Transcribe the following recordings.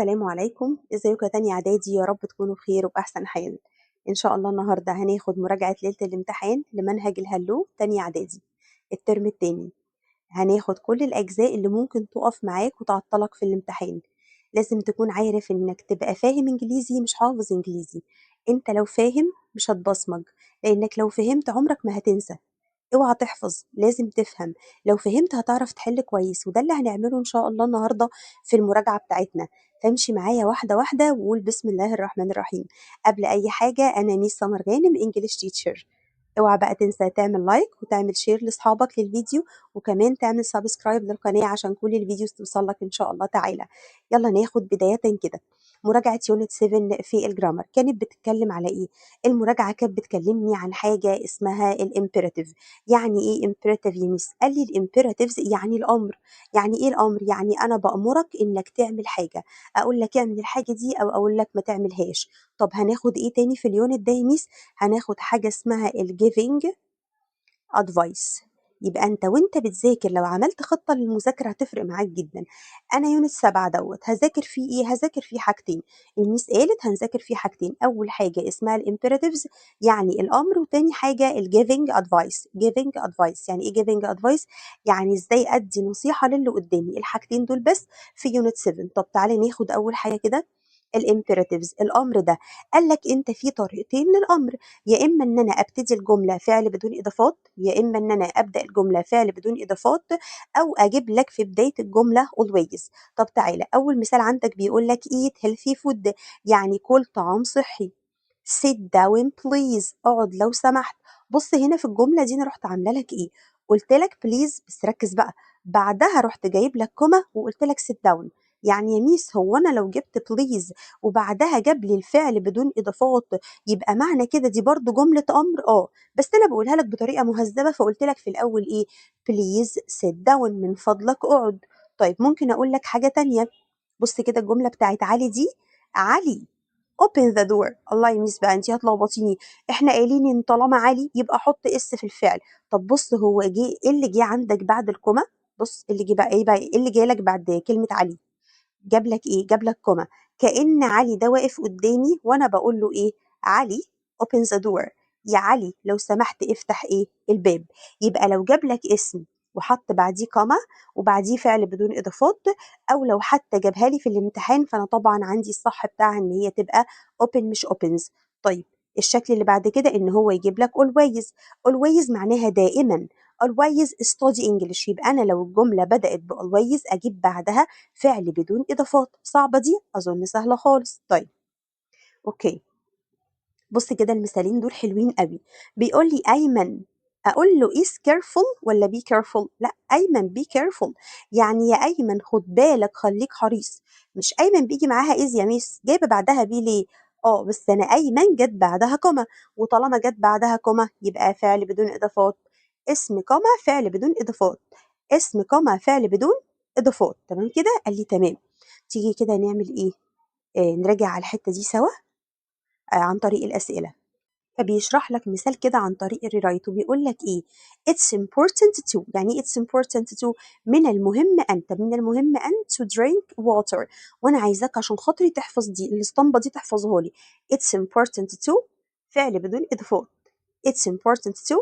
السلام عليكم، ازيكم يا تانية اعدادي؟ يا رب تكونوا بخير وبأحسن حال. ان شاء الله النهارده هناخد مراجعة ليلة الامتحان لمنهج ال Hello تانية اعدادي الترم التاني. هناخد كل الاجزاء اللي ممكن تقف معاك وتعطلك في الامتحان. لازم تكون عارف انك تبقى فاهم انجليزي مش حافظ انجليزي. انت لو فاهم مش هتبصمج، لانك لو فهمت عمرك ما هتنسى. اوعى تحفظ، لازم تفهم. لو فهمت هتعرف تحل كويس، وده اللي هنعمله ان شاء الله النهارده في المراجعة بتاعتنا. فامشي معايا واحدة واحدة وقول بسم الله الرحمن الرحيم. قبل اي حاجه، انا ميس سمر غانم، English teacher. اوعى بقى تنسى تعمل like وتعمل share لاصحابك للفيديو، وكمان تعمل subscribe للقناة عشان كل ال videos توصل لك ان شاء الله تعالى. يلا ناخد بداية كده مراجعة unit 7 في ال grammar. كانت بتتكلم على ايه؟ المراجعة كانت بتكلمني عن حاجة اسمها ال imperative. يعني ايه imperative يا ميس؟ قال لي ال imperatives يعني الامر. يعني ايه الامر؟ يعني انا بامرك انك تعمل حاجة، اقول لك اعمل الحاجة دي او اقول لك ما تعملهاش. طب هناخد ايه تاني في ال unit ده يا ميس؟ هناخد حاجة اسمها ال giving advice. يبقى انت وانت بتذاكر لو عملت خطة للمذاكرة هتفرق معاك جدا. انا unit 7 دوت هذاكر فيه ايه؟ هذاكر فيه حاجتين. الميس قالت هنذاكر فيه حاجتين، اول حاجة اسمها ال imperatives يعني الامر، وتاني حاجة ال giving advice. giving advice يعني ايه giving advice؟ يعني ازاي ادي نصيحة للي قدامي. الحاجتين دول بس في unit 7. طب تعالي ناخد اول حاجة كده ال imperatives، الامر ده. قال لك انت في طريقتين للامر، يا اما ان انا ابتدي الجملة فعل بدون اضافات، يا اما ان انا ابدا الجملة فعل بدون اضافات، او اجيب لك في بداية الجملة always. طب تعالى اول مثال عندك بيقول لك eat healthy food، يعني كل طعام صحي. sit down please، اقعد لو سمحت. بص هنا في الجملة دي انا رحت عامله لك ايه؟ قلت لك please، بس ركز بقى، بعدها رحت جايب لك comma وقلت لك sit down. يعني يا ميس هو أنا لو جبت please وبعدها جاب لي الفعل بدون إضافات يبقى معنى كده دي برضو جملة أمر؟ آه، بس أنا بقولها لك بطريقة مهذبة، فقلت لك في الأول إيه؟ please sit down، من فضلك اقعد. طيب ممكن أقول لك حاجة تانية. بص كده الجملة بتاعت علي دي، علي open the door. الله يا ميس بقى انت هتلخبطيني، احنا قايلين ان طالما علي يبقى حط s في الفعل. طب بص هو جه ايه اللي جه عندك بعد ال comma؟ بص اللي جه بقى ايه بقى، ايه اللي جاي لك بعد كلمة علي؟ جاب لك ايه؟ جاب لك comma. كأن علي ده واقف قدامي وانا بقول له ايه؟ علي open the door، يا علي لو سمحت افتح ايه؟ الباب. يبقى لو جاب لك اسم وحط بعديه comma وبعديه فعل بدون اضافات، او لو حتى جابها لي في الامتحان، فانا طبعا عندي الصح بتاعها ان هي تبقى open مش opens. طيب الشكل اللي بعد كده ان هو يجيب لك always. always معناها دائما. always study English، يبقى انا لو الجملة بدات ب always اجيب بعدها فعل بدون اضافات. صعبة دي؟ اظن سهلة خالص. طيب okay، بص كده المثالين دول حلوين قوي. بيقول لي ايمن، اقول له is careful ولا be careful؟ لا، ايمن be careful، يعني يا ايمن خد بالك، خليك حريص. مش ايمن بيجي معاها is يا ميس؟ جايبه بعدها be ليه؟ اه بس انا ايمن جت بعدها comma، وطالما جت بعدها comma يبقى فعل بدون اضافات. اسم comma فعل بدون اضافات، اسم comma فعل بدون اضافات. تمام كده؟ قال لي تمام. تيجي كده نعمل ايه؟ نراجع على الحتة دي سوا عن طريق الاسئله. فبيشرح لك مثال كده عن طريق ال rewrite، وبيقول لك ايه؟ it's important to. يعني ايه it's important to؟ من المهم ان. طب من المهم ان to drink water، وانا عايزاك عشان خاطري تحفظ دي الاسطمبه دي، تحفظها لي. it's important to فعل بدون اضافات، it's important to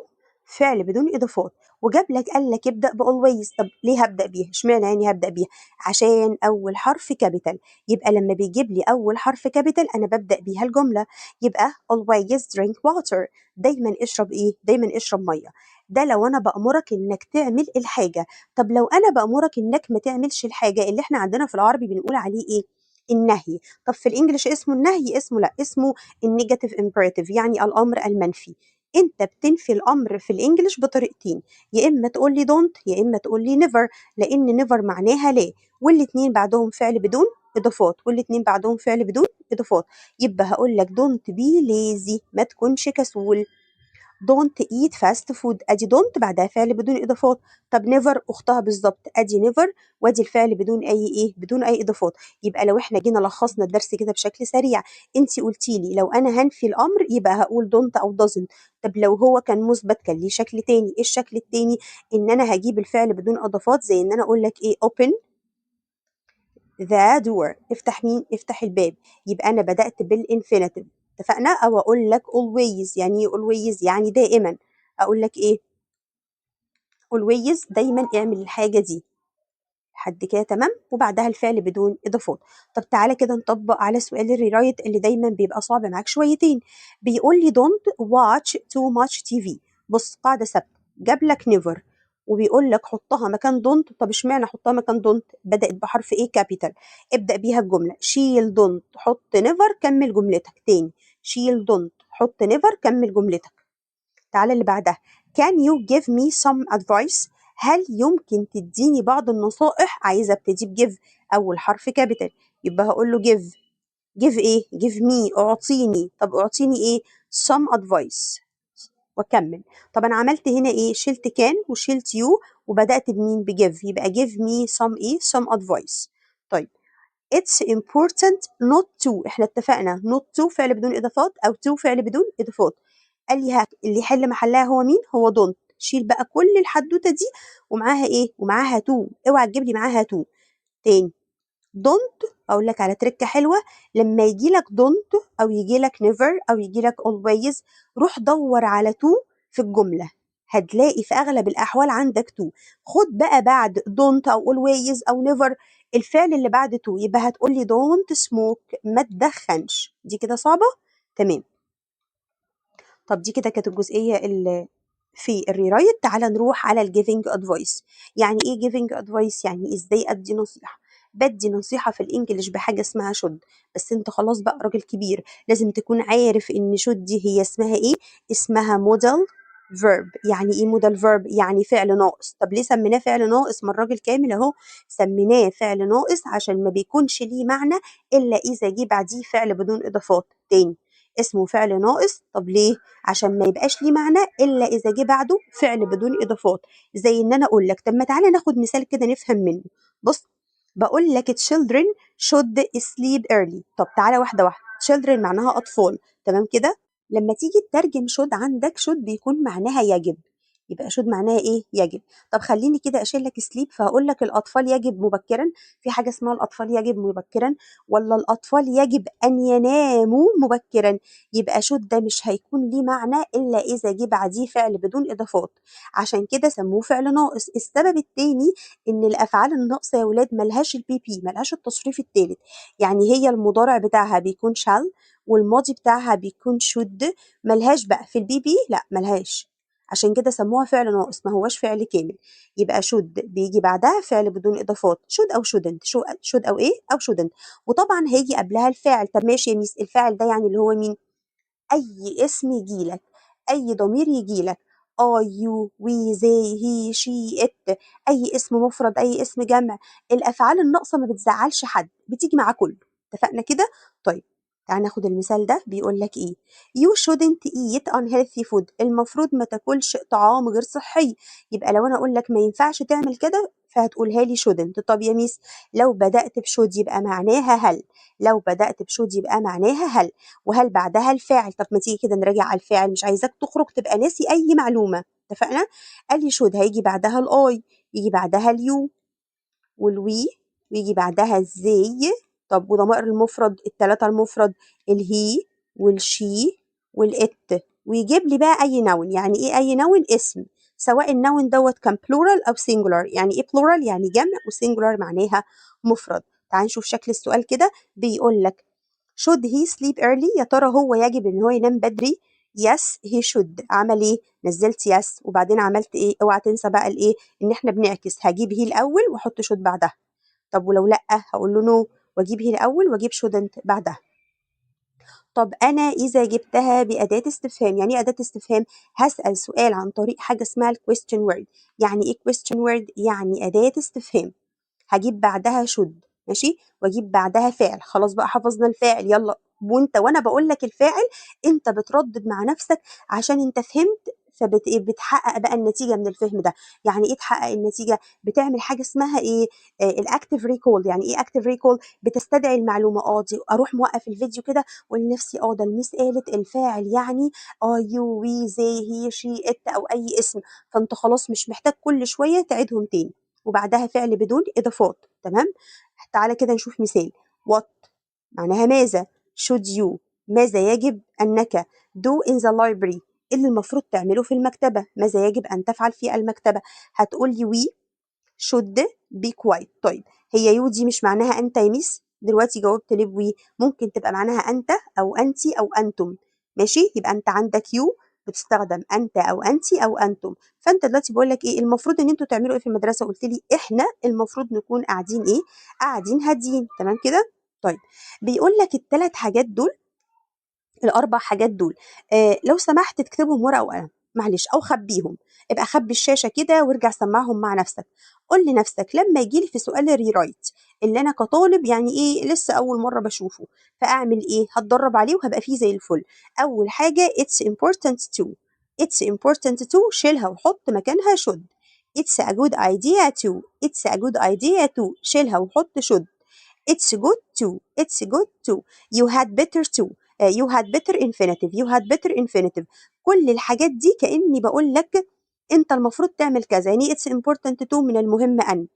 فعل بدون إضافات. وجاب لك قال لك ابدأ ب always. طب ليه هبدأ بيها؟ اشمعنى يعني هبدأ بيها؟ عشان أول حرف capital. يبقى لما بيجيب لي أول حرف capital أنا ببدأ بيها الجملة. يبقى always drink water، دايما اشرب إيه؟ دايما اشرب مية. ده لو أنا بأمرك إنك تعمل الحاجة. طب لو أنا بأمرك إنك ما تعملش الحاجة، اللي إحنا عندنا في العربي بنقول عليه إيه؟ النهي. طب في ال English اسمه النهي؟ اسمه لا، اسمه ال negative imperative، يعني الامر المنفي. انت بتنفي الامر في ال English بطريقتين، يا اما تقول لي don't يا اما تقول لي never، لان never معناها لا، والاتنين بعدهم فعل بدون اضافات، والاتنين بعدهم فعل بدون اضافات. يبقى هقول لك don't be lazy، ما تكونش كسول. don't eat fast food، ادي don't بعدها فعل بدون اضافات. طب never اختها بالظبط، ادي never وادي الفعل بدون اي ايه؟ بدون اي اضافات. يبقى لو احنا جينا لخصنا الدرس كده بشكل سريع، انت قلتي لي لو انا هنفي الامر يبقى هقول don't او doesn't. طب لو هو كان مثبت كان ليه شكل تاني. ايه الشكل التاني؟ ان انا هجيب الفعل بدون اضافات، زي ان انا اقول لك ايه؟ open the door. افتح مين؟ افتح الباب. يبقى أنا بدأت بال infinitive، اتفقنا؟ أو أقول لك always. يعني إيه always؟ يعني دائما. أقول لك إيه؟ always دايما اعمل الحاجة دي. لحد كده تمام، وبعدها الفعل بدون إضافات. طب تعالى كده نطبق على سؤال ال rewrite اللي دايما بيبقى صعب معاك شويتين. بيقول لي don't watch too much TV. بص قاعدة ثابتة، جاب لك never وبيقول لك حطها مكان don't. طب اشمعنى حطها مكان don't؟ بدأت بحرف ايه؟ capital. ابدأ بيها الجملة، شيل don't حط never، كمل جملتك. تاني، شيل don't حط never، كمل جملتك. تعالى اللي بعدها، can you give me some advice؟ هل يمكن تديني بعض النصائح؟ عايزة ابتدي ب give، أول حرف capital، يبقى هقول له give. give ايه؟ give me، اعطيني. طب اعطيني ايه؟ some advice، واكمل. طب انا عملت هنا ايه؟ شلت can وشلت you وبدأت بمين؟ ب give، يبقى give me some ايه؟ some advice. طيب it's important not to، احنا اتفقنا not to فعل بدون اضافات او to فعل بدون اضافات. قال لي هات اللي يحل محلها هو مين؟ هو don't. شيل بقى كل الحدوته دي ومعاها ايه؟ ومعاها to. اوعى تجيب لي معاها to. تاني، don't، اقول لك على تركه حلوه، لما يجي لك don't او يجي لك never او يجي لك always، روح دور على to في الجمله، هتلاقي في اغلب الاحوال عندك to. خد بقى بعد don't او always او never الفعل اللي بعد to، يبقى هتقول لي don't smoke، ما تدخنش. دي كده صعبه؟ تمام. طب دي كده كانت الجزئيه اللي في ال rewrite. تعالى نروح على ال giving advice. يعني ايه giving advice؟ يعني ازاي ادي نصيحه. بدي نصيحة في ال English بحاجة اسمها should، بس انت خلاص بقى راجل كبير، لازم تكون عارف ان should دي هي اسمها ايه؟ اسمها modal verb. يعني ايه modal verb؟ يعني فعل ناقص. طب ليه سميناه فعل ناقص؟ ما الراجل كامل اهو. سميناه فعل ناقص عشان ما بيكونش ليه معنى الا اذا جه بعديه فعل بدون اضافات. تاني، اسمه فعل ناقص، طب ليه؟ عشان ما يبقاش ليه معنى الا اذا جه بعده فعل بدون اضافات. زي ان انا اقول لك، طب ما تعالى ناخد مثال كده نفهم منه. بص، بقول لك children should sleep early. طب تعالى واحده واحده. children معناها اطفال، تمام كده؟ لما تيجي تترجم should، عندك should بيكون معناها يجب، يبقى should معناها ايه؟ يجب. طب خليني كده اشيل لك sleep، فهقول لك الاطفال يجب مبكرا. في حاجه اسمها الاطفال يجب مبكرا ولا الاطفال يجب ان يناموا مبكرا؟ يبقى should ده مش هيكون ليه معنى الا اذا جه بعديه فعل بدون اضافات، عشان كده سموه فعل ناقص. السبب الثاني ان الافعال الناقصه يا ولاد ملهاش ال PP، ملهاش التصريف الثالث، يعني هي المضارع بتاعها بيكون shall والماضي بتاعها بيكون should، ملهاش بقى في ال PP، لا ملهاش، عشان كده سموها فعل ناقص، ما هوش فعل كامل. يبقى should بيجي بعدها فعل بدون اضافات، should او shouldn't، should او ايه؟ او shouldn't، وطبعا هيجي قبلها الفاعل. طب ماشي يا ميس، الفاعل ده يعني اللي هو مين؟ اي اسم يجيلك، اي ضمير يجيلك، I you we they he she it، اي اسم مفرد اي اسم جمع. الافعال الناقصه ما بتزعلش حد، بتيجي مع كله، اتفقنا كده؟ طيب تعال ناخد المثال ده، بيقول لك ايه؟ you shouldn't eat unhealthy food. المفروض ما تاكلش طعام غير صحي. يبقى لو انا اقول لك ما ينفعش تعمل كده فهتقولها لي shouldn't. طب يا ميس لو بدأت ب should يبقى معناها هل، لو بدأت ب should يبقى معناها هل، وهل بعدها الفاعل. طب ما تيجي كده نراجع على الفاعل، مش عايزاك تخرج تبقى ناسي اي معلومة، اتفقنا؟ قال لي should هيجي بعدها ال I، يجي بعدها ال you وال we، ويجي بعدها ال they. طب وضمائر المفرد الثلاثة المفرد، ال he وال she وال it، ويجيب لي بقى اي noun. يعني ايه اي noun؟ اسم، سواء ال noun دوت كان plural او singular. يعني ايه plural؟ يعني جمع، و singular معناها مفرد. تعال نشوف شكل السؤال كده، بيقول لك should he sleep early؟ يا ترى هو يجب ان هو ينام بدري؟ yes he should. عمل ايه؟ نزلت yes، وبعدين عملت ايه؟ اوعى تنسى بقى الايه، ان احنا بنعكس، هجيب he الاول واحط should بعدها. طب ولو لا، هقول له no واجيب he الاول واجيب shouldn't بعدها. طب انا اذا جبتها باداه استفهام، يعني ايه اداه استفهام؟ هسال سؤال عن طريق حاجه اسمها ال question word. يعني ايه question word؟ يعني اداه استفهام، هجيب بعدها should، ماشي، واجيب بعدها فاعل. خلاص بقى حفظنا الفاعل، يلا. وانت وانا بقول لك الفاعل انت بتردد مع نفسك عشان انت فهمت، فبت إيه؟ بتحقق بقى النتيجه من الفهم ده. يعني ايه تحقق النتيجه؟ بتعمل حاجه اسمها ايه؟ ال active recall. يعني ايه active recall؟ بتستدعي المعلومه. دي اروح موقف الفيديو كده واقول لنفسي ده الميس قالت الفاعل يعني I you we they he she it او اي اسم، فانت خلاص مش محتاج كل شويه تعيدهم تاني. وبعدها فعل بدون اضافات، تمام؟ تعالى كده نشوف مثال. what معناها ماذا، should you ماذا يجب أنك، do in the library اللي المفروض تعمله في المكتبة، ماذا يجب أن تفعل في المكتبة. هتقول لي we should be quiet. طيب هي you دي مش معناها أنت يا ميس؟ دلوقتي جاوبت ليه we؟ ممكن تبقى معناها أنت أو أنتي أو أنتم، ماشي؟ يبقى أنت عندك you بتستخدم أنت أو أنتي أو أنتم. فأنت دلوقتي بقول لك إيه المفروض إن أنتوا تعملوا إيه في المدرسة؟ قلت لي إحنا المفروض نكون قاعدين إيه؟ قاعدين هاديين، تمام كده؟ طيب بيقول لك الثلاث حاجات دول، الأربع حاجات دول، لو سمحت تكتبهم ورقة وقلم، معلش، أو خبيهم، ابقى خبي الشاشة كده وارجع سمعهم مع نفسك. قول لنفسك لما يجيلي في سؤال ال rewrite اللي أنا كطالب يعني إيه لسه أول مرة بشوفه، فأعمل إيه؟ هتدرب عليه وهبقى فيه زي الفل. أول حاجة it's important to، it's important to شيلها وحط مكانها should. it's a good idea to، it's a good idea to شيلها وحط should. it's good to، it's good to، you had better to، you had better infinitive، you had better infinitive. كل الحاجات دي كأني بقول لك انت المفروض تعمل كذا. يعني it's important to من المهم أن.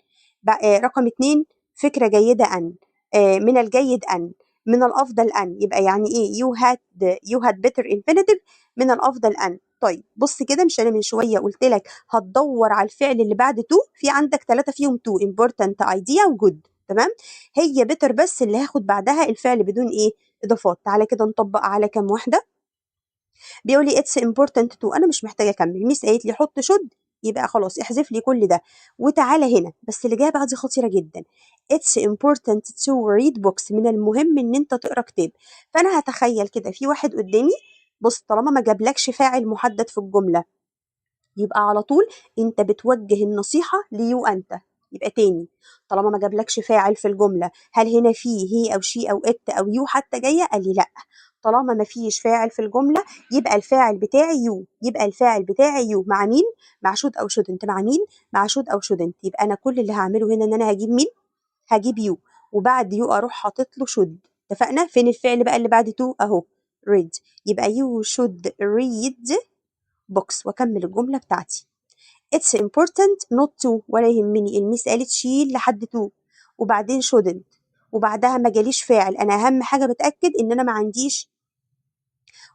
رقم 2 فكرة جيدة أن، من الجيد أن، من الأفضل أن. يبقى يعني إيه you had better infinitive من الأفضل أن. طيب بص كده، مش أنا من شوية قلت لك هتدور على الفعل اللي بعد to؟ في عندك 3 فيهم to، important idea و good، تمام؟ هي better بس اللي هاخد بعدها الفعل بدون إيه إضافات. تعالى كده نطبق على كام واحدة. بيقول لي it's important to، أنا مش محتاجة أكمل، ميس قالت لي حط should، يبقى خلاص احذف لي كل ده وتعالى هنا. بس اللي جايه بقى دي خطيرة جدا، it's important to read books، من المهم إن أنت تقرأ كتاب. فأنا هتخيل كده في واحد قدامي، بص طالما ما جابلكش فاعل محدد في الجملة يبقى على طول أنت بتوجه النصيحة ل you أنت. يبقى تاني طالما ما جابلكش فاعل في الجملة، هل هنا في he أو she أو it أو you حتى جاية؟ قال لي لأ. طالما ما فيش فاعل في الجملة يبقى الفاعل بتاعي you، يبقى الفاعل بتاعي you مع مين؟ مع should أو shouldn't. مع مين؟ مع should أو shouldn't. يبقى أنا كل اللي هعمله هنا إن أنا هجيب مين؟ هجيب you، وبعد you أروح حاطط له should. اتفقنا؟ فين الفعل بقى اللي بعد to؟ أهو read. يبقى you should read books، وأكمل الجملة بتاعتي. It's important not to، ولا يهمني، الميس قالت شيل لحد to وبعدين shouldn't وبعدها ما جاليش فاعل. أنا أهم حاجة بتأكد إن أنا ما عنديش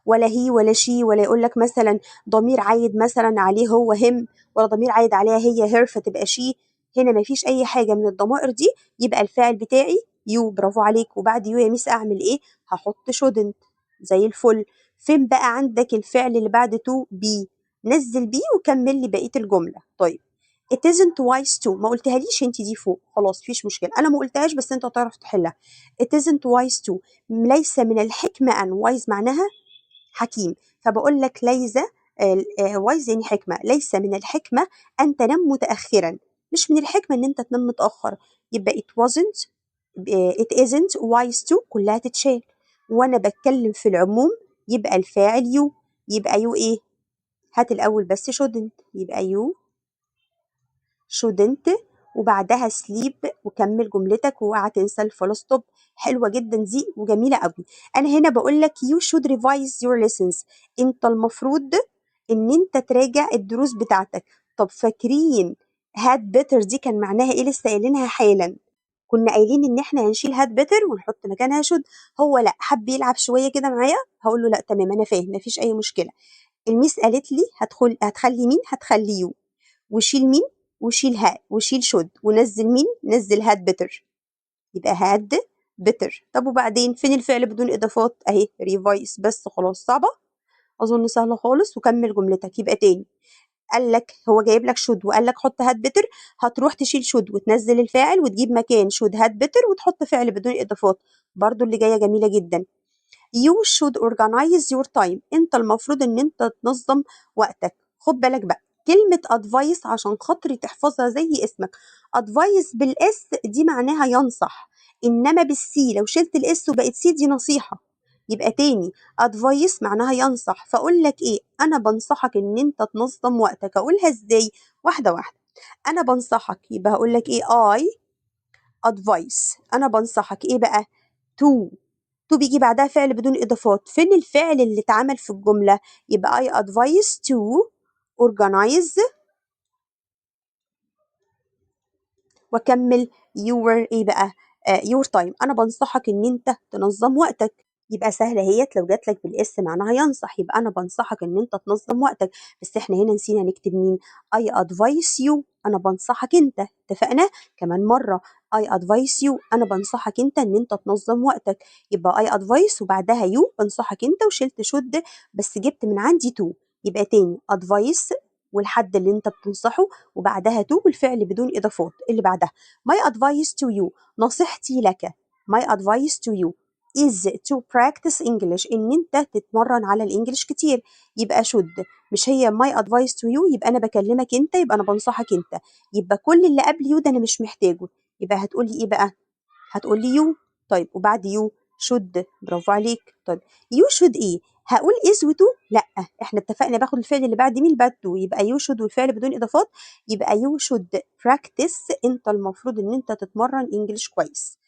ولا he ولا she، ولا يقول لك مثلا ضمير عايد مثلا عليه هو him، ولا ضمير عايد عليها هي her فتبقى she. هنا ما فيش أي حاجة من الضمائر دي، يبقى الفاعل بتاعي you. برافو عليك. وبعد you يا ميس أعمل إيه؟ هحط shouldn't زي الفل. فين بقى عندك الفعل اللي بعد to؟ be. نزل be وكمل لي بقية الجملة. طيب it isn't wise to، ما قلتهاليش انت دي فوق، خلاص مفيش مشكلة، أنا ما قلتهاش بس انت هتعرف تحلها. it isn't wise to، ليس من الحكمة أن. wise معناها حكيم، فبقول لك ليس، wise يعني حكمة، ليس من الحكمة أن تنام متأخرا، مش من الحكمة إن أنت تنام متأخر. يبقى it wasn't، it isn't wise to كلها تتشال، وأنا بتكلم في العموم يبقى الفاعل you. يبقى you إيه؟ هات الأول بس shouldn't، يبقى you shouldn't وبعدها sleep وكمل جملتك واوعى تنسى ال full stop. حلوة جدا دي وجميلة قوي. أنا هنا بقول لك you should revise your lessons، أنت المفروض إن أنت تراجع الدروس بتاعتك. طب فاكرين had better دي كان معناها إيه؟ لسه قايلينها حالا، كنا قايلين إن إحنا هنشيل had better ونحط مكانها should. هو لأ، حب يلعب شوية كده معايا، هقول له لأ تمام أنا فاهم مفيش أي مشكلة. الميس قالت لي هتخلي مين؟ هتخلي you، وشيل مين؟ وشيل ها، وشيل should، ونزل مين؟ نزل had better، يبقى had better. طب وبعدين فين الفعل بدون إضافات؟ أهي revise بس خلاص. صعبة؟ أظن سهلة خالص. وكمل جملتك. يبقى تاني قال لك هو جايب لك should وقال لك حط had better، هتروح تشيل should وتنزل الفاعل وتجيب مكان should had better وتحط فعل بدون إضافات. برضو اللي جاية جميلة جدا. You should organize your time، انت المفروض ان انت تنظم وقتك. خد بالك بقى كلمة advice عشان خاطري تحفظها زي اسمك. advice بال s دي معناها ينصح، انما بال c لو شلت ال s وبقت c دي نصيحة. يبقى تاني advice معناها ينصح، فاقول لك ايه؟ انا بنصحك ان انت تنظم وقتك. اقولها ازاي؟ واحدة واحدة. انا بنصحك، يبقى هقول لك ايه؟ I advice، انا بنصحك ايه بقى؟ to، to بيجي بعدها فعل بدون اضافات. فين الفعل اللي اتعمل في الجملة؟ يبقى I advise to organize واكمل your ايه بقى؟ your time، انا بنصحك ان انت تنظم وقتك. يبقى سهلة اهيت، لو جات لك بال s معناها ينصح، يبقى انا بنصحك ان انت تنظم وقتك. بس احنا هنا نسينا نكتب مين؟ I advise you، انا بنصحك انت. اتفقنا؟ كمان مرة، I advise you، انا بنصحك انت ان انت تنظم وقتك. يبقى I advise وبعدها you، بنصحك انت، وشلت should بس جبت من عندي to. يبقى تاني advise والحد اللي انت بتنصحه وبعدها to والفعل بدون اضافات. اللي بعدها my advice to you، نصيحتي لك. my advice to you is to practice English، ان انت تتمرن على ال English كتير. يبقى should، مش هي my advice to you، يبقى انا بكلمك انت، يبقى انا بنصحك انت، يبقى كل اللي قبل you ده انا مش محتاجه. يبقى هتقولي ايه بقى؟ هتقولي you. طيب وبعد you should، برافو عليك. طيب you should ايه؟ هقول is و to؟ لا، احنا اتفقنا باخد الفعل اللي بعد مين؟ بعد to. يبقى you should والفعل بدون اضافات، يبقى you should practice، انت المفروض ان انت تتمرن English كويس.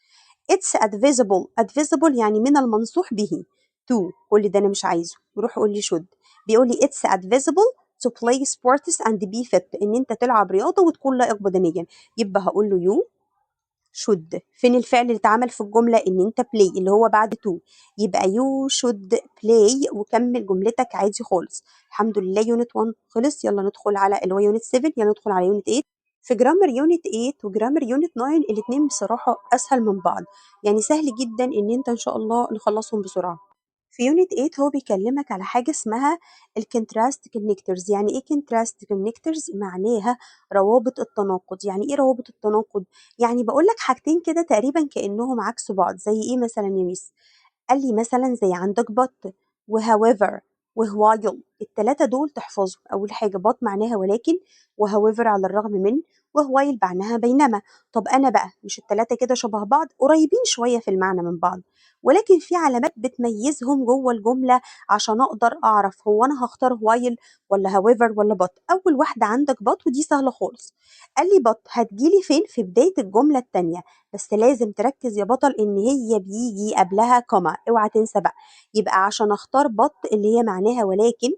it's advisable، advisable يعني من المنصوح به. to كل ده انا مش عايزه، روح قول لي should. بيقول لي it's advisable to play sports and be fit، ان انت تلعب رياضة وتكون لائق بدنيا. يبقى هقول له you should، فين الفعل اللي اتعمل في الجملة؟ ان انت play اللي هو بعد to، يبقى you should play وكمل جملتك عادي خالص. الحمد لله unit 1 خلص، يلا ندخل على اللي هو unit 7، يلا ندخل على unit 8. في grammar unit 8 و grammar unit 9 الاثنين بصراحة اسهل من بعض، يعني سهل جدا ان انت ان شاء الله نخلصهم بسرعة. في unit 8 هو بيكلمك على حاجة اسمها ال contrast connectors. يعني ايه contrast connectors؟ معناها روابط التناقض. يعني ايه روابط التناقض؟ يعني بقول لك حاجتين كده تقريبا كانهم عكس بعض. زي ايه مثلا يا ميس؟ قال لي مثلا زي عندك but و however و while، التلاتة دول تحفظهم. أول حاجة but معناها ولكن، و however على الرغم من، و while معناها بينما. طب أنا بقى مش التلاتة كده شبه بعض؟ قريبين شوية في المعنى من بعض، ولكن في علامات بتميزهم جوه الجملة عشان أقدر أعرف هو أنا هختار while ولا however ولا but. أول واحدة عندك but، ودي سهلة خالص. قال لي but هتجيلي فين؟ في بداية الجملة التانية، بس لازم تركز يا بطل إن هي بيجي قبلها comma، اوعى تنسى بقى. يبقى عشان اختار but اللي هي معناها ولكن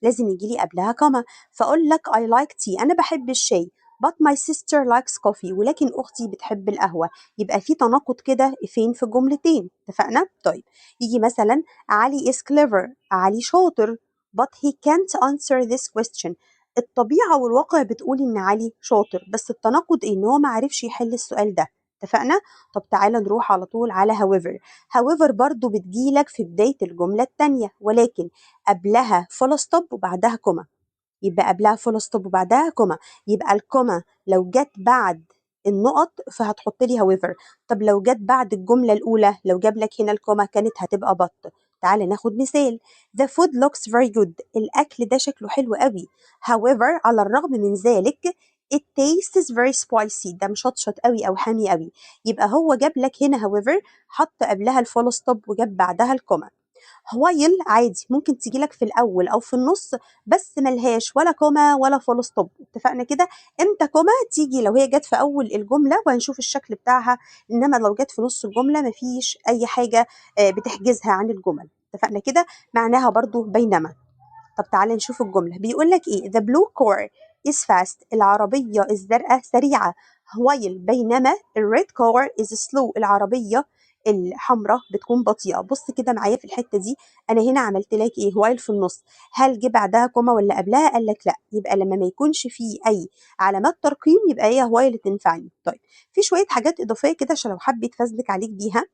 لازم يجي لي قبلها comma. فاقول لك I like tea، انا بحب الشاي، but my sister likes coffee، ولكن اختي بتحب القهوة. يبقى في تناقض كده فين؟ في الجملتين. اتفقنا؟ طيب يجي مثلا علي is clever، علي شاطر، but he can't answer this question. الطبيعة والواقع بتقول إن علي شاطر، بس التناقض إن هو ما عرفش يحل السؤال ده. اتفقنا؟ طب تعالى نروح على طول على however. however برضو بتجيلك في بداية الجملة التانية، ولكن قبلها full stop وبعدها comma. يبقى قبلها full stop وبعدها comma. يبقى ال comma لو جت بعد النقط فهتحط لي however. طب لو جت بعد الجملة الأولى، لو جاب لك هنا ال comma كانت هتبقى but. تعالى ناخد مثال. The food looks very good، الأكل ده شكله حلو قوي، however على الرغم من ذلك it tastes very spicy، ده مشطشط قوي أو حامي قوي. يبقى هو جاب لك هنا however، حط قبلها ال full stop وجاب بعدها ال comma. while عادي ممكن تيجي لك في الأول أو في النص، بس ملهاش ولا comma ولا full stop. اتفقنا كده؟ امتى comma تيجي؟ لو هي جت في أول الجملة، وهنشوف الشكل بتاعها، إنما لو جت في نص الجملة مفيش أي حاجة بتحجزها عن الجمل. اتفقنا كده؟ معناها برضو بينما. طب تعالى نشوف الجملة بيقول لك إيه. The blue car is fast، العربية الزرقاء سريعة، while بينما ال red car is slow، العربية الحمراء بتكون بطيئة. بص كده معايا في الحتة دي، أنا هنا عملت لك إيه؟ while في النص، هل جه بعدها comma ولا قبلها؟ قال لك لا. يبقى لما ما يكونش فيه أي علامات ترقيم يبقى هي while تنفعني. طيب في شوية حاجات إضافية كده عشان لو حب يتفزلك عليك بيها.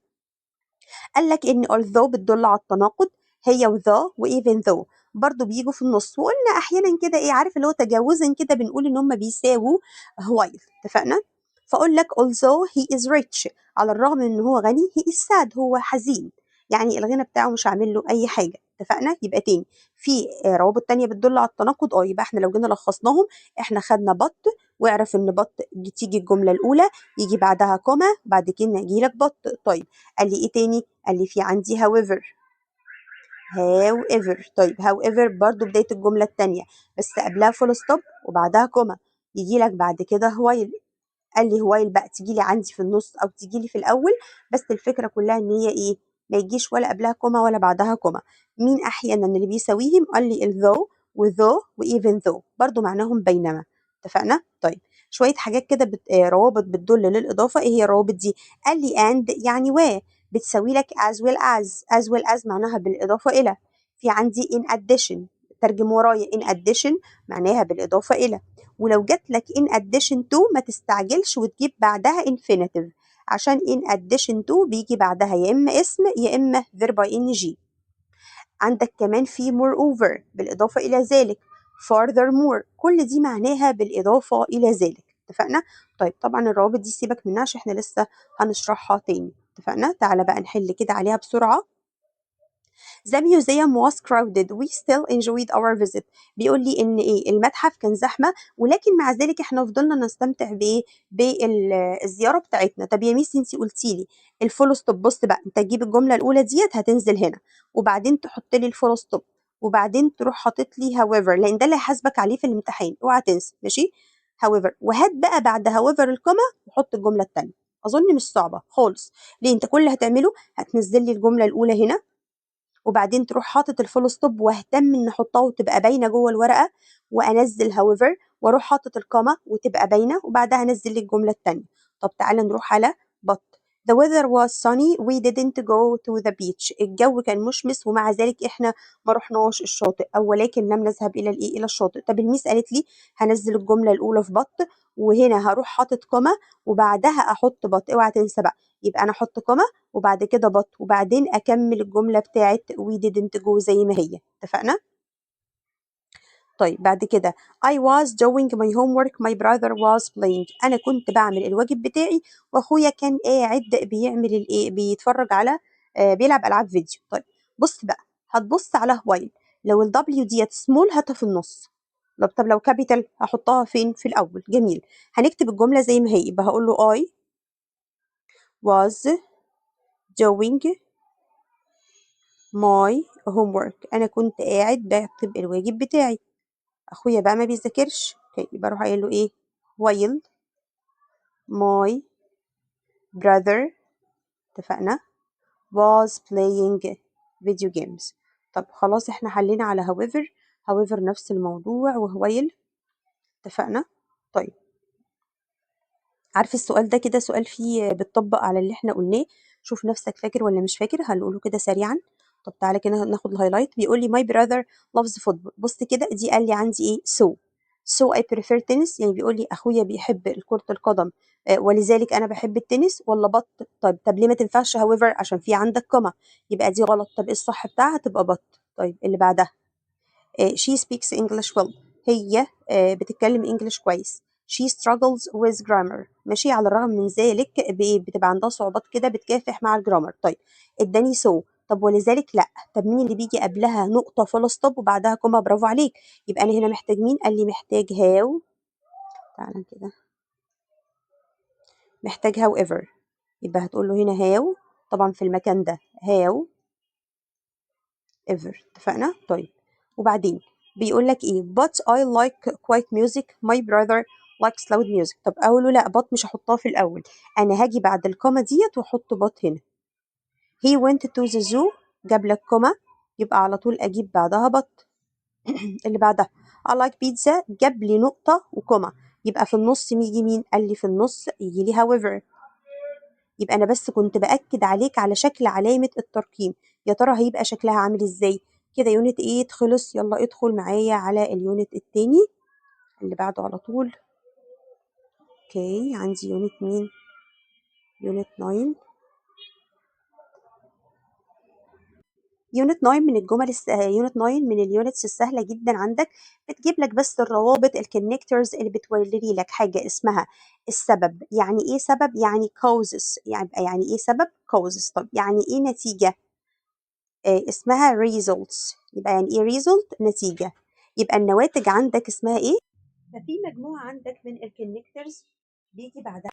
قال لك إن although بتدل على التناقض، هي و though و even though برضو بيجوا في النص، وقلنا احيانا كده ايه، عارف اللي هو تجاوزا كده بنقول ان هم بيساووا while. اتفقنا؟ فاقول لك although he is rich، على الرغم من ان هو غني، he is sad، هو حزين، يعني الغنى بتاعه مش عامل له اي حاجة. اتفقنا؟ يبقى تاني في روابط تانية بتدل على التناقض. يبقى احنا لو جينا لخصناهم، احنا خدنا but، واعرف ان but تيجي الجملة الاولى يجي بعدها comma، بعد كده يجي لك but. طيب قال لي ايه تاني؟ قال لي في عندي however. however، طيب however برضو بداية الجملة التانية بس قبلها full stop وبعدها comma، يجي لك بعد كده while. قال لي while بقى تيجي لي عندي في النص او تيجي لي في الاول، بس الفكرة كلها ان هي ايه؟ ما يجيش ولا قبلها comma ولا بعدها comma. مين احيانا اللي بيساويهم؟ قال لي ال though و though و even though برضو معناهم بينما. اتفقنا؟ طيب شوية حاجات كده روابط بتدل للاضافه. ايه هي الروابط دي؟ قال لي and يعني و، بتساوي لك as well as، as well as معناها بالاضافة الى. في عندي in addition، ترجم ورايا in addition معناها بالاضافة الى. ولو جات لك in addition to ما تستعجلش وتجيب بعدها infinitive، عشان in addition to بيجي بعدها يا اما اسم يا اما verb ing. عندك كمان في moreover بالإضافة إلى ذلك، furthermore، كل دي معناها بالإضافة إلى ذلك. اتفقنا؟ طيب طبعا الروابط دي سيبك منها عشان احنا لسه هنشرحها تاني. اتفقنا؟ تعالى بقى نحل كده عليها بسرعة. The museum was crowded. We still enjoyed our visit. بيقول لي إن إيه؟ المتحف كان زحمة، ولكن مع ذلك إحنا فضلنا نستمتع بإيه؟ بالزيارة بتاعتنا. طب يا ميس أنتِ قلتي لي ال full stop، بص بقى أنت تجيب الجملة الأولى ديت هتنزل هنا، وبعدين تحط لي ال full stop، وبعدين تروح حاطط لي however، لأن ده اللي هيحاسبك عليه في الامتحان، أوعى تنسى، ماشي؟ however، وهات بقى بعد however ال comma وحط الجملة التانية. أظن مش صعبة خالص. ليه؟ أنت كل اللي هتعمله هتنزل لي الجملة الأولى هنا، وبعدين تروح حاطط ال full stop، واهتم ان احطها وتبقى باينة جوه الورقة، وانزل however واروح حاطط ال comma وتبقى باينة، وبعدها انزل لي الجملة الثانية. طب تعالى نروح على but. The weather was sunny, we didn't go to the beach. الجو كان مشمس ومع ذلك احنا ما رحناش الشاطئ، او ولكن لم نذهب الى الايه؟ الى الشاطئ. طب الميس قالت لي هنزل الجملة الاولى في but، وهنا هروح حاطط comma وبعدها احط but. اوعى تنسى بقى، يبقى انا احط comma وبعد كده but، وبعدين اكمل الجملة بتاعت we didn't go زي ما هي. اتفقنا؟ طيب بعد كده I was doing my homework, my brother was playing. أنا كنت بعمل الواجب بتاعي وأخويا كان قاعد بيعمل الإيه؟ بيتفرج على بيلعب ألعاب فيديو. طيب بص بقى، هتبص على while، لو ال W ديت small هاتها في النص، طب لو capital هحطها فين؟ في الأول. جميل، هنكتب الجملة زي ما هي، يبقى هقول له I was doing my homework، أنا كنت قاعد بكتب الواجب بتاعي، أخويا بقى ما بيذاكرش، يبقى أروح قايل له إيه؟ while my brother، اتفقنا، was playing video games. طب خلاص احنا حلينا على however، however نفس الموضوع وهو while، اتفقنا. طيب عارف السؤال ده كده سؤال فيه بتطبق على اللي احنا قلناه، شوف نفسك فاكر ولا مش فاكر، هنقوله كده سريعا. طب تعالى كده ناخد ال highlight. بيقول لي my brother loves football. بص كده، دي قال لي عندي ايه؟ so I prefer tennis، يعني بيقول لي اخويا بيحب كرة القدم، ولذلك انا بحب التنس، ولا but؟ طب ليه ما تنفعش however؟ عشان في عندك comma، يبقى دي غلط. طب ايه الصح بتاعها؟ تبقى but. طيب اللي بعدها، she speaks English well، هي بتتكلم English كويس. she struggles with grammar، ماشي، على الرغم من ذلك بتبقى عندها صعوبات كده، بتكافح مع ال grammar. طيب اداني so، طب ولذلك لا، طب مين اللي بيجي قبلها نقطة full stop وبعدها comma؟ برافو عليك، يبقى أنا هنا محتاج مين؟ قال لي محتاج how، تعالى كده، محتاج however، يبقى هتقول له هنا how، طبعا في المكان ده however، اتفقنا؟ طيب وبعدين بيقول لك ايه؟ but I like quiet music, my brother likes loud music. طب اقول له لا، but مش هحطها في الاول، انا هاجي بعد ال comma ديت واحط but هنا. he went to the zoo، جاب لك comma، يبقى على طول اجيب بعدها but. اللي بعدها I like pizza، جاب لي نقطة و comma، يبقى في النص يجي مين؟ قال لي في النص يجي لي however. يبقى أنا بس كنت بأكد عليك على شكل علامة الترقيم، يا ترى هيبقى شكلها عامل إزاي؟ كده unit 8 خلص، يلا ادخل معايا على ال unit التاني اللي بعده على طول. okay، عندي unit مين؟ unit 9. unit 9 من الجمل unit 9 من ال units السهلة جدا عندك، بتجيب لك بس الروابط ال connectors اللي بتوري لك حاجة اسمها السبب. يعني ايه سبب؟ يعني causes، يعني ايه سبب؟ causes. طب يعني ايه نتيجة؟ اسمها results. يبقى يعني ايه result؟ نتيجة. يبقى النواتج عندك اسمها ايه؟ ففي مجموعة عندك من ال connectors بيجي بعدها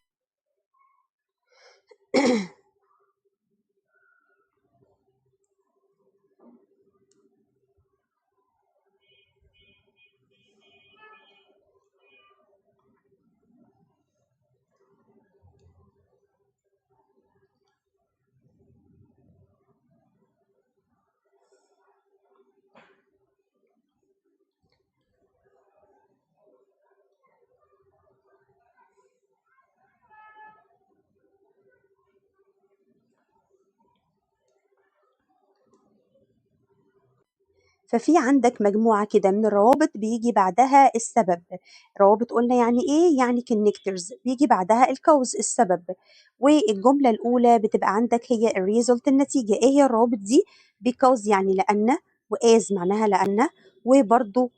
ففي عندك مجموعة كده من الروابط بيجي بعدها السبب. روابط قلنا يعني ايه؟ يعني connectors، بيجي بعدها ال cause السبب، والجملة الأولى بتبقى عندك هي ال result النتيجة. ايه هي الروابط دي؟ because يعني لأن، و as معناها لأن، وبرضو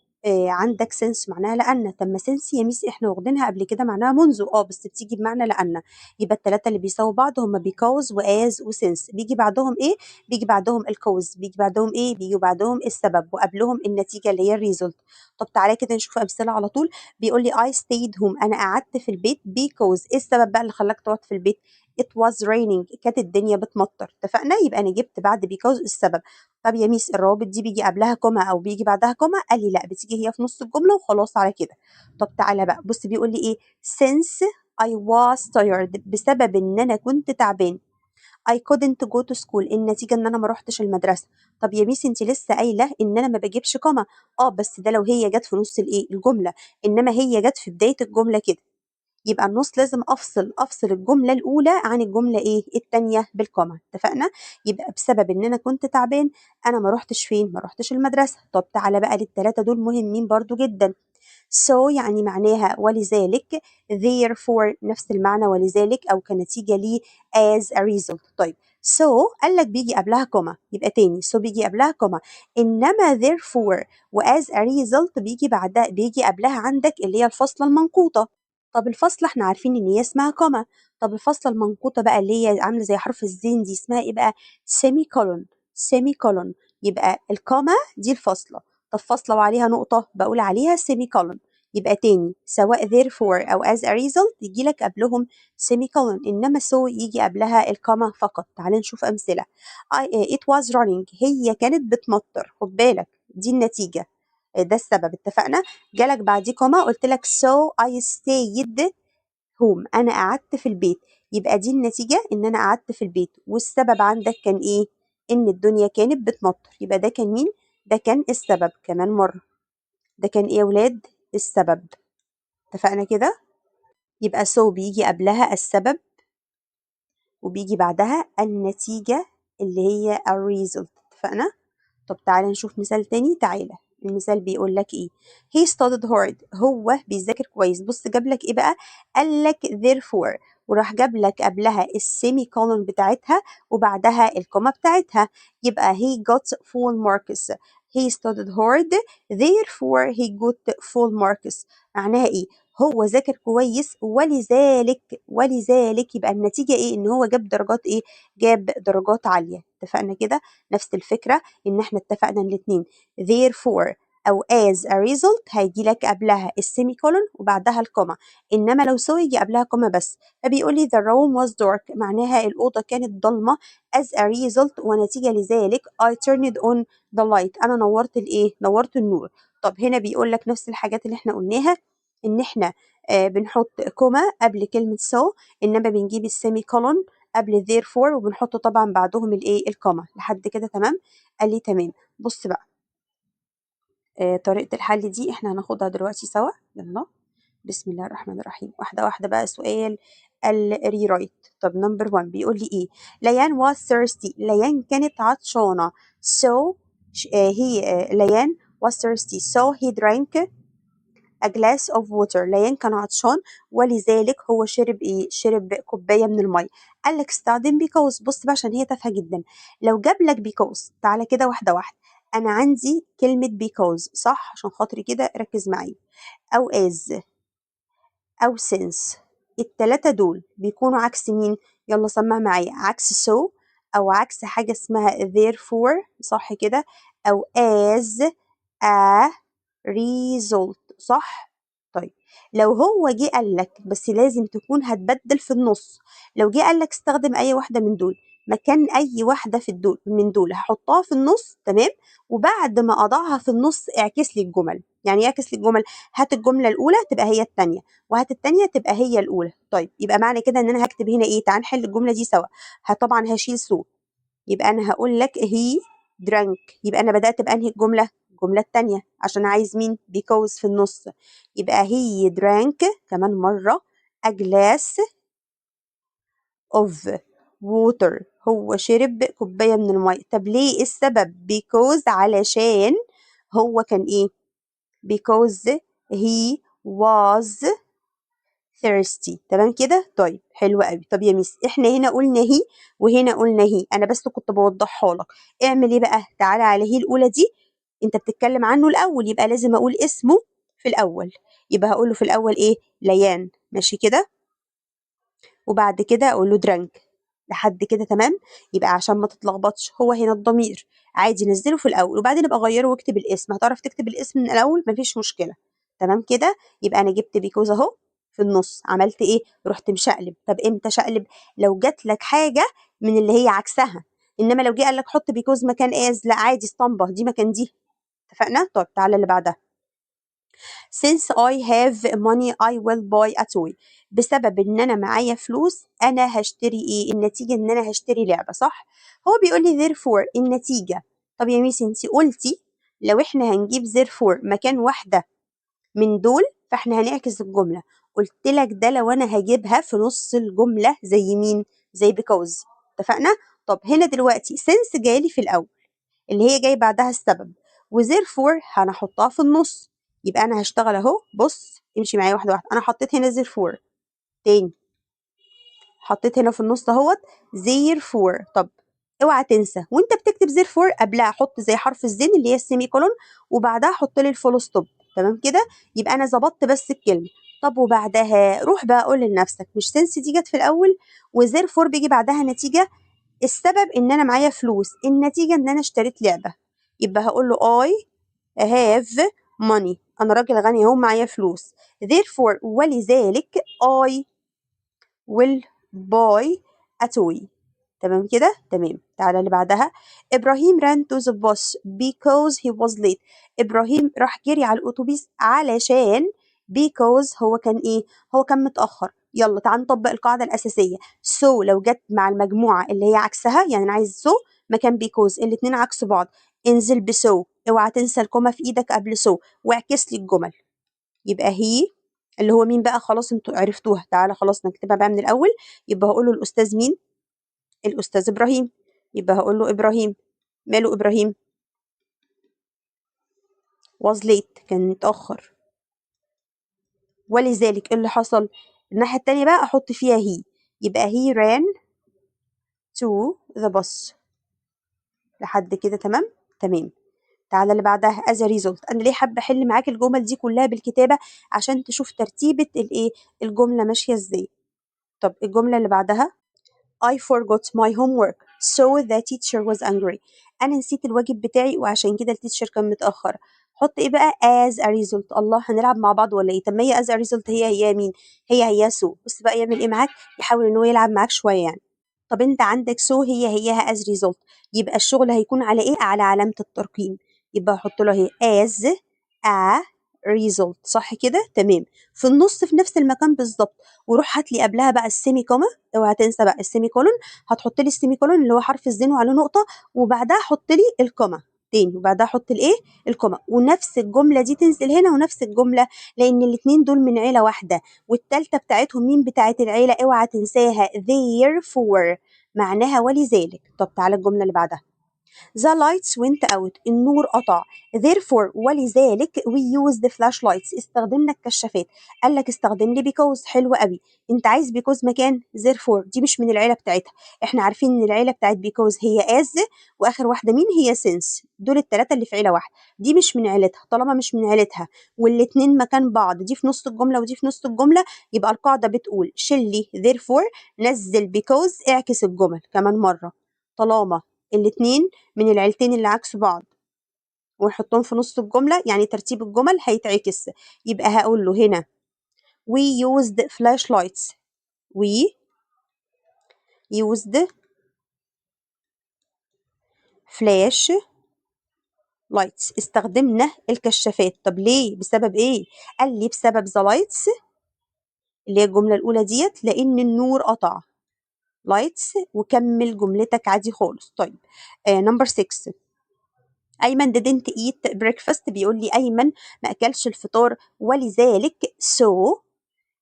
عندك since معناها لأن. طب ما since يا ميس احنا واخدينها قبل كده معناها منذ، بس بتيجي بمعنى لأن. يبقى الثلاثة اللي بيساووا بعض هم because و as و since. بيجي بعدهم ايه؟ بيجي بعدهم ال cause. بيجي بعدهم ايه؟ بيجي بعدهم السبب، وقبلهم النتيجة اللي هي ال result. طب تعالى كده نشوف أمثلة على طول. بيقول لي I stayed home، أنا قعدت في البيت because. ايه السبب بقى اللي خلاك تقعد في البيت؟ it was raining، كانت الدنيا بتمطر. اتفقنا؟ يبقى أنا جبت بعد because السبب. طب يا ميس الروابط دي بيجي قبلها comma أو بيجي بعدها comma؟ قال لي لا، بتيجي هي في نص الجملة وخلاص على كده. طب تعالى بقى بص، بيقول لي ايه؟ since I was tired، بسبب ان انا كنت تعبان I couldn't go to school، النتيجة ان انا ما روحتش المدرسة. طب يا ميس انت لسه قايلة ان انا ما بجيبش comma، بس ده لو هي جت في نص الايه الجملة، انما هي جت في بداية الجملة كده، يبقى النص لازم افصل الجملة الاولى عن الجملة ايه التانية بال comma. اتفقنا؟ يبقى بسبب ان انا كنت تعبان انا ما روحتش فين؟ ما روحتش المدرسة. طب تعالى بقى للتلاتة دول مهمين برضو جدا. so يعني معناها ولذلك، therefore نفس المعنى ولذلك أو كنتيجة ليه، as a result. طيب so قال لك بيجي قبلها comma، يبقى تاني so بيجي قبلها comma، إنما therefore و as a result بيجي بعدها، بيجي قبلها عندك اللي هي الفاصلة المنقوطة. طب الفاصلة احنا عارفين إن هي اسمها comma، طب الفاصلة المنقوطة بقى اللي هي عاملة زي حرف الزين دي اسمها إيه بقى؟ semicolon. semicolon. يبقى ال comma دي الفاصلة، طب فاصلة وعليها نقطة بقول عليها semicolon. يبقى تاني سواء therefore أو as a result يجي لك قبلهم semicolon، إنما so يجي قبلها ال comma فقط. تعال نشوف أمثلة. It was raining، هي كانت بتمطر، خد بالك دي النتيجة، ده السبب. اتفقنا؟ جالك بعديه comma قلت لك so I stayed home، أنا قعدت في البيت، يبقى دي النتيجة إن أنا قعدت في البيت، والسبب عندك كان إيه؟ إن الدنيا كانت بتمطر. يبقى ده كان مين؟ ده كان السبب. كمان مرة، ده كان إيه يا ولاد؟ السبب. اتفقنا كده؟ يبقى so بيجي قبلها السبب وبيجي بعدها النتيجة اللي هي ال result. اتفقنا؟ طب تعالى نشوف مثال تاني. تعالى المثال بيقول لك ايه؟ he studied hard، هو بيذاكر كويس. بص جاب لك ايه بقى؟ قال لك therefore، وراح جاب لك قبلها ال semicolon بتاعتها وبعدها ال comma بتاعتها، يبقى he got full marks. he studied hard therefore he got full marks. معناها ايه؟ هو ذاكر كويس ولذلك يبقى النتيجة ايه؟ ان هو جاب درجات ايه؟ جاب درجات عالية. اتفقنا كده؟ نفس الفكرة ان احنا اتفقنا الاتنين therefore او as a result هيجي لك قبلها ال semicolon وبعدها ال comma، انما لو so يجي قبلها comma بس. فبيقول لي the room was dark، معناها الأوضة كانت ضلمة، as a result ونتيجة لذلك I turned on the light، أنا نورت الإيه؟ نورت النور. طب هنا بيقول لك نفس الحاجات اللي احنا قلناها، إن احنا بنحط comma قبل كلمة so، إنما بنجيب ال semicolon قبل therefore، وبنحط طبعا بعدهم الإيه؟ ال comma. لحد كده تمام؟ قال لي تمام. بص بقى طريقة الحل دي احنا هناخدها دلوقتي سوا. يلا بسم الله الرحمن الرحيم، واحدة واحدة بقى. سؤال ال rewrite. طب number 1 بيقول لي ايه؟ ليان was thirsty، ليان كانت عطشانة، so هي ليان was thirsty so he drank a glass of water. ليان كان عطشان ولذلك هو شرب ايه؟ شرب كوباية من المية. قال لك استخدم because. بص بقى عشان هي تافهة جدا، لو جاب لك because تعالى كده واحدة واحدة. انا عندي كلمة because صح؟ عشان خاطري كده ركز معايا، او as او since، التلاتة دول بيكونوا عكس مين؟ يلا سمع معايا، عكس so او عكس حاجة اسمها therefore صح كده، او as a result صح؟ طيب لو هو جه قال لك، بس لازم تكون هتبدل في النص، لو جه قال لك استخدم اي واحدة من دول مكان اي واحدة في الدول من دول هحطها في النص، تمام؟ وبعد ما اضعها في النص اعكس لي الجمل. يعني ايه اعكس لي الجمل؟ هات الجملة الاولى تبقى هي الثانية، وهات الثانية تبقى هي الاولى. طيب يبقى معنى كده ان انا هكتب هنا ايه؟ تعال نحل الجملة دي سوا. طبعا هشيل so، يبقى انا هقول لك he drank، يبقى انا بدات بانهي الجملة؟ الجملة الثانية، عشان عايز مين؟ because في النص، يبقى he drank كمان مرة a glass of water، هو شرب كوباية من المية. طب ليه؟ ايه السبب؟ because علشان هو كان ايه؟ because he was thirsty. تمام كده؟ طيب حلو قوي. طب يا ميس احنا هنا قلنا he وهنا قلنا he، انا بس كنت بوضحها لك. اعمل ايه بقى؟ تعالى على he الاولى دي، انت بتتكلم عنه الاول، يبقى لازم اقول اسمه في الاول، يبقى هقول له في الاول ايه؟ ليان. ماشي كده؟ وبعد كده اقول له drank. لحد كده تمام؟ يبقى عشان ما تتلخبطش، هو هنا الضمير عادي نزله في الاول وبعدين ابقى غيره واكتب الاسم. هتعرف تكتب الاسم من الاول، مفيش مشكله. تمام كده؟ يبقى انا جبت because اهو في النص، عملت ايه؟ رحت مشقلب. طب امتى شقلب؟ لو جات لك حاجه من اللي هي عكسها، انما لو جه قال لك حط because مكان as، لا عادي، اسطمبه دي مكان دي. اتفقنا؟ طب تعالى اللي بعدها. since I have money I will buy a toy. بسبب ان انا معايا فلوس انا هشتري ايه؟ النتيجه ان انا هشتري لعبه، صح؟ هو بيقول لي therefore النتيجه. طب يا ميس انت قلتي لو احنا هنجيب therefore مكان واحده من دول فاحنا هنعكس الجمله. قلت لك ده لو انا هجيبها في نص الجمله، زي مين؟ زي because. اتفقنا؟ طب هنا دلوقتي since جالي في الاول اللي هي جاي بعدها السبب، و therefore هنحطها في النص. يبقى انا هشتغل اهو، بص امشي معايا واحده واحده. انا حطيت هنا therefore، تاني حطيت هنا في النص اهوت therefore. طب اوعى تنسى وانت بتكتب therefore قبلها حط زي حرف الزين اللي هي ال semicolon، وبعدها حط لي ال full stop. تمام كده؟ يبقى انا ظبطت بس الكلمه. طب وبعدها روح بقى قول لنفسك، مش since دي جت في الاول و therefore بيجي بعدها نتيجه؟ السبب ان انا معايا فلوس، النتيجه ان انا اشتريت لعبه. يبقى هقول له I have money، انا راجل غني اهو معايا فلوس، therefore ولذلك I will buy a toy. تمام كده؟ تمام. تعالى اللي بعدها. ابراهيم ran to the bus because he was late. ابراهيم راح جري على الاتوبيس علشان because هو كان ايه؟ هو كان متاخر. يلا تعال نطبق القاعده الاساسيه. so لو جت مع المجموعه اللي هي عكسها، يعني انا عايز so مكان because، الاتنين عكس بعض، انزل ب so، اوعى تنسى ال comma في ايدك قبل so، واعكس لي الجمل. يبقى he اللي هو مين بقى؟ خلاص انتوا عرفتوها. تعالى خلاص نكتبها بقى من الاول. يبقى هقول له الاستاذ مين؟ الاستاذ ابراهيم. يبقى هقول له ابراهيم. ماله ابراهيم؟ was late، كان متاخر، ولذلك ايه اللي حصل؟ الناحيه التانية بقى احط فيها he، يبقى he ran to the bus. لحد كده تمام؟ تمام. تعالى اللي بعدها. as a result. انا ليه حابه احل معاك الجمل دي كلها بالكتابه؟ عشان تشوف ترتيبه الايه، الجمله ماشيه ازاي. طب الجمله اللي بعدها I forgot my homework so the teacher was angry. انا نسيت الواجب بتاعي وعشان كده ال teacher كان متاخر. حط ايه بقى؟ as a result. الله، هنلعب مع بعض ولا ايه؟ طب ما هي as a result هي هي مين؟ هي هي so. بص بقى يعمل ايه معاك، يحاول ان هو يلعب معاك شويه يعني. طب انت عندك so هي هيها as result، يبقى الشغل هيكون على ايه؟ على علامه الترقيم. يبقى احط له اهي as a result. صح كده؟ تمام. في النص في نفس المكان بالظبط. وروح هات لي قبلها بقى ال semi comma، اوعى تنسى بقى ال semicolon. هتحط لي ال semicolon اللي هو حرف الزين وعليه نقطه، وبعدها حط لي ال comma تاني، وبعدها حط الايه؟ ال comma. ونفس الجمله دي تنزل هنا ونفس الجمله، لان الاثنين دول من عيله واحده. والثالثه بتاعتهم مين بتاعت العيله؟ اوعى تنساها، therefore معناها ولذلك. طب تعالى الجمله اللي بعدها. The lights went out، النور قطع، therefore ولذلك we used the flashlights، استخدمنا الكشافات. قال لك استخدم لي because. حلو قوي. انت عايز because مكان therefore، دي مش من العيله بتاعتها. احنا عارفين ان العيله بتاعت because هي as، واخر واحده مين؟ هي since. دول الثلاثه اللي في عيله واحده. دي مش من عيلتها. طالما مش من عيلتها والاتنين مكان بعض، دي في نص الجمله ودي في نص الجمله، يبقى القاعده بتقول شيل لي therefore، نزل because، اعكس الجمل. كمان مره، طالما الاتنين من العيلتين اللي عكس بعض ونحطهم في نص الجملة، يعني ترتيب الجمل هيتعكس. يبقى هقول له هنا we used flashlights، we used flash lights، استخدمنا الكشافات. طب ليه؟ بسبب ايه؟ قال لي بسبب the lights اللي هي الجملة الأولى ديت، لأن النور قطع. lights وكمل جملتك عادي خالص. طيب number 6. أيمن didn't eat breakfast، بيقول لي أيمن ما أكلش الفطار ولذلك so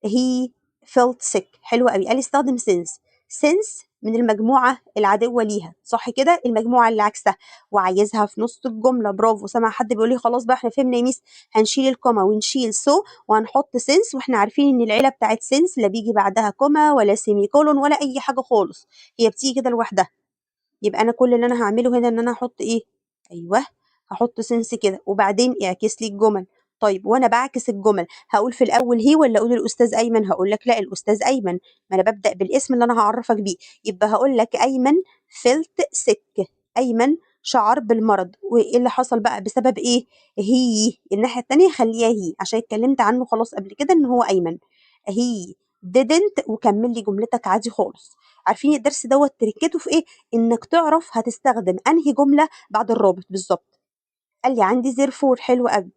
he felt sick. حلو قوي. قال لي استخدم since. since من المجموعة العدوة ليها، صح كده؟ المجموعة اللي عكسها، وعايزها في نص الجملة. برافو. سامع حد بيقول لي خلاص بقى احنا فهمنا يا ميس، هنشيل ال comma ونشيل so وهنحط since، واحنا عارفين ان العيلة بتاعت since لا بيجي بعدها comma ولا semicolon ولا اي حاجة خالص، هي بتيجي كده لوحدها. يبقى انا كل اللي انا هعمله هنا ان انا هحط ايه؟ ايوه هحط since كده، وبعدين اعكس لي الجمل. طيب وانا بعكس الجمل هقول في الاول he ولا اقول الاستاذ ايمن؟ هقول لك لا الاستاذ ايمن، ما انا ببدا بالاسم اللي انا هعرفك بيه. يبقى هقول لك ايمن felt sick، ايمن شعر بالمرض. وايه اللي حصل بقى؟ بسبب ايه؟ he. الناحية الثانية خليها he عشان اتكلمت عنه خلاص قبل كده ان هو ايمن. he didn't، وكمل لي جملتك عادي خالص. عارفين الدرس دوت تركته في ايه؟ انك تعرف هتستخدم انهي جملة بعد الرابط بالظبط. قال لي عندي therefore، حلو قوي.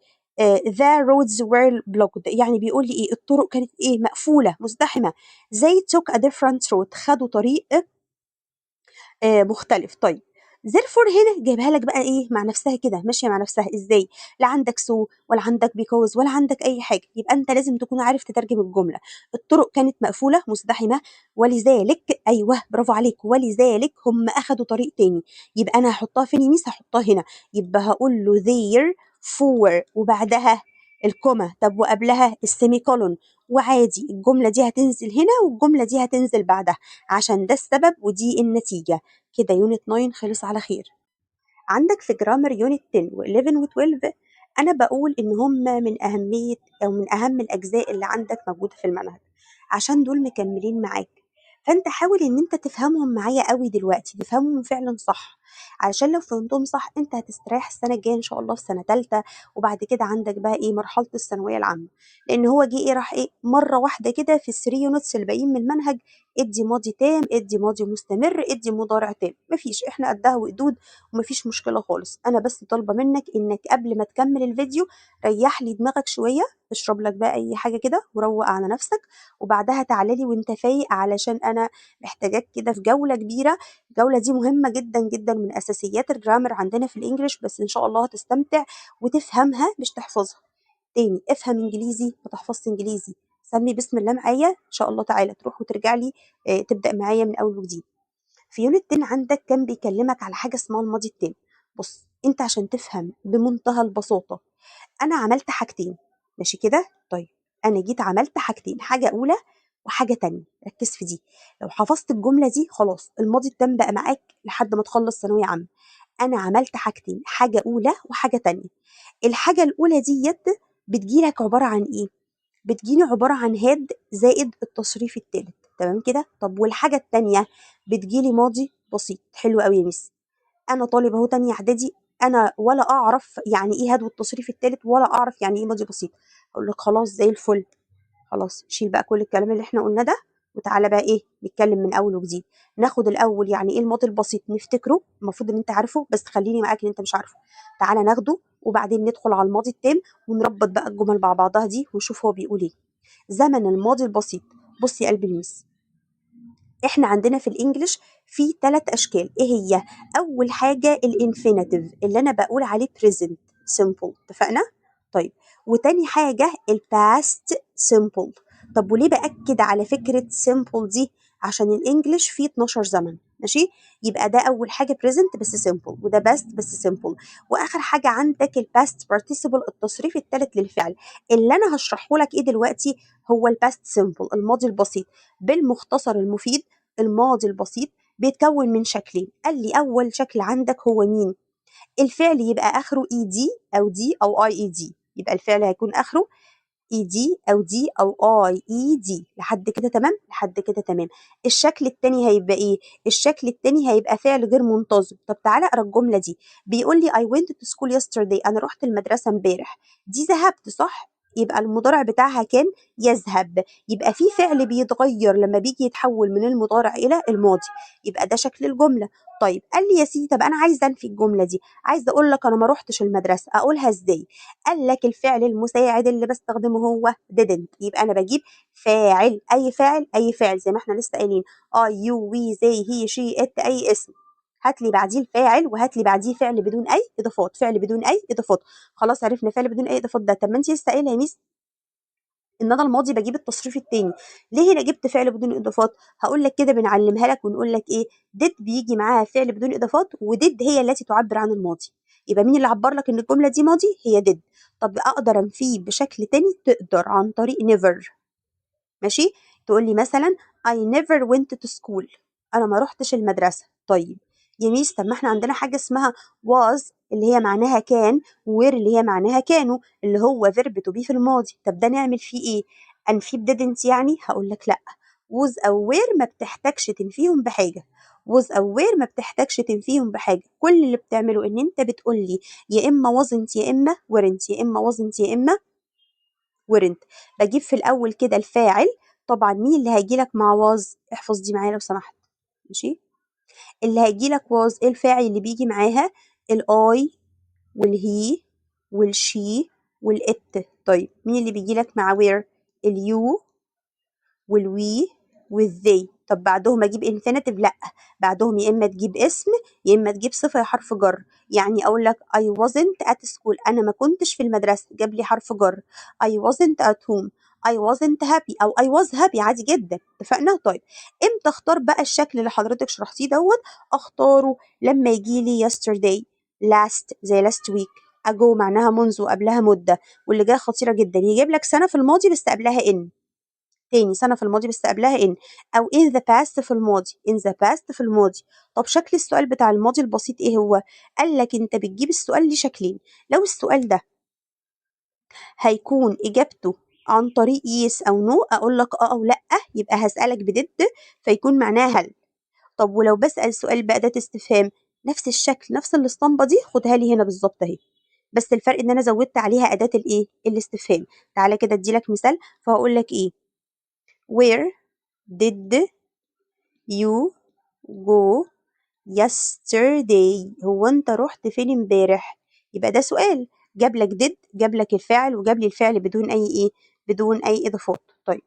The roads were blocked، يعني بيقول لي ايه؟ الطرق كانت ايه؟ مقفولة مزدحمه. they took a different route، خدوا طريق مختلف. طيب therefore هنا جايبها لك بقى ايه؟ مع نفسها كده، ماشية مع نفسها ازاي؟ لا عندك so ولا عندك because ولا عندك اي حاجة، يبقى انت لازم تكون عارف تترجم الجملة. الطرق كانت مقفولة مزدحمه ولذلك، ايوه برافو عليك، ولذلك هم اخدوا طريق تاني. يبقى انا هحطها فين يا ميس؟ هحطها هنا. يبقى هقول له therefore وبعدها ال comma، طب وقبلها ال semicolon، وعادي الجملة دي هتنزل هنا والجملة دي هتنزل بعدها عشان ده السبب ودي النتيجة. كده unit 9 خلص على خير. عندك في grammar unit 10 و11 و12، انا بقول ان هم من اهمية او من اهم الاجزاء اللي عندك موجودة في المنهج، عشان دول مكملين معاك. فانت حاول ان انت تفهمهم معايا قوي دلوقتي، تفهمهم فعلا صح، علشان لو فهمتهم صح انت هتستريح السنة الجاية ان شاء الله في سنة ثالثة، وبعد كده عندك بقى ايه؟ مرحلة الثانوية العامة. لان هو جه ايه؟ راح ايه مرة واحدة كده في ال three units الباقيين من المنهج، ادي ماضي تام، ادي ماضي مستمر، ادي مضارع تام. مفيش، احنا قدها وقدود ومفيش مشكلة خالص. انا بس طالبه منك انك قبل ما تكمل الفيديو ريح لي دماغك شوية، اشرب لك بقى اي حاجة كده وروق على نفسك، وبعدها تعالى لي وانت فايق، علشان انا محتاجاك كده في جولة كبيرة. الجولة دي مهمة جدا جدا، من اساسيات ال grammar عندنا في ال English، بس ان شاء الله هتستمتع وتفهمها مش تحفظها. تاني، افهم انجليزي ما تحفظش انجليزي. سمي بسم الله معايا ان شاء الله تعالى تروح وترجع لي، تبدا معايا من اول وجديد. في unit 10 عندك كان بيكلمك على حاجة اسمها الماضي التام. بص انت عشان تفهم بمنتهى البساطة، انا عملت حاجتين، ماشي كده؟ طيب انا جيت عملت حاجتين، حاجة اولى وحاجه تانية. ركز في دي، لو حفظت الجملة دي خلاص الماضي التام بقى معاك لحد ما تخلص ثانوية عامة. انا عملت حاجتين، حاجة اولى وحاجه تانية. الحاجة الاولى ديت بتجيلك عبارة عن ايه؟ بتجيني عبارة عن had زائد التصريف الثالث، تمام كده؟ طب والحاجة التانية بتجيلي ماضي بسيط. حلو قوي يا ميس، انا طالب اهو تانية اعدادي، انا ولا اعرف يعني ايه had والتصريف الثالث، ولا اعرف يعني ايه ماضي بسيط. اقول لك خلاص زي الفل، خلاص شيل بقى كل الكلام اللي احنا قلناه ده، وتعالى بقى ايه نتكلم من اول وجديد. ناخد الاول يعني ايه الماضي البسيط، نفتكره، المفروض ان انت عارفه بس خليني معاك ان انت مش عارفه. تعالى ناخده وبعدين ندخل على الماضي التام ونربط بقى الجمل مع بعضها دي ونشوف هو بيقول ايه. زمن الماضي البسيط. بصي يا قلب الميس، احنا عندنا في ال English في 3 اشكال. ايه هي؟ اول حاجة ال infinitive اللي انا بقول عليه present simple، اتفقنا؟ طيب وتاني حاجة ال past simple. طب وليه باكد على فكرة simple دي؟ عشان ال English فيه 12 زمن، ماشي؟ يبقى ده اول حاجة present بس simple، وده past بس simple، واخر حاجة عندك ال past participle التصريف الثالث للفعل. اللي انا هشرحه لك ايه دلوقتي هو ال past simple الماضي البسيط. بالمختصر المفيد، الماضي البسيط بيتكون من شكلين. قال لي اول شكل عندك هو مين؟ الفعل يبقى اخره ed او d او ied، يبقى الفعل هيكون اخره ed او d او ied. لحد كده تمام؟ لحد كده تمام. الشكل التاني هيبقى ايه؟ الشكل التاني هيبقى فعل غير منتظم. طب تعالى اقرا الجملة دي، بيقول لي I went to school yesterday، انا رحت المدرسة امبارح. دي ذهبت صح؟ يبقى المضارع بتاعها كان يذهب. يبقى في فعل بيتغير لما بيجي يتحول من المضارع الى الماضي، يبقى ده شكل الجملة. طيب قال لي يا سيدي طب انا عايزه انفي الجملة دي، عايزه اقول لك انا ما روحتش المدرسة، اقولها ازاي؟ قال لك الفعل المساعد اللي بستخدمه هو didn't، يبقى انا بجيب فاعل، اي فاعل، اي فاعل زي ما احنا لسه قايلين I you we they he she it، اي اسم، هات لي بعديه الفاعل وهات لي بعديه فعل بدون اي اضافات، فعل بدون اي اضافات. خلاص عرفنا فعل بدون اي اضافات ده. طب ما انت لسه قايله يا ميس ان انا الماضي بجيب التصريف التاني. ليه هنا جبت فعل بدون اضافات؟ هقول لك كده، بنعلمها لك ونقول لك ايه؟ did بيجي معاها فعل بدون اضافات، و did هي التي تعبر عن الماضي. يبقى مين اللي عبر لك ان الجملة دي ماضي؟ هي did. طب اقدر انفيه بشكل تاني؟ تقدر عن طريق never. ماشي، تقول لي مثلا I never went to school، انا ما رحتش المدرسة. طيب يا ميس، طب ما احنا عندنا حاجة اسمها was اللي هي معناها كان، were اللي هي معناها كانوا، اللي هو verb to be في الماضي. طب ده نعمل فيه ايه؟ انفيه ب didn't يعني؟ هقول لك لا، was او were ما بتحتاجش تنفيهم بحاجة. was او were ما بتحتاجش تنفيهم بحاجة. كل اللي بتعمله ان انت بتقول لي يا اما wasn't يا اما weren't، يا اما wasn't يا اما weren't. بجيب في الاول كده الفاعل. طبعا مين اللي هيجي لك مع was؟ احفظ دي معايا لو سمحت، ماشي؟ اللي هيجي لك was ايه الفاعل اللي بيجي معاها؟ ال I وال he وال she وال it. طيب مين اللي بيجي لك مع were؟ ال you وال we وال they. طب بعدهم اجيب infinitive؟ لا، بعدهم يا اما تجيب اسم يا اما تجيب صفة يا حرف جر. يعني اقول لك I wasn't at school، انا ما كنتش في المدرسة، جاب لي حرف جر. I wasn't at home، I wasn't happy او I was happy، عادي جدا. اتفقنا؟ طيب امتى اختار بقى الشكل اللي حضرتك شرحتيه دوت؟ اختاره لما يجي لي yesterday، last زي last week، ago معناها منذ قبلها مده، واللي جاية خطيرة جدا، يجيب لك سنة في الماضي بس قبلها in. تاني، سنة في الماضي بس قبلها in، أو in the past في الماضي، in the past في الماضي. طب شكل السؤال بتاع الماضي البسيط إيه هو؟ قال لك أنت بتجيب السؤال ليه شكلين. لو السؤال ده هيكون إجابته عن طريق yes أو no، أقول لك آه أو لأ، يبقى هسألك ب did فيكون معناها هل. طب ولو بسأل سؤال بأداة استفهام، نفس الشكل، نفس الاسطمبة دي خدها لي هنا بالظبط أهي، بس الفرق إن أنا زودت عليها أداة الإيه؟ الاستفهام. تعالى كده أدي لك مثال، فهقول لك إيه؟ where did you go yesterday؟ هو انت رحت فين امبارح؟ يبقى ده سؤال جاب لك did، جاب لك الفاعل، وجاب لي الفعل بدون اي ايه؟ بدون اي اضافات. طيب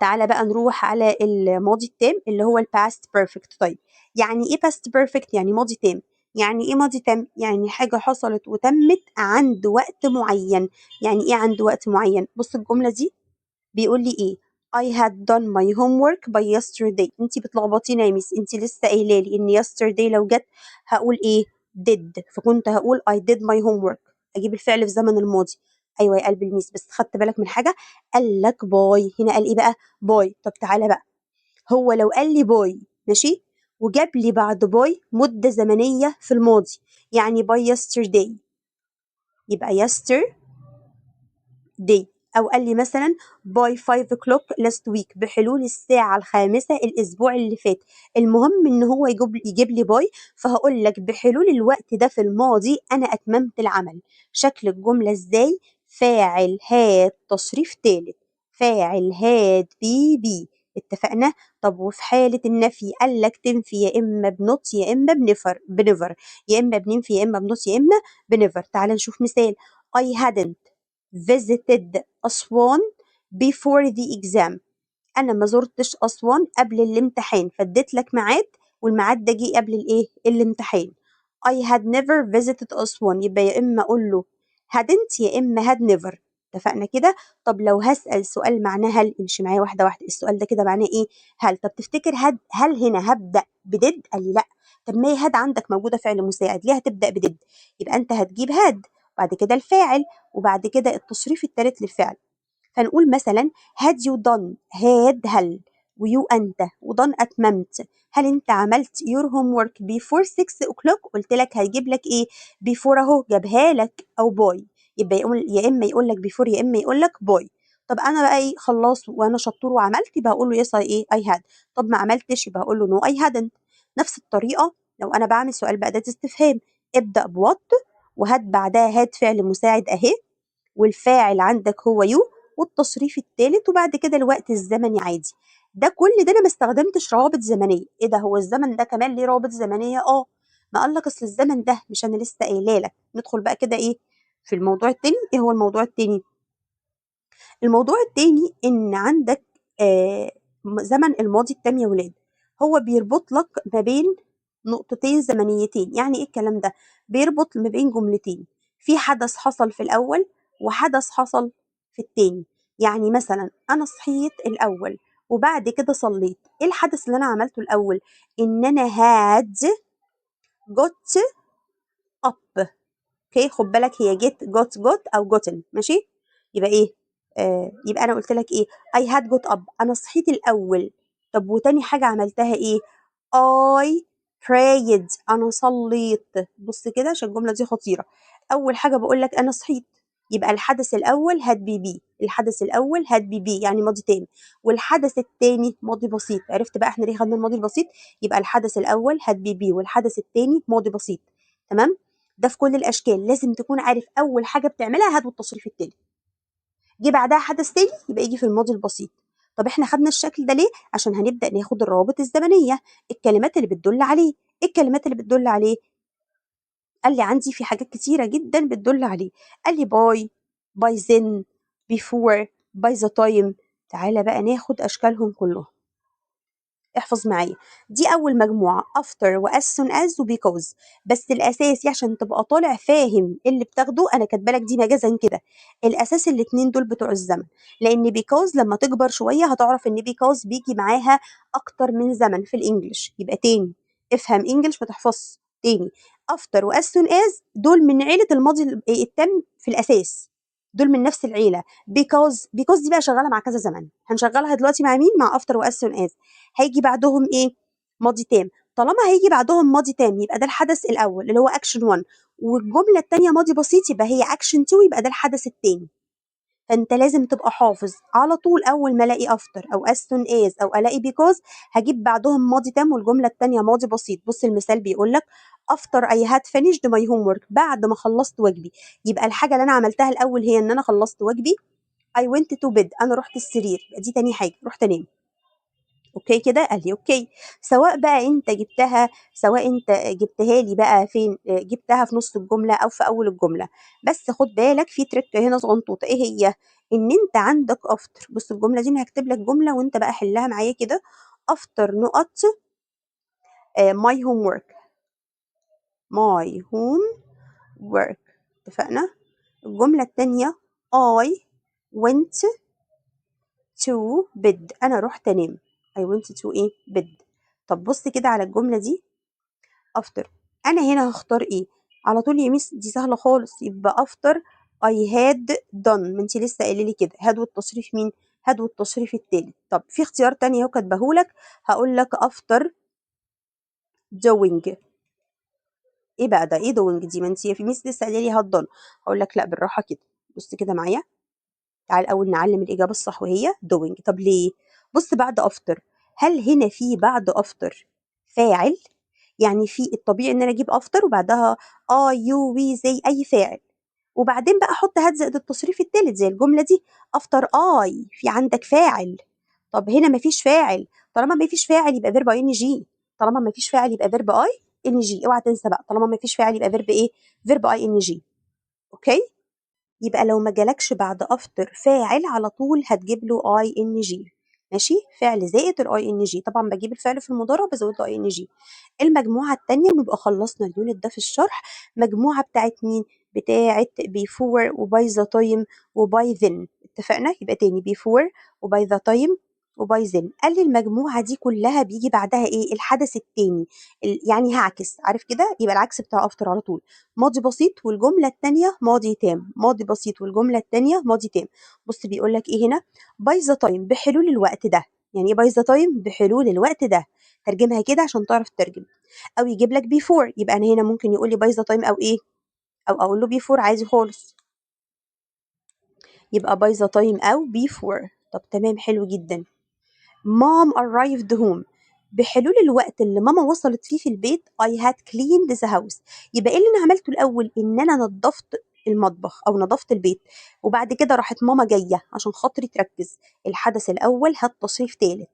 تعالى بقى نروح على الماضي التام اللي هو ال past perfect. طيب يعني ايه past perfect؟ يعني ماضي تام. يعني ايه ماضي تام؟ يعني حاجة حصلت وتمت عند وقت معين. يعني ايه عند وقت معين؟ بص الجملة دي بيقول لي ايه؟ I had done my homework by yesterday. انت بتلخبطينا يا ميس، انت لسه قايله لي ان yesterday لو جت هقول ايه؟ did، فكنت هقول I did my homework، اجيب الفعل في زمن الماضي. ايوه يا قلب الميس، بس خدت بالك من حاجة؟ قال لك by، هنا قال ايه بقى؟ by. طب تعالى بقى، هو لو قال لي by ماشي، وجاب لي بعد by مده زمنية في الماضي، يعني by yesterday، يبقى yesterday، أو قال لي مثلا by 5 o'clock last week، بحلول الساعة 5 الأسبوع اللي فات. المهم إن هو يجيب لي by، فهقول لك بحلول الوقت ده في الماضي أنا أتممت العمل. شكل الجملة إزاي؟ فاعل had تصريف ثالث، فاعل had PP. اتفقنا؟ طب وفي حالة النفي قال لك تنفي يا إما ب not يا إما ب never، ب never، يا إما بننفي يا إما ب not يا إما ب never. تعال نشوف مثال. I hadn't visited أسوان before the exam. أنا ما زرتش أسوان قبل الامتحان، فاديت لك ميعاد والميعاد ده جه قبل الإيه؟ الامتحان. I had never visited أسوان، يبقى يا إما أقول له hadn't يا إما had never. اتفقنا كده؟ طب لو هسأل سؤال معناه هل، امشي معايا واحدة واحدة، السؤال ده كده معناه إيه؟ هل. طب تفتكر had هل هنا هبدأ ب did؟ قال لي لا. طب ما هي had عندك موجودة فعل مساعد، ليه هتبدأ ب did؟ يبقى أنت هتجيب had بعد كده الفاعل وبعد كده التصريف الثالث للفعل. فنقول مثلا had you done، had هل، و you أنت، و done أتممت، هل أنت عملت your homework before 6 o'clock؟ قلت لك هيجيب لك إيه؟ before أهو جابها لك، أو by. يبقى يقول يا إما يقول لك before يا إما يقول لك by. طب أنا بقى إيه؟ خلاص وأنا شطور وعملت، يبقى هقول له yes I إيه؟ I had. طب ما عملتش يبقى هقول له no I hadn't. نفس الطريقة لو أنا بعمل سؤال بأداة استفهام، ابدأ ب what وهات بعدها had فعل مساعد أهي، والفاعل عندك هو you والتصريف الثالث، وبعد كده الوقت الزمني عادي. ده كل ده انا ما استخدمتش روابط زمنية. ايه ده، هو الزمن ده كمان ليه روابط زمنية؟ ما قال لك اصل الزمن ده مش انا لسه قايله لك. ندخل بقى كده ايه في الموضوع التاني. ايه هو الموضوع التاني؟ الموضوع التاني ان عندك زمن الماضي التام يا ولاد، هو بيربط لك ما بين نقطتين زمنيتين. يعني ايه الكلام ده؟ بيربط ما بين جملتين، في حدث حصل في الاول وحدث حصل في التاني. يعني مثلا انا صحيت الاول وبعد كده صليت، ايه الحدث اللي انا عملته الاول؟ ان انا had got up. okay، خد بالك هي get got got او gotten، ماشي؟ يبقى ايه؟ يبقى انا قلت لك ايه؟ I had got up، انا صحيت الاول. طب وتاني حاجة عملتها ايه؟ I prayed، انا صليت. بص كده عشان الجملة دي خطيرة. اول حاجة بقول لك انا صحيت، يبقى الحدث الاول had PP، الحدث الاول had PP يعني ماضي تام، والحدث الثاني ماضي بسيط. عرفت بقى احنا ليه خدنا الماضي البسيط؟ يبقى الحدث الاول had PP والحدث الثاني ماضي بسيط. تمام؟ ده في كل الاشكال لازم تكون عارف اول حاجة بتعملها had والتصريف التالت، جه بعدها حدث تاني يبقى يجي في الماضي البسيط. طب احنا خدنا الشكل ده ليه؟ عشان هنبدا ناخد الروابط الزمنية، الكلمات اللي بتدل عليه. ايه الكلمات اللي بتدل عليه؟ قال لي عندي في حاجات كتيرة جدا بتدل عليه. قال لي by، by then، before، by the time. تعالى بقى ناخد اشكالهم كلهم، احفظ معايا. دي اول مجموعة، after و as soon as و because. بس الاساسي عشان تبقى طالع فاهم اللي بتاخده، انا كاتبه لك دي مجازا كده، الاساس الاتنين دول بتوع الزمن، لان because لما تكبر شوية هتعرف ان because بيجي معاها اكتر من زمن في ال English. يبقى تاني افهم English ما تحفظش. تاني after و as soon as دول من عيله الماضي التام في الاساس، دول من نفس العيلة. because دي بقى شغالة مع كذا زمن، هنشغلها دلوقتي مع مين؟ مع after و as soon as. هيجي بعدهم ايه؟ ماضي تام. طالما هيجي بعدهم ماضي تام يبقى ده الحدث الاول اللي هو اكشن 1، والجملة الثانية ماضي بسيط يبقى هي اكشن 2، يبقى ده الحدث الثاني. فانت لازم تبقى حافظ على طول، اول ما الاقي after او as soon as او الاقي because هجيب بعدهم ماضي تام والجملة الثانية ماضي بسيط. بص المثال بيقول لك after I had finished my homework، بعد ما خلصت واجبي. يبقى الحاجة اللي انا عملتها الاول هي ان انا خلصت واجبي. I went to bed، انا رحت السرير، يبقى دي تاني حاجة، رحت انام. okay كده؟ قال لي okay. سواء بقى انت جبتها، سواء انت جبتها لي بقى فين، جبتها في نص الجملة او في اول الجملة، بس خد بالك في trick هنا صغنطوطه. ايه هي؟ ان انت عندك after. بص الجملة دي انا هكتب لك جملة وانت بقى حلها معايا كده. after نقط my homework، my homework، اتفقنا؟ الجملة الثانية I went to bed، انا رحت انام. I went to ايه؟ bed. طب بص كده على الجملة دي after، انا هنا هختار ايه؟ على طول يا ميس دي سهلة خالص، يبقى after I had done، ما انت لسه قايله لي كده had والتصريف مين؟ had والتصريف التالت. طب في اختيار تاني اهو كاتبهولك، هقول لك after doing. ايه بقى ده؟ ايه doing دي؟ ما انت في ميس لسه قايله لي had done. هقول لك لا، بالراحة كده، بص كده معايا، تعال الاول نعلم الاجابة الصح وهي doing. طب ليه؟ بص بعد after، هل هنا في بعد after فاعل؟ يعني في الطبيعي ان انا اجيب after وبعدها I you we they اي فاعل، وبعدين بقى احط had زائد التصريف الثالث زي الجملة دي. after I في عندك فاعل، طب هنا مفيش فاعل، طالما مفيش فاعل يبقى verb ing، طالما مفيش فاعل يبقى verb ing. اوعى تنسى بقى، طالما مفيش فاعل يبقى verb ايه؟ verb ing. okay، يبقى لو ما جالكش بعد after فاعل على طول هتجيب له ing، ماشي؟ فعل زائد ال ing، طبعا بجيب الفعل في المضارع بزود له ing. المجموعة الثانية نبقى خلصنا ال unit ده في الشرح. مجموعة بتاعت مين؟ بتاعت before و by the time و by then. اتفقنا؟ يبقى تاني before و by the time و by then. قال لي المجموعة دي كلها بيجي بعدها ايه؟ الحدث التاني، يعني هعكس، عارف كده؟ يبقى العكس بتاع after على طول، ماضي بسيط والجملة التانية ماضي تام، ماضي بسيط والجملة التانية ماضي تام. بص بيقول لك ايه هنا؟ by the time بحلول الوقت ده. يعني ايه by the time؟ بحلول الوقت ده، ترجمها كده عشان تعرف تترجم. او يجيب لك before، يبقى انا هنا ممكن يقول لي by the time او ايه؟ او اقول له before عادي خالص، يبقى by the time او before. طب تمام، حلو جدا. mom arrived home، بحلول الوقت اللي ماما وصلت فيه في البيت I had cleaned the house. يبقى ايه اللي انا عملته الاول؟ ان انا نظفت المطبخ او نظفت البيت، وبعد كده راحت ماما جاية عشان خاطري تركز. الحدث الاول had تصريف ثالث،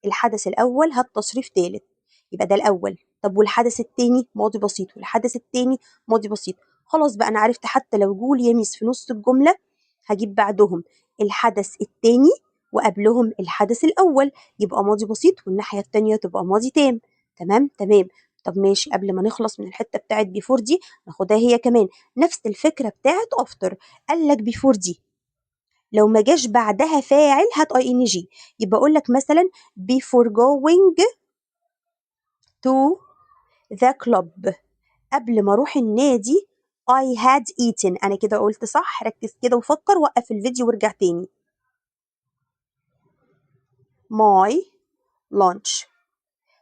الحدث الاول had تصريف ثالث، يبقى ده الاول. طب والحدث الثاني ماضي بسيط، والحدث الثاني ماضي بسيط. خلاص بقى انا عرفت حتى لو جول يا ميس في نص الجملة هجيب بعدهم الحدث الثاني وقبلهم الحدث الأول، يبقى ماضي بسيط، والناحية التانية تبقى ماضي تام. تمام تمام. طب ماشي، قبل ما نخلص من الحتة بتاعت before دي ناخدها هي كمان نفس الفكرة بتاعت after. قال لك before دي لو ما جاش بعدها فاعل هات ing. يبقى اقول لك مثلا before going to the club، قبل ما اروح النادي I had eaten. انا كده قلت صح؟ ركز كده وفكر، وقف الفيديو وارجع تاني. my lunch.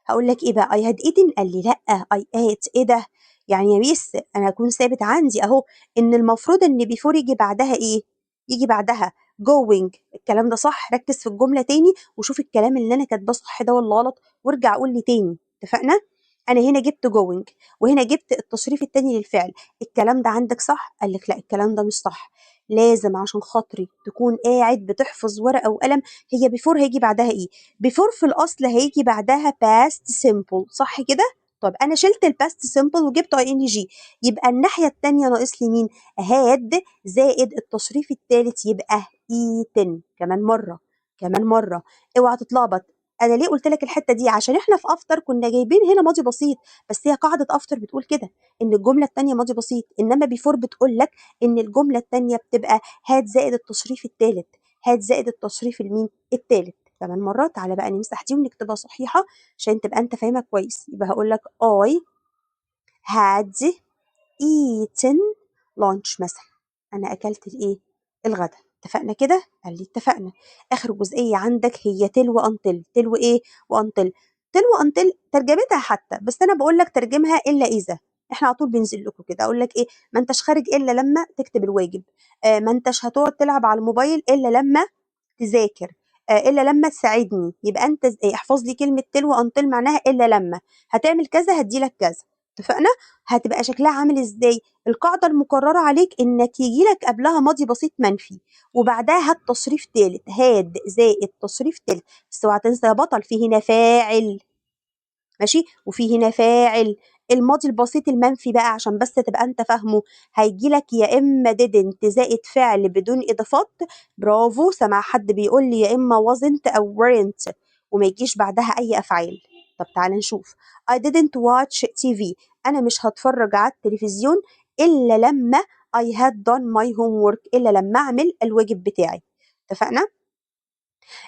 هقول لك ايه بقى؟ I had eaten؟ قال لي لا، I ate. ايه ده يعني يا ميس؟ انا هكون ثابت عندي اهو ان المفروض ان before يجي بعدها ايه؟ يجي بعدها going. الكلام ده صح؟ ركز في الجملة تاني وشوف الكلام اللي انا كاتباه صح ده ولا غلط، وارجع قول لي تاني. اتفقنا؟ انا هنا جبت going وهنا جبت التصريف التاني للفعل. الكلام ده عندك صح؟ قال لك لا، الكلام ده مش صح. لازم عشان خاطري تكون قاعد بتحفظ ورقة وقلم. هي before هيجي بعدها ايه؟ before في الاصل هيجي بعدها past simple، صح كده؟ طب انا شلت ال past simple وجبت ing، يبقى الناحية الثانية ناقص لي مين؟ had زائد التصريف الثالث، يبقى eaten. كمان مرة، كمان مرة، اوعى تتلخبط. انا ليه قلت لك الحتة دي؟ عشان احنا في after كنا جايبين هنا ماضي بسيط، بس هي قاعدة after بتقول كده ان الجملة الثانية ماضي بسيط، انما before بتقول لك ان الجملة الثانية بتبقى had زائد التصريف الثالث، had زائد التصريف المين؟ الثالث. كمان مرة، تعالى بقى نمسح دي ونكتبها صحيحه عشان تبقى انت فاهمها كويس. يبقى هقول لك I had eaten lunch مثلا، انا اكلت الايه؟ الغدا. اتفقنا كده؟ قال لي اتفقنا. اخر جزئية عندك هي till و until. till وايه؟ و until. till و until ترجمتها حتى، بس انا بقول لك ترجمها الا اذا. احنا على طول بنزل لكم كده، اقول لك ايه؟ ما انتش خارج الا لما تكتب الواجب، ما انتش هتقعد تلعب على الموبايل الا لما تذاكر، الا لما تساعدني. يبقى انت احفظ لي كلمة till و until معناها الا لما هتعمل كذا هدي لك كذا. اتفقنا؟ هتبقى شكلها عامل ازاي؟ القاعدة المقررة عليك انك يجي لك قبلها ماضي بسيط منفي وبعدها هات تصريف ثالث، had زائد تصريف ثالث. بس اوعى تنسى يا بطل، في هنا فاعل، ماشي، وفي هنا فاعل. الماضي البسيط المنفي بقى عشان بس تبقى انت فاهمه، هيجي لك يا اما didn't زائد فعل بدون اضافات، برافو، سمع حد بيقول لي يا اما wasn't او weren't، وما يجيش بعدها اي افعال. طب تعال نشوف I didn't watch TV، انا مش هتفرج على التلفزيون الا لما I had done my homework، الا لما اعمل الواجب بتاعي. اتفقنا؟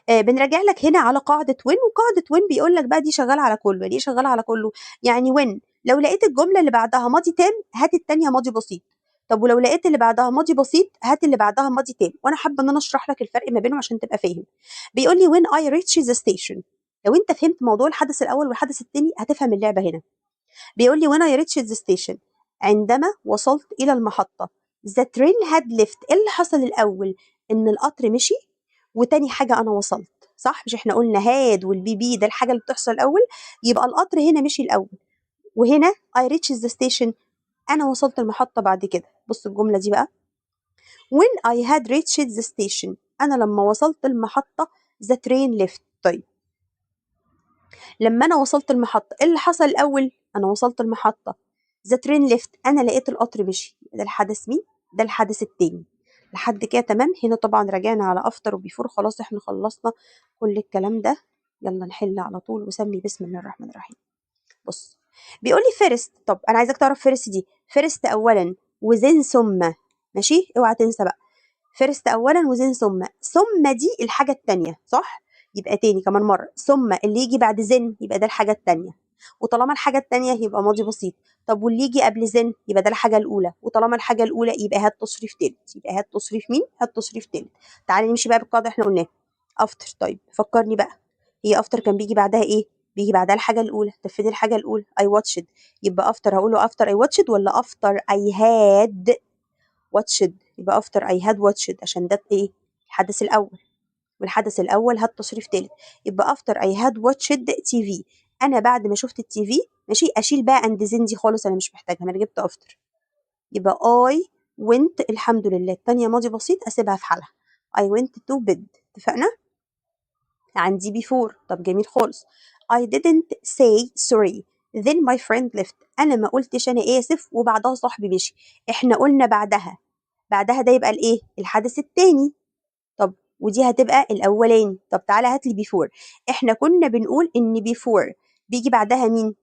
بنراجع لك هنا على قاعدة when، وقاعدة when بيقول لك بقى دي شغالة على كله. يعني ايه شغالة على كله؟ يعني when لو لقيت الجملة اللي بعدها ماضي تام هات التانية ماضي بسيط. طب ولو لقيت اللي بعدها ماضي بسيط هات اللي بعدها ماضي تام. وانا حابة ان انا اشرح لك الفرق ما بينهم عشان تبقى فاهم. بيقول لي when I reached the station، لو انت فهمت موضوع الحدث الاول والحدث الثاني هتفهم اللعبة هنا. بيقول لي when I reached the station، عندما وصلت الى المحطة، the train had left. ايه اللي حصل الاول؟ ان القطر مشي، وتاني حاجة انا وصلت، صح؟ مش احنا قلنا had وال pp ده الحاجة اللي بتحصل الاول؟ يبقى القطر هنا مشي الاول، وهنا I reached the station انا وصلت المحطة بعد كده. بص الجملة دي بقى، when I had reached the station، انا لما وصلت المحطة the train left. طيب لما انا وصلت المحطة ايه اللي حصل الاول؟ انا وصلت المحطة، the train left، انا لقيت القطر مشي. ده الحدث مين؟ ده الحدث التاني. لحد كده تمام. هنا طبعا راجعنا على after و before، خلاص احنا خلصنا كل الكلام ده. يلا نحل على طول وسمي بسم الله الرحمن الرحيم. بص بيقول لي first، طب انا عايزاك تعرف first دي، first اولا و then ثم، ماشي؟ اوعى تنسى بقى first اولا و then ثم، ثم دي الحاجة التانية صح؟ يبقى تاني كمان مرة، ثم اللي يجي بعد then يبقى ده الحاجة التانية، وطالما الحاجة التانية يبقى ماضي بسيط. طب واللي يجي قبل then يبقى ده الحاجة الاولى، وطالما الحاجة الاولى يبقى had تصريف تالت. يبقى had تصريف مين؟ had تصريف تالت. تعالي نمشي بقى بالقاعدة احنا قلناها. after، طيب فكرني بقى، هي after كان بيجي بعدها ايه؟ بيجي بعدها الحاجة الاولى. طب فين الحاجة الاولى؟ I watched. يبقى after هقوله after I watched ولا after I had watched؟ يبقى after I had watched، عشان ده ايه؟ الحدث الاول، والحدث الاول had تصريف تالت. يبقى after I had watched TV، انا بعد ما شفت ال TV، ماشي؟ اشيل بقى and then دي خالص، انا مش محتاجها، ما انا جبت after. يبقى I went، الحمد لله التانية ماضي بسيط اسيبها في حالها، I went to bed. اتفقنا؟ عندي before. طب جميل خالص. I didn't say sorry then my friend left. انا ما قلتش انا اسف وبعدها صاحبي مشي. احنا قلنا بعدها، بعدها ده يبقى الايه؟ الحدث التاني. طب ودي هتبقى الاولاني. طب تعالى هات لي before. احنا كنا بنقول ان before بيجي بعدها مين؟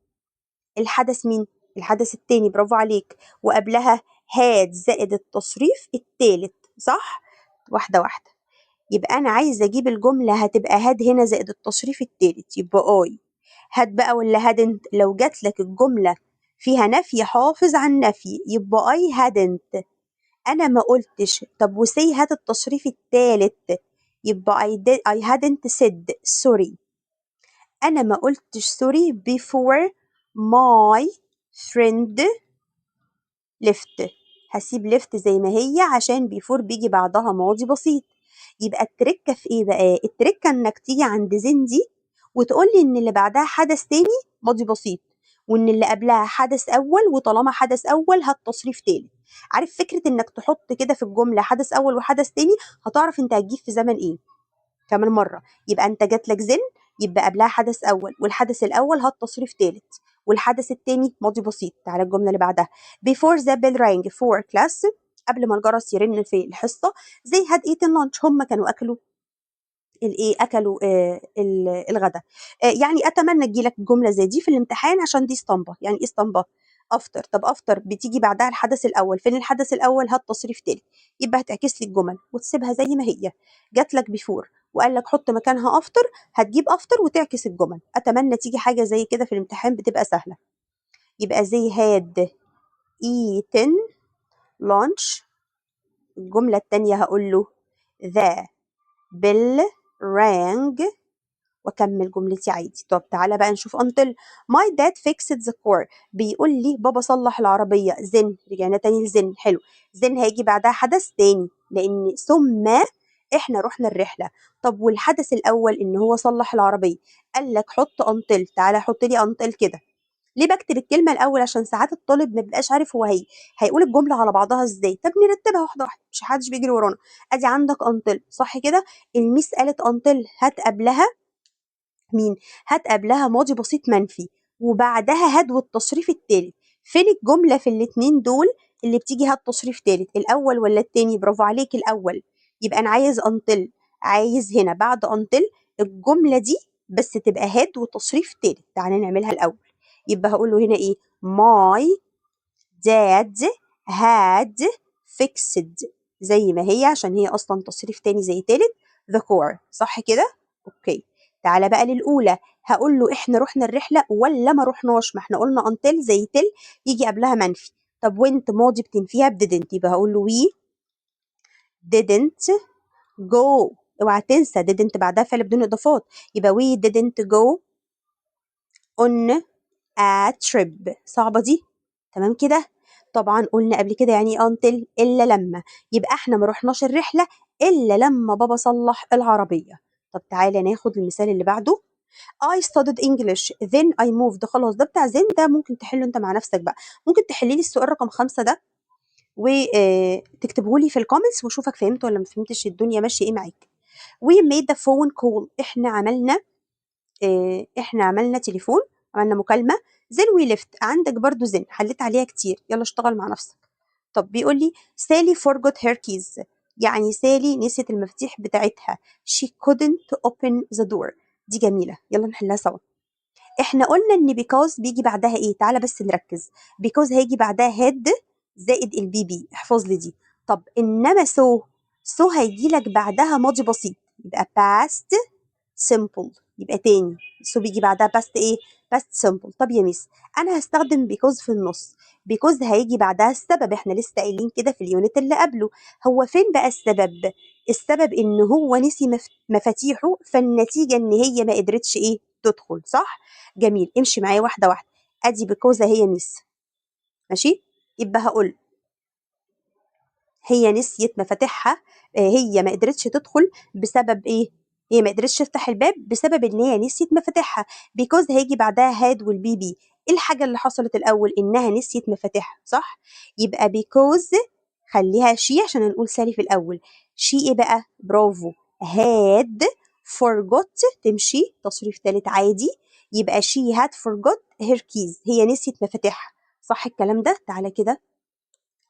الحدث مين؟ الحدث التاني، برافو عليك. وقبلها had زائد التصريف التالت، صح؟ واحدة واحدة. يبقى أنا عايزة أجيب الجملة هتبقى had هنا زائد التصريف التالت، يبقى I had بقى ولا hadn't؟ لو جات لك الجملة فيها نفي حافظ على النفي، يبقى I hadn't. أنا ما قلتش. طب و say هات التصريف التالت، يبقى I hadn't said sorry. أنا ما قلتش sorry before my friend left. هسيب left زي ما هي عشان before بيجي بعدها ماضي بسيط. يبقى التركة في ايه بقى؟ التركة انك تيجي عند then دي وتقول لي ان اللي بعدها حدث تاني ماضي بسيط، وان اللي قبلها حدث اول، وطالما حدث اول هات تصريف تالت. عارف فكرة انك تحط كده في الجملة حدث اول وحدث تاني، هتعرف انت هتجيب في زمن ايه. كمان مرة، يبقى انت جات لك then يبقى قبلها حدث اول، والحدث الاول هات تصريف تالت، والحدث التاني ماضي بسيط. تعالى الجملة اللي بعدها، before the bell rang for class، قبل ما الجرس يرن في الحصة، they had eaten lunch، هم كانوا أكلوا الايه؟ اكلوا الغداء. يعني اتمنى تجيلك جملة زي دي في الامتحان عشان دي اسطمبه. يعني ايه اسطمبه؟ after. طب after بتيجي بعدها الحدث الاول، فين الحدث الاول؟ هات تصريف تالت. يبقى هتعكس لي الجمل وتسيبها زي ما هي. جات لك before وقال لك حط مكانها after، هتجيب after وتعكس الجمل. اتمنى تيجي حاجة زي كده في الامتحان، بتبقى سهله. يبقى they had eaten lunch. الجملة التانية هقول له the bell rang واكمل جملتي عادي. طب تعالى بقى نشوف until. my dad fixed the car، بيقول لي بابا صلح العربية. then، رجعنا تاني ل then. حلو، then هيجي بعدها حدث تاني لان ثم احنا رحنا الرحلة. طب والحدث الاول ان هو صلح العربية، قال لك حط until. تعالى حط لي until كده. ليه بكتب الكلمة الأول؟ عشان ساعات الطالب ما بيبقاش عارف هو هي هيقول الجملة على بعضها ازاي. طب نرتبها واحدة واحدة، مش حدش بيجري ورانا. ادي عندك until، صح كده؟ الميس قالت until هات قبلها مين؟ هات قبلها ماضي بسيط منفي، وبعدها had والتصريف التالت. فين الجملة في الاتنين دول اللي بتيجي had تصريف تالت؟ الأول ولا التاني؟ برافو عليك، الأول. يبقى أنا عايز until، عايز هنا بعد until الجملة دي بس تبقى had وتصريف تالت. تعالى نعملها الأول. يبقى هقول له هنا إيه؟ my dad had fixed زي ما هي عشان هي أصلا تصريف تاني زي تالت the car، صح كده؟ okay. تعالى بقى للأولى، هقول له إحنا رحنا الرحلة ولا ما رحناش؟ ما إحنا قلنا until زي till يجي قبلها منفي. طب went ماضي بتنفيها ب didn't، يبقى هقول له we didn't go. اوعى تنسى didn't بعدها فعل بدون إضافات، يبقى we didn't go on a trip. صعبة دي؟ تمام كده؟ طبعا قلنا قبل كده يعني ايه until؟ إلا لما. يبقى احنا ما رحناش الرحلة إلا لما بابا صلح العربية. طب تعالى ناخد المثال اللي بعده. I studied English then I moved. خلاص ده بتاع then، ده ممكن تحله انت مع نفسك بقى. ممكن تحلي لي السؤال رقم 5 ده وتكتبه لي في ال comments واشوفك فهمت ولا ما فهمتش، الدنيا ماشية ايه معاك. we made the phone call، احنا عملنا تليفون، عملنا مكالمه. then we left. عندك برضو then حليت عليها كتير، يلا اشتغل مع نفسك. طب بيقول لي سالي forgot her keys، يعني سالي نسيت المفاتيح بتاعتها. she couldn't open the door. دي جميلة، يلا نحلها سوا. احنا قلنا ان because بيجي بعدها ايه؟ تعالى بس نركز. because هيجي بعدها had زائد ال PP، احفظ لي دي. طب انما so، so هيجي لك بعدها ماضي بسيط، يبقى past simple. يبقى تاني so بيجي بعدها past ايه؟ past simple. طب يا ميس انا هستخدم because في النص. because هيجي بعدها السبب، احنا لسه قايلين كده في ال unit اللي قبله. هو فين بقى السبب؟ السبب ان هو نسي مفاتيحه، فالنتيجة ان هي ما قدرتش ايه؟ تدخل، صح؟ جميل، امشي معايا واحدة واحدة. ادي because اهي يا ميس، ماشي؟ يبقى هقول هي نسيت مفاتيحها، هي ما قدرتش تدخل بسبب ايه؟ هي ما قدرتش تفتح الباب بسبب ان هي نسيت مفاتيحها. because هيجي بعدها had وال PP. ايه الحاجة اللي حصلت الاول؟ انها نسيت مفاتيحها، صح؟ يبقى because خليها she عشان نقول سالي في الاول. she ايه بقى؟ برافو، had forgot، تمشي تصريف ثالث عادي. يبقى she had forgot her keys، هي نسيت مفاتيحها، صح الكلام ده؟ تعالى كده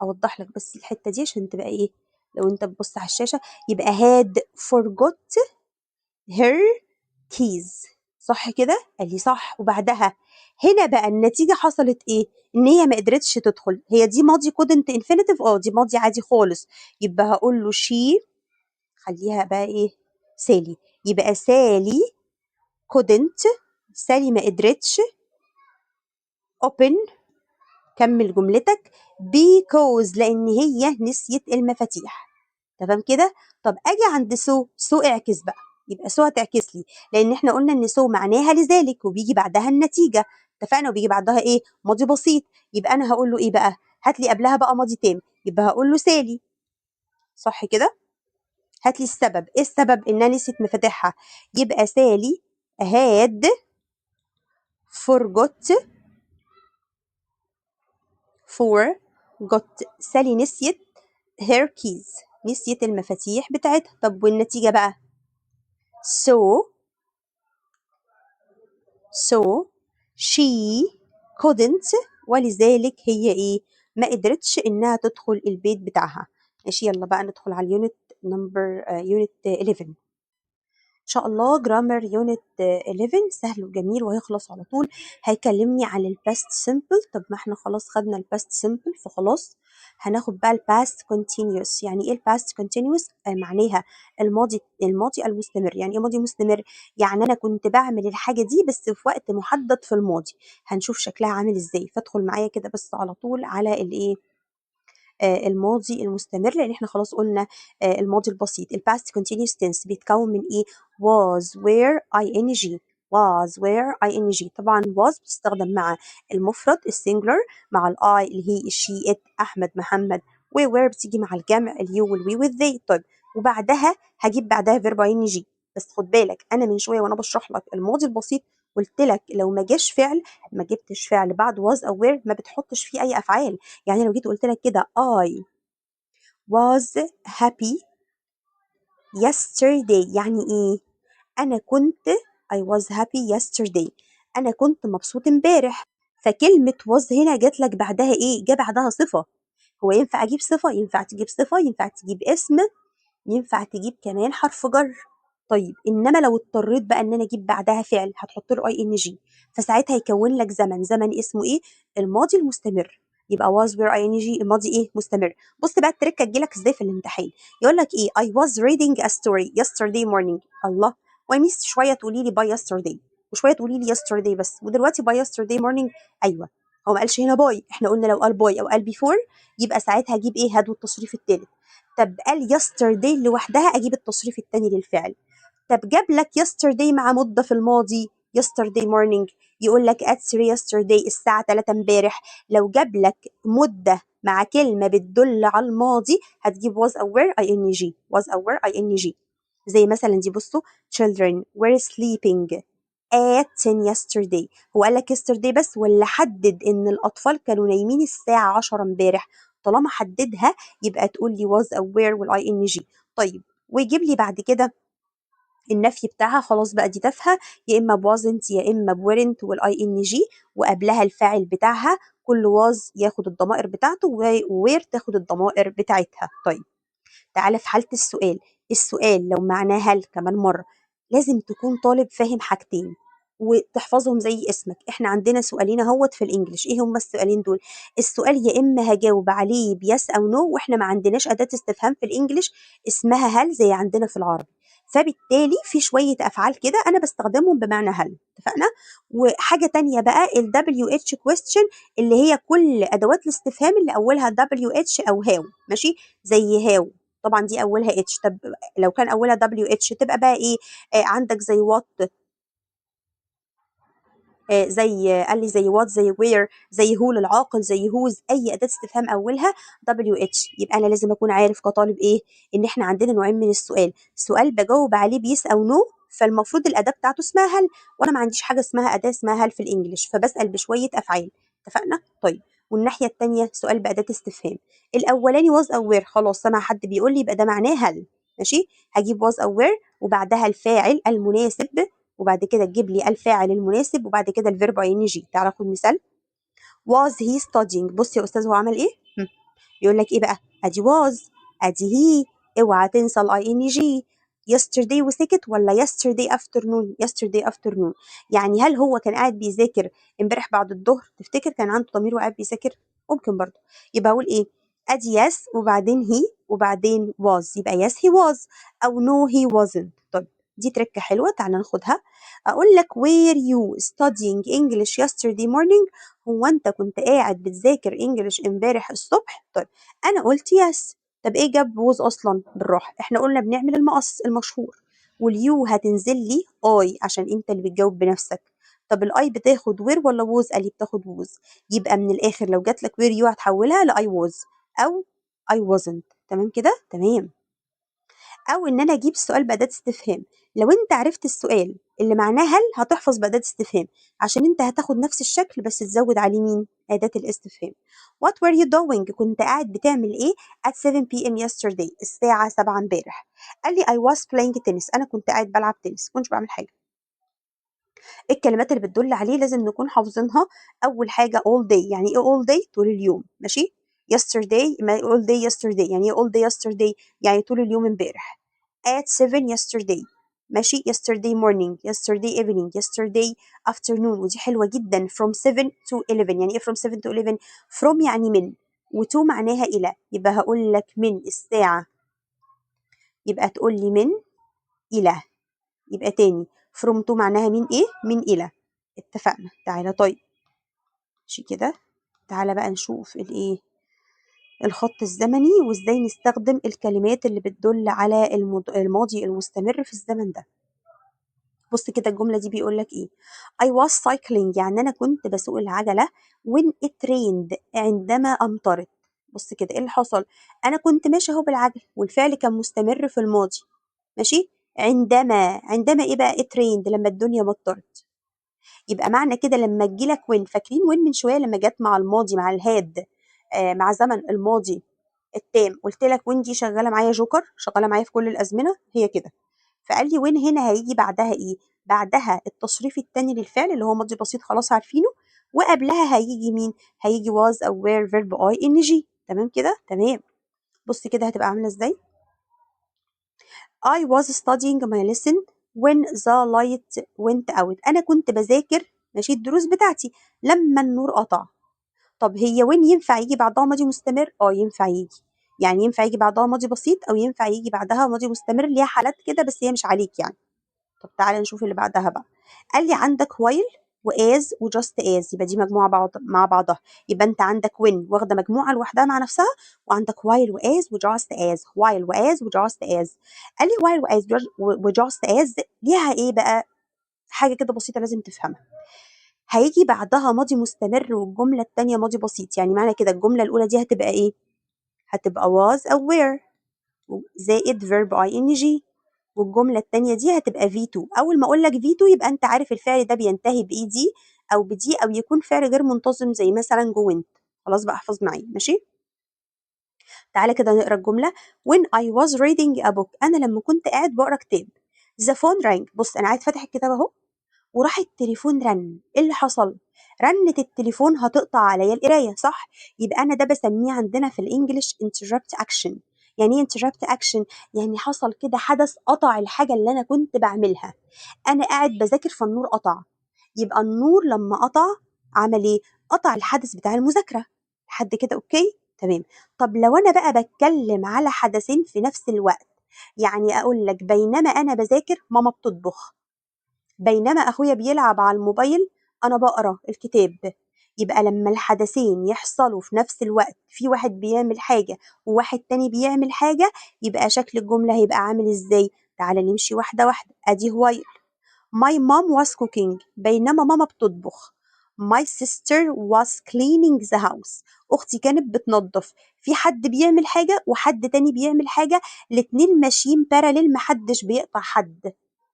اوضح لك بس الحتة دي عشان تبقى ايه لو انت بتبص على الشاشه. يبقى had forgot her keys، صح كده؟ قال لي صح. وبعدها هنا بقى النتيجة حصلت ايه؟ ان هي ما قدرتش تدخل. هي دي ماضي couldn't infinitive، اه دي ماضي عادي خالص. يبقى هقول له she، خليها بقى ايه؟ سالي. يبقى سالي couldn't، سالي ما قدرتش open، كمل جملتك، because لان هي نسيت المفاتيح. تمام كده؟ طب اجي عند so، so اعكس بقى، يبقى so هتعكس لي، لان احنا قلنا ان so معناها لذلك وبيجي بعدها النتيجه، اتفقنا؟ وبيجي بعدها ايه؟ ماضي بسيط. يبقى انا هقول له ايه بقى؟ هات لي قبلها بقى ماضي تام، يبقى هقول له سالي، صح كده؟ هات لي السبب، ايه السبب؟ انها نسيت مفاتيحها. يبقى سالي had forgot، forgot، سالي نسيت her keys، نسيت المفاتيح بتاعتها. طب والنتيجة بقى؟ so she couldn't، ولذلك هي ايه؟ ما قدرتش انها تدخل البيت بتاعها. ماشي، يلا بقى ندخل على ال unit number unit 11 ان شاء الله. grammar unit 11 سهل وجميل وهيخلص على طول. هيكلمني على ال past simple. طب ما احنا خلاص خدنا ال past simple، فخلاص هناخد بقى ال past continuous. يعني ايه ال past continuous؟ معناها الماضي المستمر. يعني ايه ماضي مستمر؟ يعني انا كنت بعمل الحاجة دي بس في وقت محدد في الماضي. هنشوف شكلها عامل ازاي. فادخل معايا كده بس على طول على الايه؟ الماضي المستمر، لان احنا خلاص قلنا الماضي البسيط. ال past continuous tense بيتكون من ايه؟ was were ing، was were ing. طبعا was بتستخدم مع المفرد ال singular، مع ال I، ال he، ال she، it، احمد، محمد، و were بتيجي مع الجمع ال you وال we وال they. طيب، وبعدها هجيب بعدها verb ing. بس خد بالك، انا من شوية وانا بشرح لك الماضي البسيط قلت لك لو ما جاش فعل، ما جبتش فعل بعد was او were، ما بتحطش فيه اي افعال. يعني لو جيت قلت لك كده I was happy yesterday، يعني ايه؟ انا كنت، I was happy yesterday، انا كنت مبسوط امبارح. فكلمة was هنا جات لك بعدها ايه؟ جه بعدها صفة. هو ينفع اجيب صفة؟ ينفع تجيب صفة، ينفع تجيب اسم، ينفع تجيب كمان حرف جر. طيب، انما لو اضطريت بقى ان انا اجيب بعدها فعل هتحط له ing، فساعتها يكون لك زمن، زمن اسمه ايه؟ الماضي المستمر. يبقى was were ing، الماضي ايه؟ مستمر. بص بقى التركة تجيلك ازاي في الامتحان. يقول لك ايه؟ I was reading a story yesterday morning. الله، ويا ميس شوية تقولي لي by yesterday، وشوية تقولي لي yesterday بس، ودلوقتي by yesterday morning. ايوه، هو ما قالش هنا by. احنا قلنا لو قال by او قال before يبقى ساعتها اجيب ايه؟ had والتصريف الثالث. طب قال yesterday لوحدها، اجيب التصريف الثاني للفعل. طب جاب لك yesterday مع مدة في الماضي، yesterday morning، يقول لك at 3 yesterday، الساعة 3 امبارح. لو جاب لك مدة مع كلمة بتدل على الماضي هتجيب was أو were ing، was أو were ing. زي مثلا دي، بصوا، children were sleeping at 10 yesterday. هو قال لك yesterday بس ولا حدد ان الاطفال كانوا نايمين الساعة 10 امبارح؟ طالما حددها يبقى تقول لي was أو were وال ing. طيب، ويجيب لي بعد كده النفي بتاعها، خلاص بقى دي تافهه، يا اما ب wasn't يا اما ب weren't وال ing وقبلها الفاعل بتاعها. كل was ياخد الضمائر بتاعته و were تاخد الضمائر بتاعتها. طيب، تعالى في حاله السؤال. السؤال لو معناه هل، كمان مرة لازم تكون طالب فاهم حاجتين وتحفظهم زي اسمك. احنا عندنا سؤالين اهوت في ال English. ايه هما السؤالين دول؟ السؤال يا اما هجاوب عليه ب yes او no، واحنا ما عندناش اداه استفهام في ال English اسمها هل زي عندنا في العربي، فبالتالي في شوية افعال كده انا بستخدمهم بمعنى هل، اتفقنا؟ وحاجه تانية بقى ال WH question، اللي هي كل ادوات الاستفهام اللي اولها WH او how، ماشي؟ زي how، طبعا دي اولها H. طب لو كان اولها WH تبقى بقى ايه؟ عندك زي what، زي قال لي زي what، زي where، زي who للعاقل، زي whose، اي اداه استفهام اولها WH. يبقى انا لازم اكون عارف كطالب ايه؟ ان احنا عندنا نوعين من السؤال: سؤال بجاوب عليه ب yes او no، فالمفروض الاداة بتاعته اسمها هل، وانا ما عنديش حاجة اسمها اداه اسمها هل في ال English، فبسال بشوية افعال، اتفقنا؟ طيب، والناحية الثانية سؤال باداة استفهام. الاولاني was او were، خلاص سمع حد بيقول لي يبقى ده معناه هل، ماشي؟ هجيب was او were وبعدها الفاعل المناسب، وبعد كده تجيب لي الفاعل المناسب، وبعد كده ال verb ing. تعال خد مثال: was he studying. بص يا استاذ هو عمل ايه؟ بيقول لك ايه بقى؟ ادي was، ادي he، اوعى تنسى ال ing، yesterday وسكت، ولا yesterday afternoon؟ yesterday afternoon. يعني هل هو كان قاعد بيذاكر امبارح بعد الظهر؟ تفتكر كان عنده ضمير وقاعد بيذاكر؟ ممكن برضه. يبقى اقول ايه؟ ادي yes وبعدين he وبعدين was، يبقى yes he was او no he wasn't. طب دي تركة حلوة، تعالى ناخدها. اقول لك were you studying English yesterday morning؟ هو انت كنت قاعد بتذاكر English امبارح الصبح؟ طيب انا قلت yes. طب ايه جاب was اصلا؟ بالراحة، احنا قلنا بنعمل المقص المشهور، وال you هتنزل لي I عشان انت اللي بتجاوب بنفسك. طب ال I بتاخد were ولا was؟ قال لي بتاخد was. يبقى من الاخر لو جات لك were you هتحولها ل I was او I wasn't. تمام كده؟ تمام. او ان انا اجيب السؤال باداة استفهام. لو انت عرفت السؤال اللي معناه هل هتحفظ باداة استفهام، عشان انت هتاخد نفس الشكل بس تزود عليه مين؟ اداة الاستفهام. What were you doing؟ كنت قاعد بتعمل ايه at 7 p.m. yesterday؟ الساعة 7 امبارح. قال لي I was playing tennis، انا كنت قاعد بلعب تنس، كنتش بعمل حاجة. الكلمات اللي بتدل عليه لازم نكون حافظينها. اول حاجة all day، يعني ايه all day؟ طول اليوم، ماشي. yesterday، ما all day yesterday، يعني ايه all day yesterday؟ يعني طول اليوم امبارح. at 7 yesterday، ماشي، yesterday morning، yesterday evening، yesterday afternoon. ودي حلوة جدا، from 7 to 11. يعني ايه from 7 to 11؟ from يعني من، و to معناها إلى، يبقى هقول لك من الساعة، يبقى تقول لي من إلى، يبقى تاني from to معناها من إيه؟ من إلى. اتفقنا؟ تعالى طيب ماشي كده، تعالى بقى نشوف الإيه؟ الخط الزمني، وازاي نستخدم الكلمات اللي بتدل على الماضي المستمر في الزمن ده. بص كده الجملة دي بيقول لك ايه؟ I was cycling، يعني انا كنت بسوق العجلة، when it rained، عندما امطرت. بص كده ايه اللي حصل؟ انا كنت ماشي اهو بالعجل، والفعل كان مستمر في الماضي، ماشي. عندما ايه بقى؟ it rained، لما الدنيا مطرت. يبقى معنى كده لما تجيلك when، فاكرين when من شوية لما جت مع الماضي مع ال had مع زمن الماضي التام، قلت لك when دي شغالة معايا جوكر، شغالة معايا في كل الازمنة هي كده. فقال لي when هنا هيجي بعدها ايه؟ بعدها التصريف الثاني للفعل اللي هو ماضي بسيط، خلاص عارفينه. وقبلها هيجي مين؟ هيجي was او were verb ing. تمام كده؟ تمام. بص كده هتبقى عامله ازاي؟ I was studying my lesson when the light went out. انا كنت بذاكر، ماشي، الدروس بتاعتي لما النور قطع. طب هي when ينفع يجي بعدها ماضي مستمر؟ اه ينفع يجي، يعني ينفع يجي بعدها ماضي بسيط او ينفع يجي بعدها ماضي مستمر، ليها حالات كده بس هي مش عليك يعني. طب تعالى نشوف اللي بعدها بقى. قال لي عندك while و as و just as، يبقى دي مجموعة بعض مع بعضها. يبقى انت عندك when واخده مجموعة لوحدها مع نفسها، وعندك while و as و just as، while و as و just as. قال لي while و as و just as ليها ايه بقى؟ حاجة كده بسيطة لازم تفهمها. هيجي بعدها ماضي مستمر والجملة الثانية ماضي بسيط. يعني معنى كده الجملة الاولى دي هتبقى ايه؟ هتبقى was او were زائد verb ing، والجملة التانية دي هتبقى V2. أول ما أقول لك V2 يبقى أنت عارف الفعل ده بينتهي ب ed أو ب d، أو يكون فعل غير منتظم زي مثلا go went. خلاص بقى احفظ معايا، ماشي؟ تعالى كده نقرا الجملة. when I was reading a book، أنا لما كنت قاعد بقرا كتاب، the phone rang. بص أنا قاعد فاتح الكتاب أهو، وراح التليفون رن. ايه اللي حصل؟ رنة التليفون هتقطع عليا القراية، صح؟ يبقى انا ده بسميه عندنا في ال English interrupt action. يعني ايه interrupt action؟ يعني حصل كده حدث قطع الحاجة اللي انا كنت بعملها. انا قاعد بذاكر فالنور قطع، يبقى النور لما قطع عمل ايه؟ قطع الحدث بتاع المذاكرة. لحد كده okay؟ تمام. طب لو انا بقى بتكلم على حدثين في نفس الوقت، يعني اقول لك بينما انا بذاكر ماما بتطبخ، بينما اخويا بيلعب على الموبايل انا بقرا الكتاب. يبقى لما الحدثين يحصلوا في نفس الوقت، في واحد بيعمل حاجة وواحد تاني بيعمل حاجة، يبقى شكل الجملة هيبقى عامل ازاي؟ تعالى نمشي واحدة واحدة. ادي while my mom was cooking، بينما ماما بتطبخ، my sister was cleaning the house، اختي كانت بتنظف. في حد بيعمل حاجة وحد تاني بيعمل حاجة، الاتنين ماشيين parallel، محدش بيقطع حد،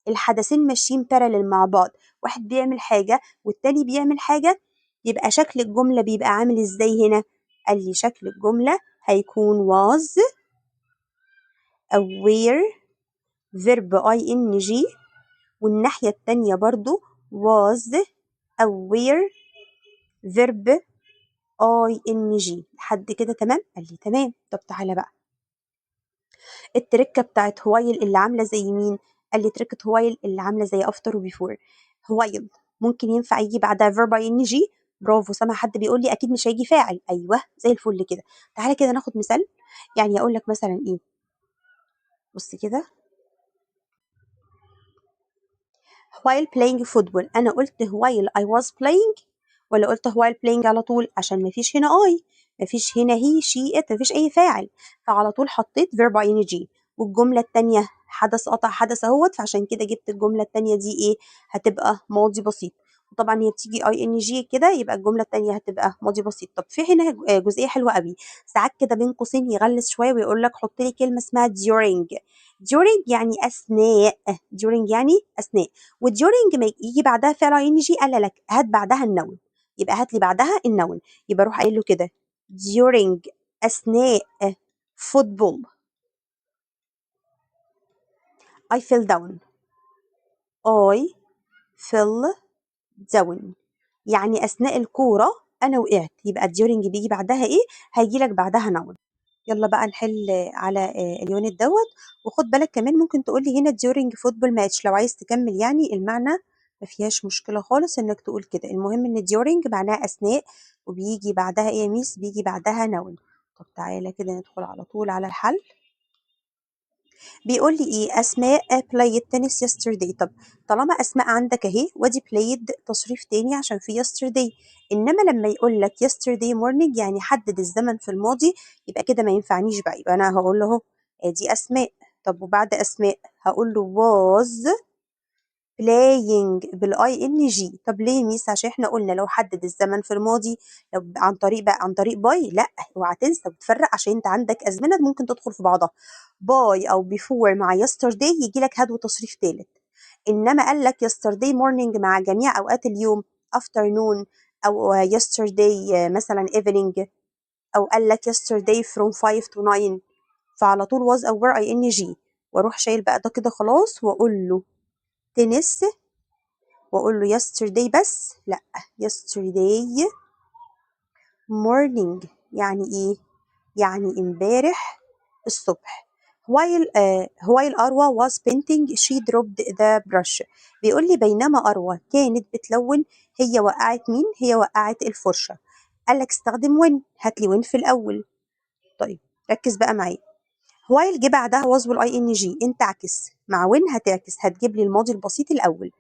الحدثين ماشيين parallel مع بعض، واحد بيعمل حاجة والتاني بيعمل حاجة. يبقى شكل الجملة بيبقى عامل ازاي هنا؟ قال لي شكل الجملة هيكون was أو were verb ing، والناحية التانية برضو was أو were verb ing. لحد كده تمام؟ قال لي تمام. طب تعالى بقى التركة بتاعت while اللي عاملة زي مين؟ قال لي تركة while اللي عاملة زي after و before. while ممكن ينفع يجي بعدها verb ing؟ برافو، سامع حد بيقول لي اكيد مش هيجي فاعل. ايوه زي الفل كده. تعالى كده ناخد مثال، يعني اقول لك مثلا ايه، بص كده while playing football. انا قلت while I was playing ولا قلت while playing على طول؟ عشان مفيش هنا I، مفيش هنا he she it، مفيش اي فاعل، فعلى طول حطيت verb ing. والجملة التانية حدث قطع حدث اهوت، فعشان كده جبت الجملة التانية دي ايه؟ هتبقى ماضي بسيط. وطبعا هي بتيجي ing كده، يبقى الجملة التانية هتبقى ماضي بسيط. طب في هنا جزئية حلوة قوي، ساعات كده بين قوسين يغلس شوية ويقول لك حط لي كلمة اسمها during. during يعني اثناء، during يعني اثناء، و during ما يجي بعدها فعل ing قال لك هات بعدها ال noun، يبقى هات لي بعدها ال noun. يبقى اروح قايل له كده during اثناء football I fell down. I fell down يعني أثناء الكورة أنا وقعت. يبقى during بيجي بعدها إيه؟ هيجي لك بعدها noun. يلا بقى نحل على ال unit دوت. وخد بالك كمان ممكن تقول لي هنا during football match لو عايز تكمل، يعني المعنى ما فيهاش مشكلة خالص إنك تقول كده. المهم إن during معناها أثناء، وبيجي بعدها إيه يا ميس؟ بيجي بعدها noun. طب تعالى كده ندخل على طول على الحل. بيقول لي ايه؟ اسماء played tennis yesterday. طب طالما اسماء عندك اهي، وادي played تصريف تاني عشان في yesterday. انما لما يقول لك yesterday morning يعني حدد الزمن في الماضي، يبقى كده ما ينفعنيش بقى. يبقى انا هقول له اهو ادي اسماء. طب وبعد اسماء هقول له was playing بال ing. طب ليه يا ميس؟ عشان احنا قلنا لو حدد الزمن في الماضي لو عن طريق بقى عن طريق by، لا اوعى تنسى وتفرق عشان انت عندك ازمنة ممكن تدخل في بعضها. by او before مع yesterday يجي لك had وتصريف ثالث. انما قال لك yesterday morning مع جميع اوقات اليوم، afternoon او yesterday مثلا evening، او قال لك yesterday from 5 to 9، فعلى طول was او were ing. واروح شايل بقى ده كده خلاص واقول له تنس، واقول له yesterday بس، لا yesterday morning يعني ايه؟ يعني امبارح الصبح. While أروى was painting she dropped the brush. بيقول لي بينما أروى كانت بتلون هي وقعت مين؟ هي وقعت الفرشة. قال لك استخدم when، هات لي when في الأول. طيب ركز بقى معايا، while جه بعدها was وال ing، انت اعكس مع when هتعكس، هتجيب لي الماضي البسيط الاول،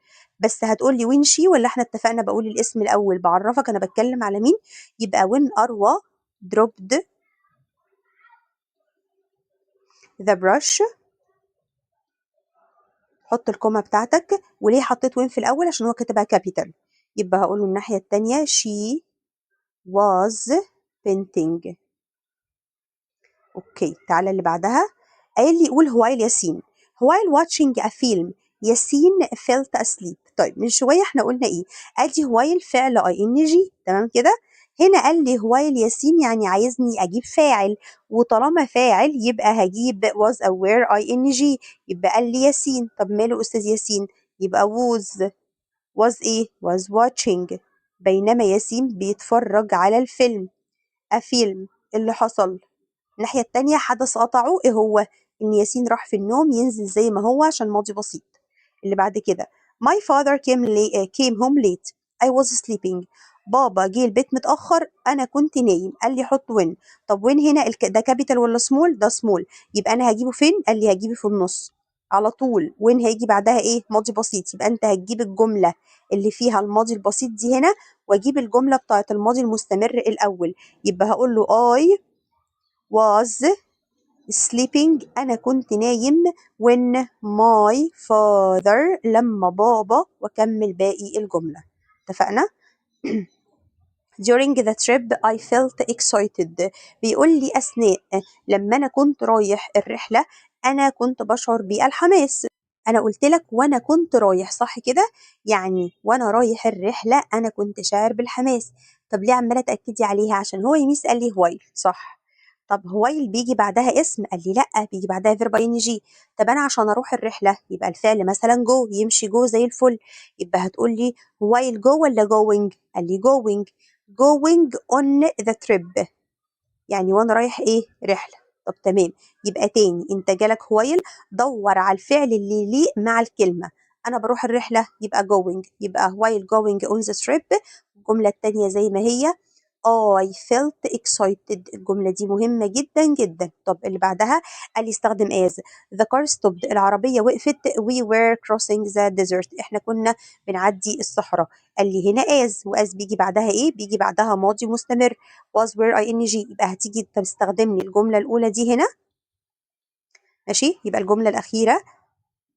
بس هتقول لي when she ولا احنا اتفقنا بقول الاسم الاول بعرفك انا بتكلم على مين؟ يبقى when اروى dropped the brush، حط ال comma بتاعتك. وليه حطيت when في الاول؟ عشان هو كاتبها capital. يبقى هقول له الناحية التانية she was painting. okay تعالى اللي بعدها، قايل لي قول while ياسين while watching a film ياسين felt asleep. طيب من شوية احنا قلنا ايه؟ ادي while فعل ing، تمام كده؟ هنا قال لي while ياسين يعني عايزني اجيب فاعل، وطالما فاعل يبقى هجيب was او were ing، يبقى قال لي ياسين. طب ماله استاذ ياسين؟ يبقى was ايه؟ was watching، بينما ياسين بيتفرج على الفيلم. a film اللي حصل الناحية التانية حدث قطعه ايه هو؟ ان ياسين راح في النوم، ينزل زي ما هو عشان ماضي بسيط. اللي بعد كده my father came home late I was sleeping. بابا جه البيت متأخر أنا كنت نايم. قال لي حط when. طب when هنا ده capital ولا small؟ ده small، يبقى أنا هجيبه فين؟ قال لي هجيبه في النص على طول. when هيجي بعدها إيه؟ ماضي بسيط. يبقى أنت هتجيب الجملة اللي فيها الماضي البسيط دي هنا، وأجيب الجملة بتاعت الماضي المستمر الأول. يبقى هقول له I was sleeping، أنا كنت نايم when my father، لما بابا، وأكمل باقي الجملة. اتفقنا؟ During the trip I felt excited. بيقول لي أثناء لما أنا كنت رايح الرحلة أنا كنت بشعر بالحماس. أنا قلت لك وأنا كنت رايح، صح كده؟ يعني وأنا رايح الرحلة أنا كنت شاعر بالحماس. طب ليه عمالة تأكدي عليها؟ عشان هو يميس قال لي while، صح؟ طب while بيجي بعدها اسم؟ قال لي لأ، بيجي بعدها verb ing. طب أنا عشان أروح الرحلة يبقى الفعل مثلا go، يمشي go زي الفل. يبقى هتقول لي while go ولا going؟ قال لي going. going on the trip يعني وأنا رايح إيه؟ رحلة. طب تمام. يبقى تاني أنت جالك while، دور على الفعل اللي يليق مع الكلمة. انا بروح الرحلة يبقى going، يبقى while going on the trip. الجملة التانية زي ما هي I felt excited. الجملة دي مهمة جدا جدا. طب اللي بعدها قال لي استخدم as. the car stopped، العربية وقفت، we were crossing the desert، احنا كنا بنعدي الصحراء. قال لي هنا as، و as بيجي بعدها ايه؟ بيجي بعدها ماضي مستمر was were ing، يبقى هتيجي تستخدم لي الجملة الأولى دي هنا. ماشي، يبقى الجملة الأخيرة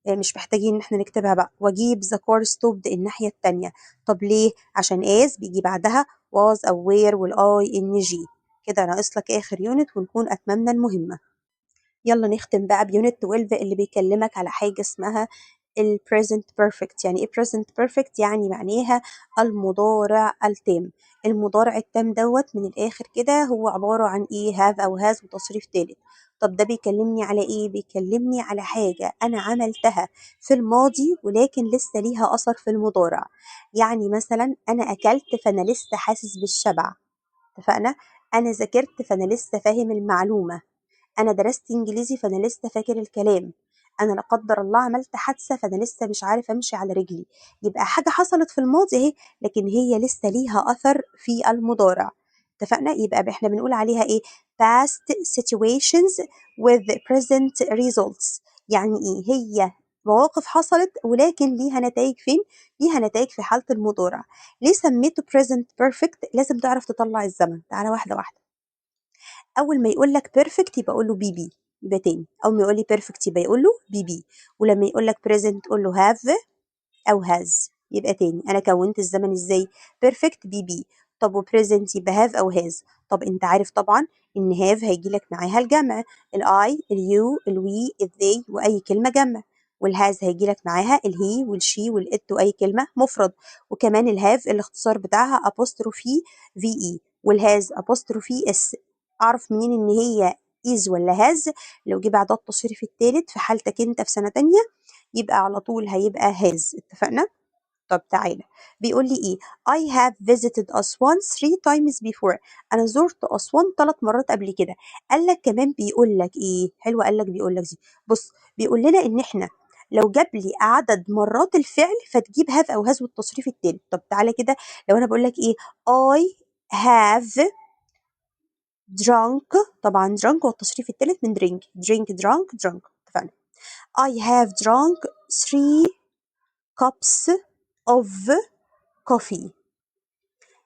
مش محتاجين ان احنا نكتبها بقى، واجيب the car stopped الناحية التانية. طب ليه؟ عشان as بيجي بعدها was أو were وال ing. كده ناقص لك آخر unit ونكون أتممنا المهمة. يلا نختم بقى ب unit 12 اللي بيكلمك على حاجة اسمها ال present perfect. يعني ايه present perfect؟ يعني معناها المضارع التام. المضارع التام دوت من الآخر كده هو عبارة عن ايه؟ have أو has وتصريف تالت. طب ده بيكلمني على ايه؟ بيكلمني على حاجة أنا عملتها في الماضي ولكن لسه ليها أثر في المضارع. يعني مثلا أنا أكلت فأنا لسه حاسس بالشبع، اتفقنا؟ أنا ذاكرت فأنا لسه فاهم المعلومة، أنا درست إنجليزي فأنا لسه فاكر الكلام، أنا لا قدر الله عملت حادثة فأنا لسه مش عارف أمشي على رجلي. يبقى حاجة حصلت في الماضي أهي لكن هي لسه ليها أثر في المضارع، اتفقنا؟ يبقى احنا بنقول عليها إيه؟ past situations with present results. يعني إيه؟ هي مواقف حصلت ولكن ليها نتائج فين؟ ليها نتائج في حالة المضارع. ليه سميته present perfect؟ لازم تعرف تطلع الزمن. تعالى واحدة واحدة. أول ما يقول لك perfect يبقى قول له PP، يبقى تاني أول ما يقول لي perfect يبقى يقول له PP، ولما يقول لك present قول له have أو has. يبقى تاني أنا كونت الزمن إزاي؟ perfect PP، طب و present يبقى have أو has. طب أنت عارف طبعا إن have هيجي لك معاها الجمع ال I ال you ال we ال they وأي كلمة جمع، وال has هيجي لك معاها ال he وال she وال it واي كلمة مفرد، وكمان ال have الاختصار بتاعها apostrophe v e وال has apostrophe s. اعرف منين ان هي is ولا has؟ لو جه بعدها التصريف الثالث في حالتك انت في سنة تانية يبقى على طول هيبقى has، اتفقنا؟ طب تعالى بيقول لي ايه؟ I have visited أسوان 3 times before. انا زرت أسوان 3 مرات قبل كده. قال لك كمان بيقول لك ايه؟ حلوة. قال لك بيقول لك دي، بص بيقول لنا ان احنا لو جاب لي عدد مرات الفعل فتجيب have او has والتصريف التالت. طب تعالى كده لو انا بقول لك ايه؟ I have drunk، طبعا drunk هو التصريف التالت من drink، drink drunk drunk، اتفقنا؟ I have drunk 3 cups of coffee.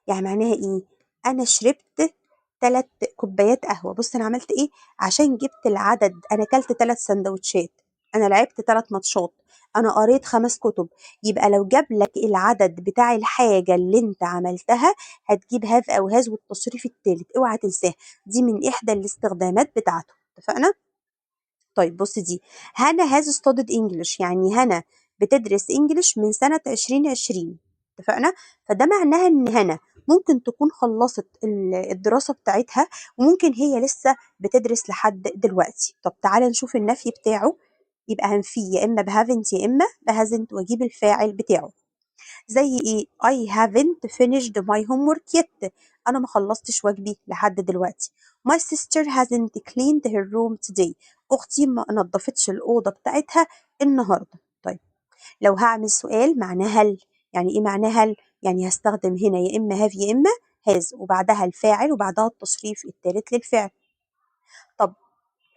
يعني معناها ايه؟ انا شربت 3 كوبايات قهوة. بص انا عملت ايه عشان جبت العدد؟ انا اكلت 3 سندوتشات، انا لعبت 3 ماتشات، انا قريت 5 كتب. يبقى لو جاب لك العدد بتاع الحاجة اللي انت عملتها هتجيب have او has والتصريف التالت، اوعى تنساها، دي من احدى الاستخدامات بتاعته، اتفقنا؟ طيب بص دي هنا has studied English، يعني هنا بتدرس English من سنة 2020، اتفقنا؟ فده معناها ان هنا ممكن تكون خلصت الدراسة بتاعتها وممكن هي لسه بتدرس لحد دلوقتي. طب تعالى نشوف النفي بتاعه، يبقى هنفيه يا اما ب haven't يا اما ب hasn't واجيب الفاعل بتاعه. زي ايه؟ I haven't finished my homework yet، انا ما خلصتش واجبي لحد دلوقتي. My sister hasn't cleaned her room today، اختي ما نظفتش الاوضة بتاعتها النهارده. طيب لو هعمل سؤال معناه هل، يعني ايه معناه هل؟ يعني هستخدم هنا يا اما have يا اما has وبعدها الفاعل وبعدها التصريف الثالث للفعل. طب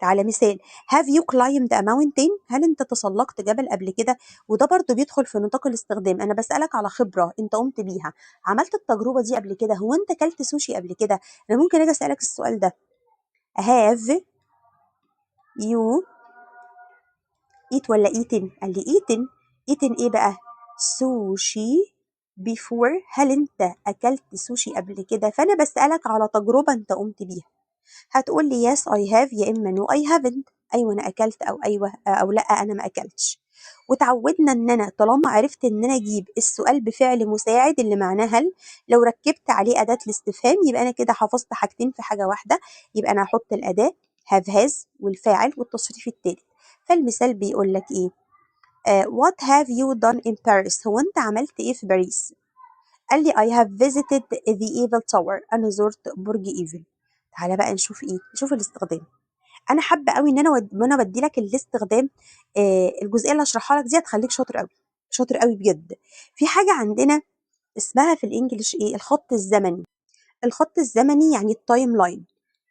تعالى مثال have you climbed a mountain، هل انت تسلقت جبل قبل كده؟ وده برضو بيدخل في نطاق الاستخدام. انا بسألك على خبرة انت قمت بيها، عملت التجربة دي قبل كده، هو انت كلت سوشي قبل كده؟ انا ممكن اجي اسألك السؤال ده have you eat ولا eaten؟ قال لي eaten. eaten ايه بقى؟ sushi before، هل انت اكلت سوشي قبل كده؟ فانا بسألك على تجربة انت قمت بيها، هتقول لي yes I have يا اما no I haven't، ايوه انا اكلت او ايوه او لا انا ما اكلتش. وتعودنا ان انا طالما عرفت ان انا اجيب السؤال بفعل مساعد اللي معناه هل، لو ركبت عليه اداة الاستفهام يبقى انا كده حفظت حاجتين في حاجة واحدة، يبقى انا هحط الاداة have has والفاعل والتصريف التالت. فالمثال بيقول لك ايه؟ What have you done in Paris؟ هو انت عملت ايه في باريس؟ قال لي I have visited the Eiffel Tower، انا زرت برج ايفل. تعالى بقى نشوف ايه؟ نشوف الاستخدام. انا حابة قوي ان انا وانا بدي لك الاستخدام، الجزئية اللي هشرحها لك دي هتخليك شاطر قوي. شاطر قوي بجد. في حاجة عندنا اسمها في ال English ايه؟ الخط الزمني. الخط الزمني يعني ال timeline.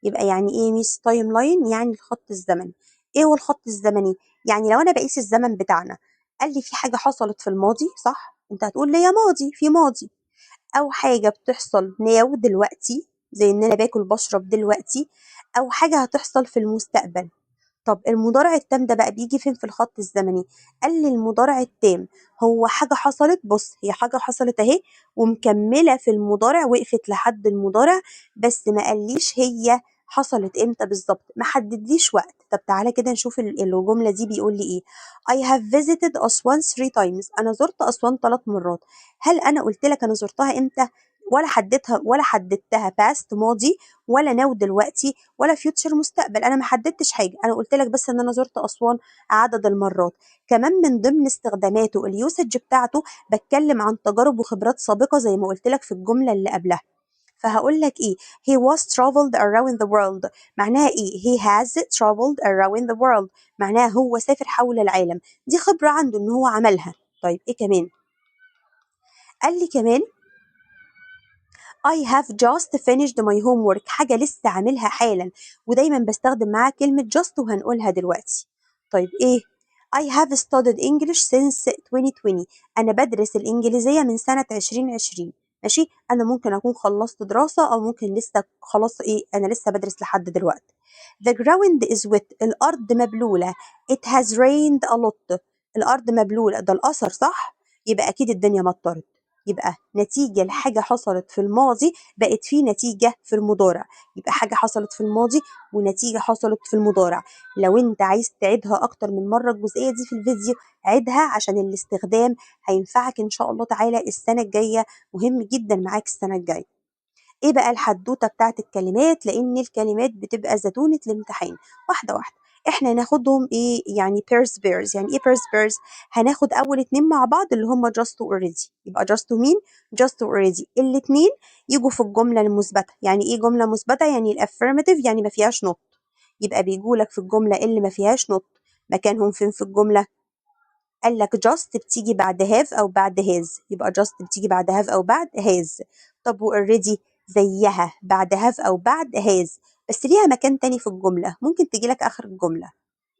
يبقى يعني ايه ميس timeline؟ يعني الخط الزمني. ايه هو الخط الزمني؟ يعني لو انا بقيس الزمن بتاعنا، قال لي في حاجة حصلت في الماضي، صح؟ انت هتقول لي يا ماضي، في ماضي، او حاجة بتحصل now دلوقتي، زي ان انا باكل بشرب دلوقتي، او حاجة هتحصل في المستقبل. طب المضارع التام ده بقى بيجي فين في الخط الزمني؟ قال لي المضارع التام هو حاجة حصلت، بص هي حاجة حصلت اهي ومكملة في المضارع، وقفت لحد المضارع، بس ما قاليش هي حصلت امتى بالظبط، ما حددليش وقت. طب تعالى كده نشوف الجملة دي بيقول لي ايه. I have visited أسوان 3 times، أنا زرت أسوان 3 مرات. هل أنا قلت لك أنا زرتها امتى؟ ولا حددتها، ولا حددتها past ماضي، ولا now دلوقتي، ولا future مستقبل. انا ما حددتش حاجه، انا قلت لك بس ان انا زرت اسوان عدد المرات. كمان من ضمن استخداماته ال usage بتاعته بتكلم عن تجارب وخبرات سابقه زي ما قلت لك في الجملة اللي قبلها. فهقول لك ايه؟ he was traveled around the world، معناها ايه؟ he has traveled around the world معناها هو سافر حول العالم، دي خبره عنده ان هو عملها. طيب ايه كمان؟ قال لي كمان I have just finished my homework، حاجة لسه عاملها حالا، ودايما بستخدم معاها كلمة just وهنقولها دلوقتي. طيب ايه؟ I have studied English since 2020، أنا بدرس الإنجليزية من سنة 2020. ماشي، أنا ممكن أكون خلصت دراسة أو ممكن لسه خلاص إيه، أنا لسه بدرس لحد دلوقتي. The ground is wet، الأرض مبلولة. It has rained a lot، الأرض مبلولة، ده الأثر صح؟ يبقى أكيد الدنيا مطرت. يبقى نتيجة لحاجة حصلت في الماضي بقت في نتيجة في المضارع. يبقى حاجة حصلت في الماضي ونتيجة حصلت في المضارع. لو انت عايز تعيدها أكتر من مرة الجزئية دي في الفيديو عيدها، عشان الاستخدام هينفعك إن شاء الله تعالى السنة الجاية، مهم جدا معاك السنة الجاية. ايه بقى الحدوتة بتاعت الكلمات؟ لأن الكلمات بتبقى زتونة الامتحان. واحدة واحدة احنا ناخدهم ايه يعني pairs pairs. يعني ايه pairs pairs؟ هناخد اول اتنين مع بعض اللي هم just و already. يبقى just ومين؟ just و already. الاتنين يجوا في الجملة المثبتة. يعني ايه جملة مثبتة؟ يعني ال affirmative، يعني ما فيهاش not. يبقى بيجوا لك في الجملة اللي ما فيهاش not. مكانهم فين في الجملة؟ قال لك just بتيجي بعد have او بعد has. يبقى just بتيجي بعد have او بعد has. طب و already زيها بعد have او بعد has، بس ليها مكان تاني في الجملة، ممكن تجي لك آخر الجملة.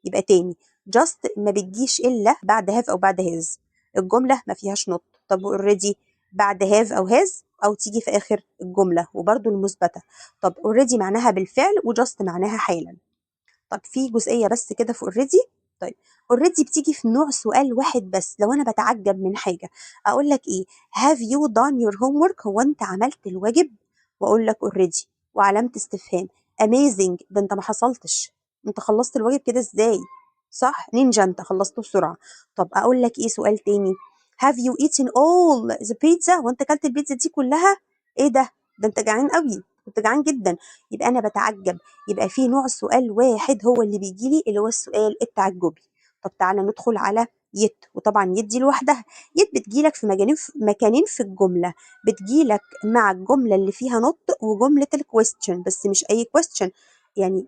يبقى تاني just ما بتجيش إلا بعد have أو بعد has، الجملة ما فيهاش not. طب already بعد have أو has أو تيجي في آخر الجملة وبرده المثبتة. طب already معناها بالفعل و just معناها حالا. طب في جزئية بس كده في already. طيب already بتيجي في نوع سؤال واحد بس، لو أنا بتعجب من حاجة أقول لك إيه؟ have you done your homework؟ هو أنت عملت الواجب؟ وأقول لك already وعلامة استفهام. amazing، ده انت ما حصلتش، انت خلصت الواجب كده ازاي؟ صح نينجا، انت خلصته بسرعة. طب اقول لك ايه سؤال تاني؟ have you eaten all the pizza؟ وانت اكلت البيتزا دي كلها؟ ايه ده؟ ده انت جعان قوي، كنت جعان جدا. يبقى انا بتعجب. يبقى في نوع سؤال واحد هو اللي بيجي لي اللي هو السؤال التعجبي. طب تعالى ندخل على yet، وطبعا yet دي لوحدها. yet بتجيلك في مكانين في الجملة، بتجيلك مع الجملة اللي فيها not وجملة ال question، بس مش أي question يعني،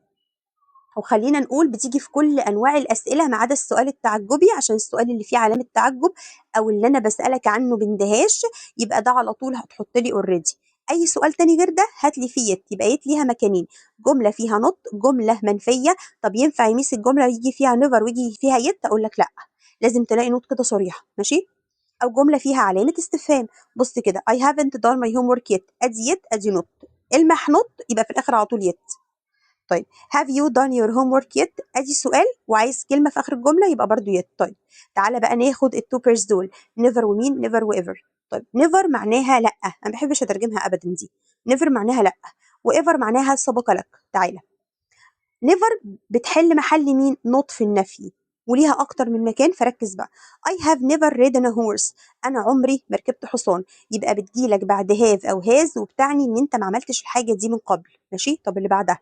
وخلينا نقول بتيجي في كل انواع الاسئلة ما عدا السؤال التعجبي، عشان السؤال اللي فيه علامة تعجب او اللي انا بسالك عنه باندهاش يبقى ده على طول هتحط لي already. اي سؤال تاني غير ده هات لي فيه yet. يبقى yet ليها مكانين، جملة فيها not، جملة منفيه. طب ينفع يميس الجملة ويجي فيها never ويجي فيها yet؟ اقول لك لا، لازم تلاقي not كده صريحه، ماشي؟ او جملة فيها علامة استفهام. بص كده، I haven't done my homework yet، ادي yet ادي not، المح not يبقى في الاخر على طول yet. طيب have you done your homework yet؟ ادي سؤال وعايز كلمة في اخر الجملة يبقى برضو yet. طيب تعالى بقى ناخد ال two pairs دول، never ومين؟ never و ever. طيب never معناها لا، انا ما بحبش اترجمها ابدا دي. never معناها لا، و ever معناها سبق لك. تعالى never بتحل محل مين؟ not في النفي، وليها اكتر من مكان، فركز بقى. I have never ridden a horse، انا عمري ما ركبت حصان. يبقى بتجيلك بعد have او has وبتعني ان انت ما عملتش الحاجة دي من قبل، ماشي؟ طب اللي بعدها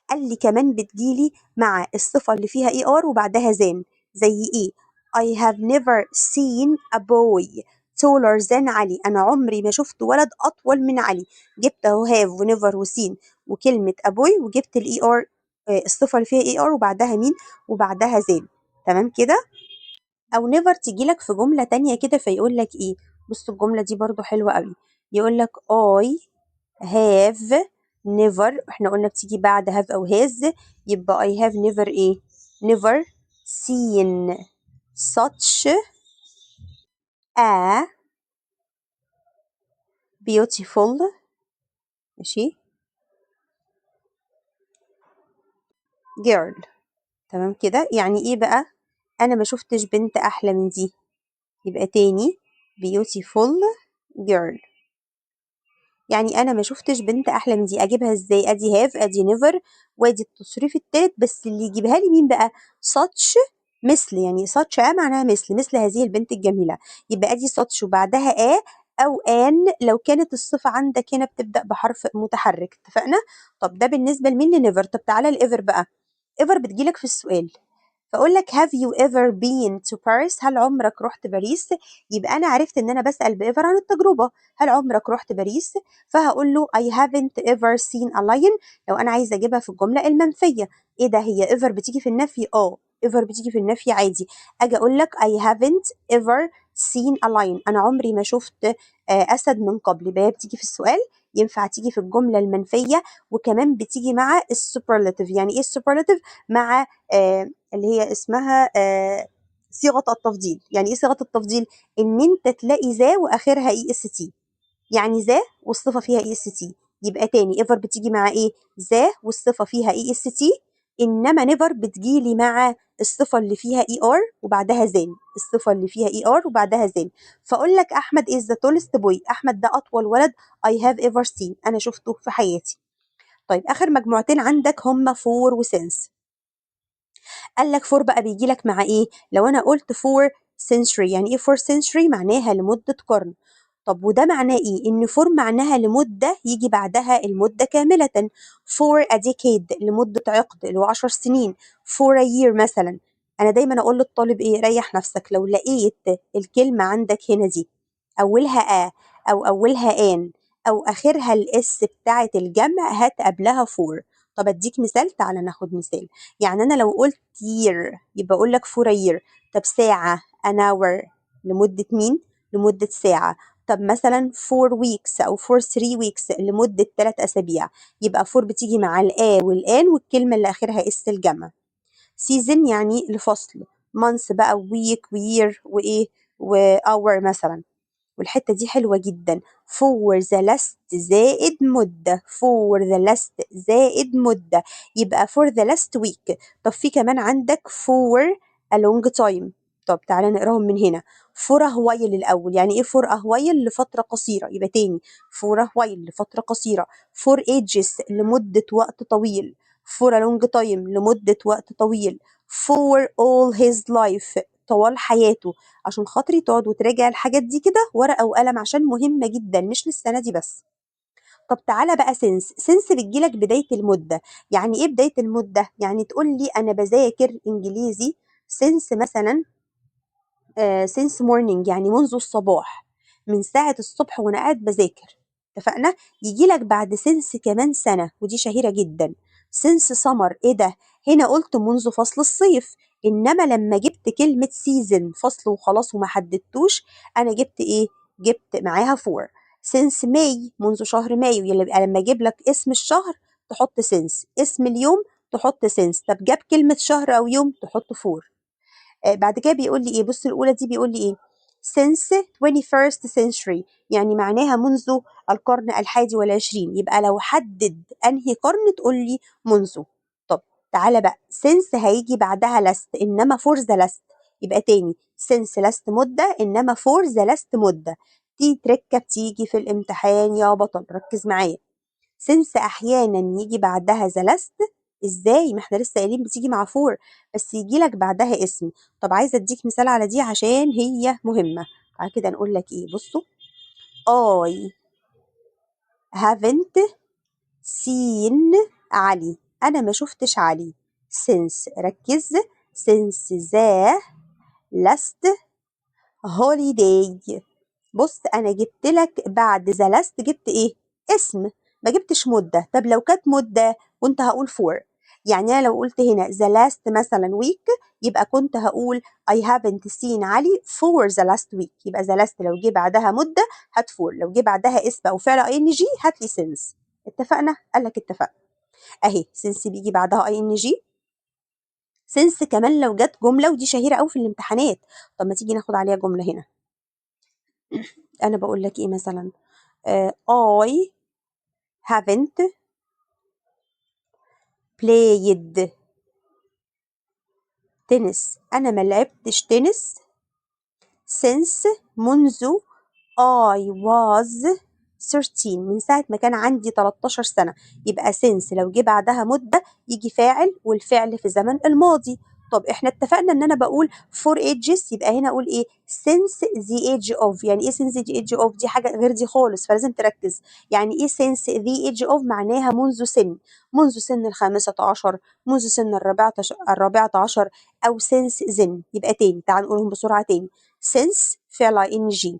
قال لي كمان بتجيلي مع الصفة اللي فيها er وبعدها than، زي ايه؟ I have never seen a boy taller than علي، انا عمري ما شفت ولد اطول من علي. جبت اهو have و never و seen وكلمه a boy، وجبت ال er، الصفة اللي فيها er وبعدها مين؟ وبعدها than. تمام كده؟ او never تيجي لك في جملة تانية كده، فيقول لك ايه؟ بصوا الجملة دي برضو حلوة قوي، يقول لك I have never، احنا قلنا بتيجي بعد have او has، يبقى I have never ايه؟ never seen such a beautiful، ماشي، girl. تمام كده؟ يعني ايه بقى؟ انا ما شفتش بنت احلى من دي. يبقى تاني beautiful girl، يعني انا ما شفتش بنت احلى من دي. اجيبها ازاي؟ ادي have، ادي never، وادي التصريف التالت، بس اللي يجيبها لي مين بقى؟ such، مثل، يعني such a معناها مثل، مثل هذه البنت الجميلة. يبقى ادي such وبعدها a او an لو كانت الصفة عندك هنا بتبدأ بحرف متحرك. اتفقنا؟ طب ده بالنسبة لمين؟ ل never. طب تعالى ل ever بقى. ever بتجيلك في السؤال، فأقول لك have you ever been to Paris؟ هل عمرك رحت باريس؟ يبقى أنا عرفت إن أنا بسأل ب ever عن التجربة. هل عمرك رحت باريس؟ فهقول له I haven't ever seen a lion. لو أنا عايزة أجيبها في الجملة المنفية. إيه ده، هي ever بتيجي في النفي؟ ever بتيجي في النفي عادي. أجي أقول لك I haven't ever seen a lion، أنا عمري ما شفت أسد من قبل. يبقى هي بتيجي في السؤال، ينفع تيجي في الجملة المنفية، وكمان بتيجي مع ال superlative. يعني إيه ال superlative؟ مع اللي هي اسمها صيغة التفضيل. يعني إيه صيغة التفضيل؟ إن أنت تلاقي the وآخرها est، يعني the والصفة فيها est. يبقى تاني ever بتيجي مع إيه؟ the والصفة فيها est، إنما never بتجيلي مع الصفة اللي فيها er وبعدها than، الصفة اللي فيها er وبعدها than. فأقول لك أحمد is the tallest boy، أحمد ده أطول ولد I have ever seen، أنا شفته في حياتي. طيب آخر مجموعتين عندك هما for و since. قال لك for بقى بيجي لك مع إيه؟ لو أنا قلت for century، يعني إيه for century؟ معناها لمدة قرن. طب وده معناه إيه؟ إن for معناها لمدة يجي بعدها المدة كاملة. for a decade لمدة عقد اللي هو 10 سنين، for a year مثلا. أنا دايما أقول للطالب إيه؟ ريح نفسك، لو لقيت الكلمة عندك هنا دي أولها a أو أولها an أو آخرها ال s بتاعة الجمع هات قبلها for. طب أديك مثال، تعالى ناخد مثال. يعني أنا لو قلت year يبقى أقول لك for a year. طب ساعة an hour لمدة مين؟ لمدة ساعة. طب مثلا 4 weeks أو for 3 weeks لمدة 3 أسابيع. يبقى for بتيجي مع ال a وال an والكلمة اللي آخرها s الجمع. season يعني لفصل، month بقى week و year وإيه و hour مثلا. والحتة دي حلوة جدا. for the last زائد مدة، for the last زائد مدة، يبقى for the last week. طب في كمان عندك for a long time. طب تعالى نقراهم من هنا. for a while الأول، يعني إيه for a while؟ لفترة قصيرة. يبقى تاني for a while لفترة قصيرة، for ages لمدة وقت طويل، for a long time لمدة وقت طويل، for all his life طوال حياته. عشان خاطري تقعد وتراجع الحاجات دي كده ورقة وقلم عشان مهمة جدا، مش للسنة دي بس. طب تعالى بقى since. since بتجيلك بداية المدة. يعني ايه بداية المدة؟ يعني تقول لي انا بذاكر انجليزي since مثلا since morning، يعني منذ الصباح، من ساعة الصبح وانا قاعد بذاكر. اتفقنا؟ يجي لك بعد since كمان سنة، ودي شهيرة جدا، since summer. ايه ده؟ هنا قلت منذ فصل الصيف، انما لما جبت كلمة season فصل وخلاص وما حددتوش، انا جبت ايه؟ جبت معاها for. since May منذ شهر مايو. يبقى لما اجيب لك اسم الشهر تحط since، اسم اليوم تحط since. طب جاب كلمة شهر او يوم تحط for. بعد كده بيقول لي ايه؟ بص الاولى دي بيقول لي ايه؟ since 21st century، يعني معناها منذ القرن الحادي والعشرين. يبقى لو حدد انهي قرن تقول لي منذ. طب تعالى بقى since هيجي بعدها last، انما for the last. يبقى تاني since last مدة، انما for the last مدة. دي تركة بتيجي في الامتحان يا بطل، ركز معايا. since احيانا يجي بعدها the last. ازاي؟ ما احنا لسه قايلين بتيجي مع for، بس يجي لك بعدها اسم. طب عايزه اديك مثال على دي عشان هي مهمه. تعالى كده نقول لك ايه، بصوا I haven't seen علي، انا ما شفتش علي since، ركز، since the last holiday. بص انا جبت لك بعد the last جبت ايه؟ اسم، ما جبتش مدة. طب لو كانت مدة كنت هقول for، يعني انا لو قلت هنا the last مثلا week، يبقى كنت هقول I haven't seen علي for the last week. يبقى the last لو جه بعدها مدة هات for، لو جه بعدها اسم او فعل ing هات لي since. اتفقنا؟ قال لك اتفقنا. اهي since بيجي بعدها ing. since كمان لو جت جمله، ودي شهيرة قوي في الامتحانات. طب ما تيجي ناخد عليها جملة هنا. انا بقول لك ايه مثلا؟ I haven't played tennis، انا ما لعبتش تنس، since منذ I was 13، من ساعة ما كان عندي 13 سنة. يبقى since لو جه بعدها مدة يجي فاعل والفعل في زمن الماضي. طب احنا اتفقنا ان انا بقول for ages، يبقى هنا اقول ايه؟ since the age of. يعني ايه since the age of؟ دي حاجة غير دي خالص، فلازم تركز. يعني ايه since the age of؟ معناها منذ سن 15، منذ سن 14، او since then. يبقى تاني، تعال نقولهم بسرعة تاني. since فعل ing،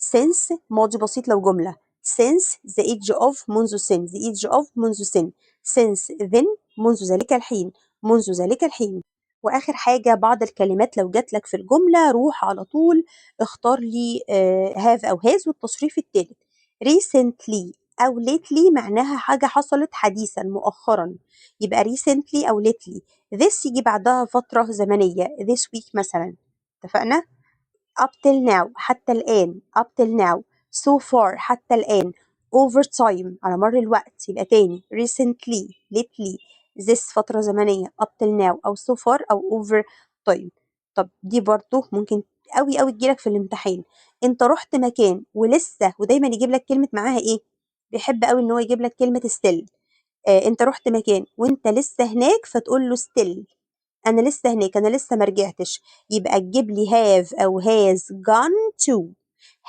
since ماضي بسيط لو جملة، since the age of منذ سن، the age of منذ سن، since then منذ ذلك الحين، منذ ذلك الحين. واخر حاجة، بعض الكلمات لو جات لك في الجملة روح على طول اختار لي have او has والتصريف الثالث. recently او lately معناها حاجة حصلت حديثا، مؤخرا، يبقى recently او lately. this يجي بعدها فترة زمنيه، this week مثلا. اتفقنا؟ up till now حتى الآن، up till now، so far حتى الآن، over time على مر الوقت. يبقى تاني، recently، lately، this فترة زمنية، up till now أو so far أو over time. طب دي برضو ممكن قوي قوي تجيلك في الامتحان. انت رحت مكان ولسه، ودايما يجيب لك كلمة معاها ايه؟ بيحب قوي ان هو يجيب لك كلمة still. انت رحت مكان وانت لسه هناك، فتقول له still، انا لسه هناك، انا لسه ما رجعتش. يبقى تجيب لي have او has gone to،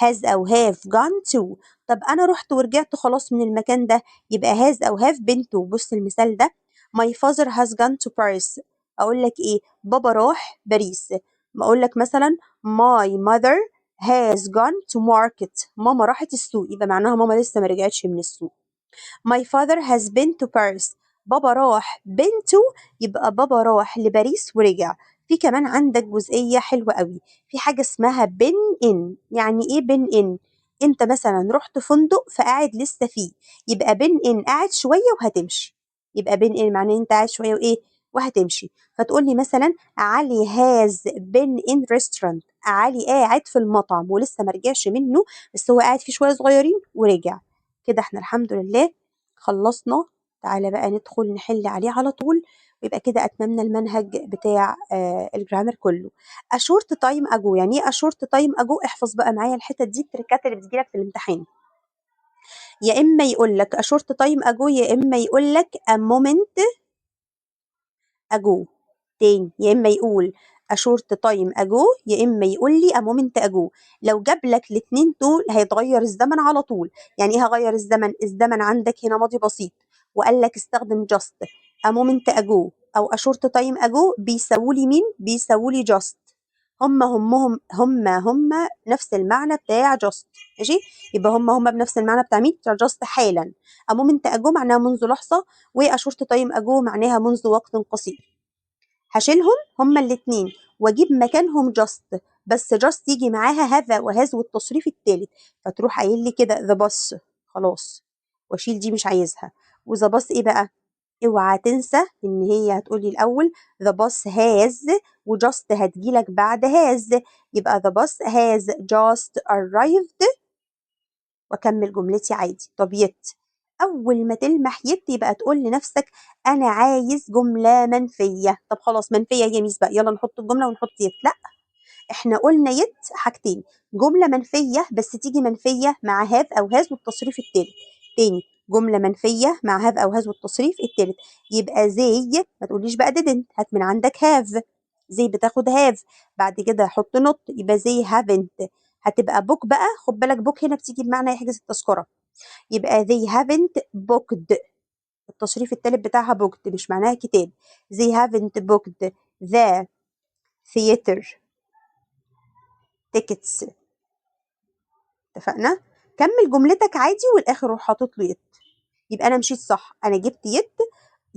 has او have gone to. طب انا رحت ورجعت خلاص من المكان ده، يبقى has او have been to. بص المثال ده: my father has gone to Paris. اقول لك ايه؟ بابا راح باريس. ما اقول لك مثلا my mother has gone to market، ماما راحت السوق، يبقى معناها ماما لسه ما رجعتش من السوق. my father has been to Paris، بابا راح، been to، يبقى بابا راح لباريس ورجع. في كمان عندك جزئية حلوة قوي، في حاجة اسمها been in. يعني ايه been in؟ انت مثلا رحت فندق فقاعد لسه فيه، يبقى been in، قاعد شوية وهتمشي. يبقى been in معناه انت قاعد شوية وايه؟ وهتمشي. فتقول لي مثلا علي has been in restaurant، علي قاعد في المطعم ولسه ما رجعش منه، بس هو قاعد فيه شوية صغيرين ورجع. كده احنا الحمد لله خلصنا. تعالى بقى ندخل نحل عليه على طول، ويبقى كده اتممنا المنهج بتاع ال grammar كله. a short time ago، يعني ايه a short time ago؟ احفظ بقى معايا الحتت دي، التريكات اللي بتجيلك في الامتحان. يا اما يقول لك a short time ago، يا اما يقول لك a moment ago. تاني، يا اما يقول a short time ago، يا اما يقول لي a moment ago. لو جاب لك الاثنين دول هيتغير الزمن على طول. يعني ايه هغير الزمن؟ الزمن عندك هنا ماضي بسيط وقال لك استخدم just. a moment ago او a short time ago بيساووا لي مين؟ بيساووا لي just. هم همهم هم هم نفس المعنى بتاع just. ماشي؟ يبقى هم هم بنفس المعنى بتاع مين؟ بتاع just، حالا. a moment ago معناها منذ لحظة، و a short time ago معناها منذ وقت قصير. هشيلهم هما الاتنين واجيب مكانهم just، بس just يجي معاها have و has والتصريف التالت. فتروح قايل لي كده the bus، خلاص، واشيل دي مش عايزها. و the bus ايه بقى؟ اوعى تنسى ان هي هتقولي الاول the bus has، و just هتجيلك بعد has، يبقى the bus has just arrived، واكمل جملتي عادي. طب yet، اول ما تلمح yet يبقى تقول لنفسك انا عايز جملة منفيه. طب خلاص، منفية يا ميس بقى، يلا نحط الجملة ونحط yet. لا، احنا قلنا yet حاجتين: جملة منفيه، بس تيجي منفية مع have او has والتصريف الثالث. تاني، جملة منفية مع have او has والتصريف الثالث. يبقى they، ما تقوليش بقى didn't، هات من عندك have، they بتاخد have، بعد كده حط not، يبقى they haven't. هتبقى book بقى، خد بالك، book هنا بتيجي بمعنى يحجز التذكره، يبقى they haven't booked، التصريف الثالث بتاعها booked، مش معناها كتاب. they haven't booked the theater tickets. اتفقنا؟ كمل جملتك عادي والاخر روح حاطط له yet. يبقى انا مشيت صح، انا جبت yet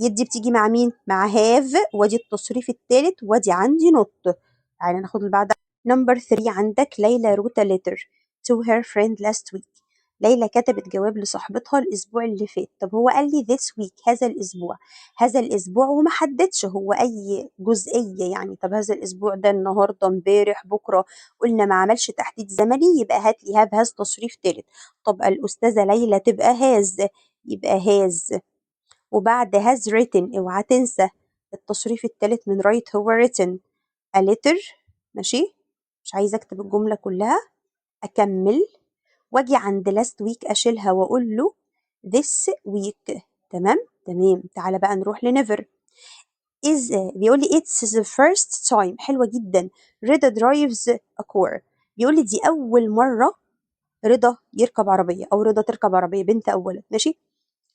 yet دي بتيجي مع مين؟ مع have، وادي التصريف الثالث، وادي عندي not. تعالى ناخد اللي بعدها. number 3 عندك ليلى wrote a letter to her friend last week. ليلى كتبت جواب لصاحبتها الأسبوع اللي فات. طب هو قال لي this week، هذا الأسبوع، هذا الأسبوع وما حددش هو أي جزئية يعني. طب هذا الأسبوع ده النهاردة، امبارح، بكرة؟ قلنا ما عملش تحديد زمني، يبقى هات لي have has تصريف تالت. طب الأستاذة ليلى تبقى has، يبقى has، وبعد has written، اوعى تنسى التصريف التالت من write هو written، a letter. ماشي، مش عايزة اكتب الجملة كلها، اكمل واجي عند last week اشيلها واقول له this week. تمام تمام. تعالى بقى نروح ل never is. بيقول لي it's the first time، حلوة جدا، رضا drives a car. بيقول لي دي أول مرة رضا يركب عربية أو رضا تركب عربية، بنت أو ولد. ماشي،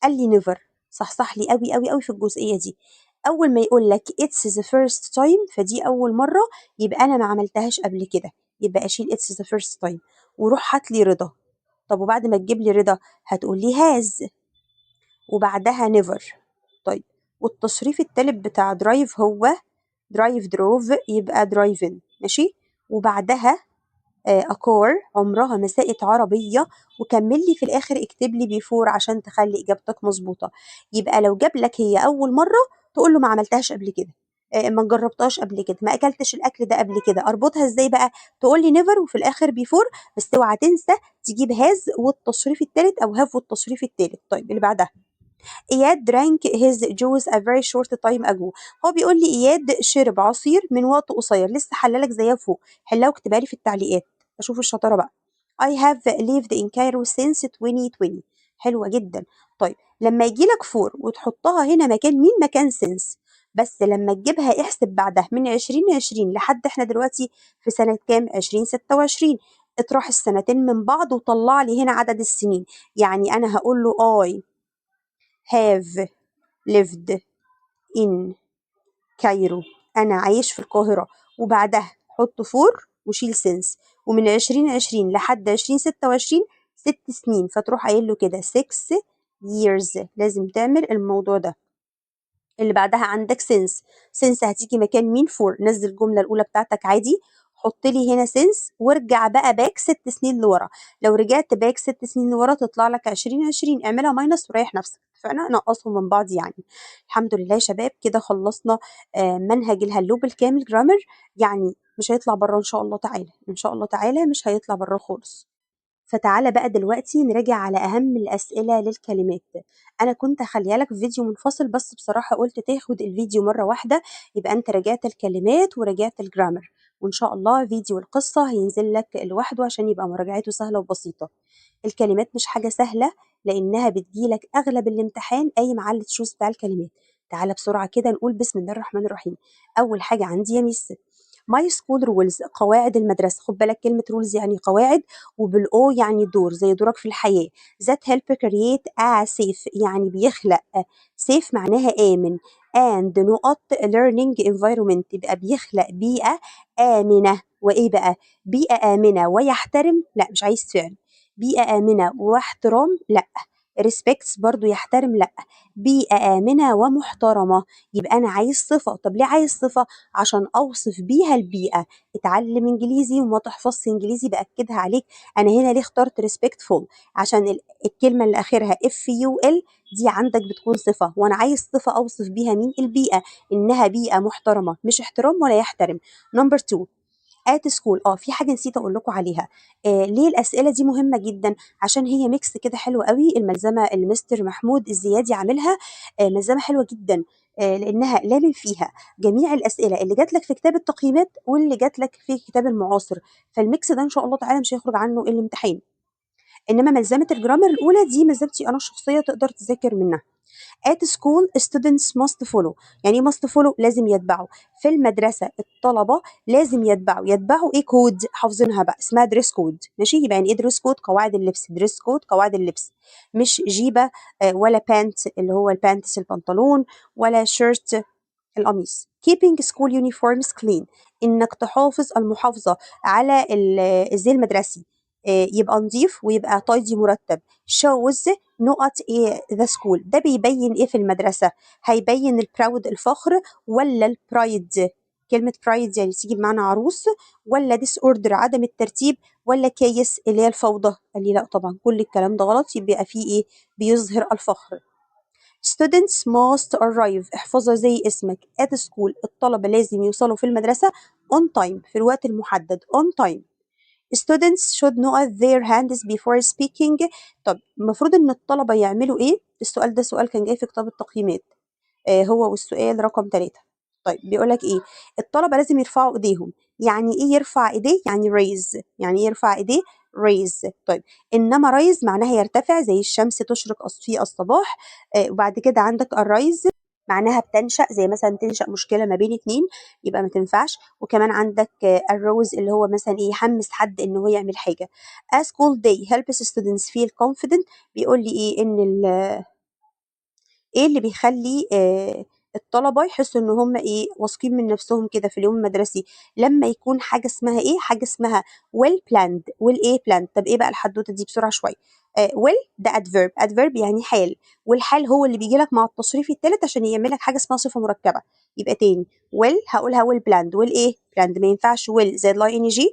قال لي never. صح لي قوي قوي قوي في الجزئية دي. أول ما يقول لك it's the first time، فدي أول مرة، يبقى أنا ما عملتهاش قبل كده، يبقى أشيل it's the first time وروح هات لي رضا. طب وبعد ما تجيب لي رضا هتقول لي has وبعدها never. طيب، والتصريف التالت بتاع drive هو drive drove، يبقى driven. ماشي، وبعدها a car، عمرها ما ساقت عربية. وكمل لي في الآخر، اكتب لي before عشان تخلي إجابتك مظبوطة. يبقى لو جاب لك هي أول مرة، تقول له ما عملتهاش قبل كده، ما جربتهاش قبل كده، ما اكلتش الاكل ده قبل كده. اربطها ازاي بقى؟ تقول لي never وفي الاخر before، بس اوعى تنسى تجيب has والتصريف الثالث او have والتصريف الثالث. طيب، اللي بعدها اياد drank his juice a very short time ago. هو بيقول لي اياد شرب عصير من وقت قصير. لسه حلالك زيها فوق، حلها واكتبها لي في التعليقات، اشوف الشطاره بقى. I have lived in Cairo since 2020. حلوة جدا. طيب، لما يجي لك for وتحطها هنا مكان مين؟ مكان since. بس لما تجيبها احسب بعدها من 2020 لحد احنا دلوقتي في سنة كام؟ 2026. اطرح السنتين من بعض وطلع لي هنا عدد السنين. يعني انا هقول له I have lived in Cairo، أنا عايش في القاهرة، وبعدها حط for وشيل since، ومن 2020 لحد 2026 6 سنين، فتروح قايل له كده 6 years. لازم تعمل الموضوع ده. اللي بعدها عندك since. since هتيجي مكان مين؟ for. نزل الجملة الأولى بتاعتك عادي، حط لي هنا since وارجع بقى back 6 سنين لورا. لو رجعت back 6 سنين لورا تطلع لك 2020، اعملها minus وريح نفسك. اتفقنا؟ نقصهم من بعض يعني. الحمد لله يا شباب، كده خلصنا منهج ال Hello بالكامل grammar، يعني مش هيطلع بره ان شاء الله تعالى، ان شاء الله تعالى مش هيطلع بره خالص. فتعالى بقى دلوقتي نراجع على أهم الأسئلة للكلمات. أنا كنت هخليها لك في فيديو منفصل، بس بصراحة قلت تاخد الفيديو مرة واحدة، يبقى أنت راجعت الكلمات وراجعت ال grammar، وإن شاء الله فيديو القصة هينزل لك لوحده عشان يبقى مراجعته سهلة وبسيطة. الكلمات مش حاجة سهلة، لأنها بتجيلك أغلب الامتحان قايم على ال choose بتاع الكلمات. تعالى بسرعة كده نقول بسم الله الرحمن الرحيم. أول حاجة عندي يا ميس my school rules، قواعد المدرسة. خد بالك، كلمة roles يعني قواعد، وبال o يعني دور، زي دورك في الحياة. that help create a safe، يعني بيخلق، safe معناها آمن، and نقط learning environment، يبقى بيخلق بيئة آمنة وإيه بقى؟ بيئة آمنة ويحترم؟ لا، مش عايز فعل. بيئة آمنة واحترام؟ لا. respects برضو يحترم؟ لا. بيئة آمنة ومحترمة، يبقى أنا عايز صفة. طب ليه عايز صفة؟ عشان أوصف بيها البيئة. اتعلم إنجليزي وما تحفظش إنجليزي، بأكدها عليك. أنا هنا ليه اخترت respectful؟ عشان الكلمة اللي آخرها f u l دي عندك بتكون صفة، وأنا عايز صفة أوصف بيها مين؟ البيئة، إنها بيئة محترمة، مش احترام ولا يحترم. number 2 at school. في حاجه نسيت اقول لكم عليها. ليه الاسئله دي مهمه جدا؟ عشان هي mix كده حلو قوي. الملزمه اللي مستر محمود الزيادي عاملها ملزمه حلوه جدا، لانها لامم فيها جميع الاسئله اللي جات لك في كتاب التقييمات واللي جات لك في كتاب المعاصر، فال mix ده ان شاء الله تعالى مش هيخرج عنه الامتحان. انما ملزمه ال grammar الاولى دي ملزمتي انا الشخصيه، تقدر تذاكر منها. at school students must follow. يعني ايه must follow؟ لازم يتبعوا. في المدرسة الطلبة لازم يتبعوا. يتبعوا ايه؟ كود حافظينها بقى، اسمها dress code. ماشي، يبقى يعني ايه dress code؟ قواعد اللبس. dress code قواعد اللبس، مش جيبة ولا pant اللي هو ال pants البنطلون، ولا shirt القميص. keeping school uniforms clean، انك تحافظ، المحافظة على الزي المدرسي. يبقى نظيف ويبقى tidy مرتب. shows نقط ايه the school، ده بيبين ايه في المدرسة؟ هيبين ال proud الفخر، ولا ال bride، كلمة bride يعني تيجي بمعنى عروس، ولا disorder عدم الترتيب، ولا chaos اللي هي الفوضى؟ قال لي لا طبعا، كل الكلام ده غلط. يبقى فيه ايه؟ بيظهر الفخر. students must arrive، احفظها زي اسمك، at school، الطلبة لازم يوصلوا في المدرسة on time، في الوقت المحدد on time. students should know their hands before speaking. طب المفروض ان الطلبة يعملوا ايه؟ السؤال ده سؤال كان جاي في كتاب التقييمات، هو والسؤال رقم 3. طيب بيقول لك ايه؟ الطلبة لازم يرفعوا ايديهم. يعني ايه يرفع ايديه؟ يعني raise. يعني ايه يرفع ايديه؟ raise. طيب انما rise معناها يرتفع، زي الشمس تشرق في الصباح. وبعد كده عندك arise معناها بتنشأ، زي مثلا تنشأ مشكلة ما بين اتنين، يبقى ما تنفعش. وكمان عندك arouse اللي هو مثلا ايه؟ يحمس حد ان هو يعمل حاجة. A school day helps students feel confident. بيقول لي ايه؟ ان ايه اللي بيخلي الطلبة يحسوا ان هم ايه؟ واثقين من نفسهم كده في اليوم المدرسي؟ لما يكون حاجة اسمها ايه؟ حاجة اسمها well planned. well ايه؟ planned. طب ايه بقى الحدوتة دي؟ بسرعة شوية. Well ده adverb، adverb يعني حال، والحال هو اللي بيجي لك مع التصريف الثالث عشان يعمل لك حاجة اسمها صفة مركبة. يبقى تاني، well هقولها well planned، well ايه؟ planned. ما ينفعش will زائد ing،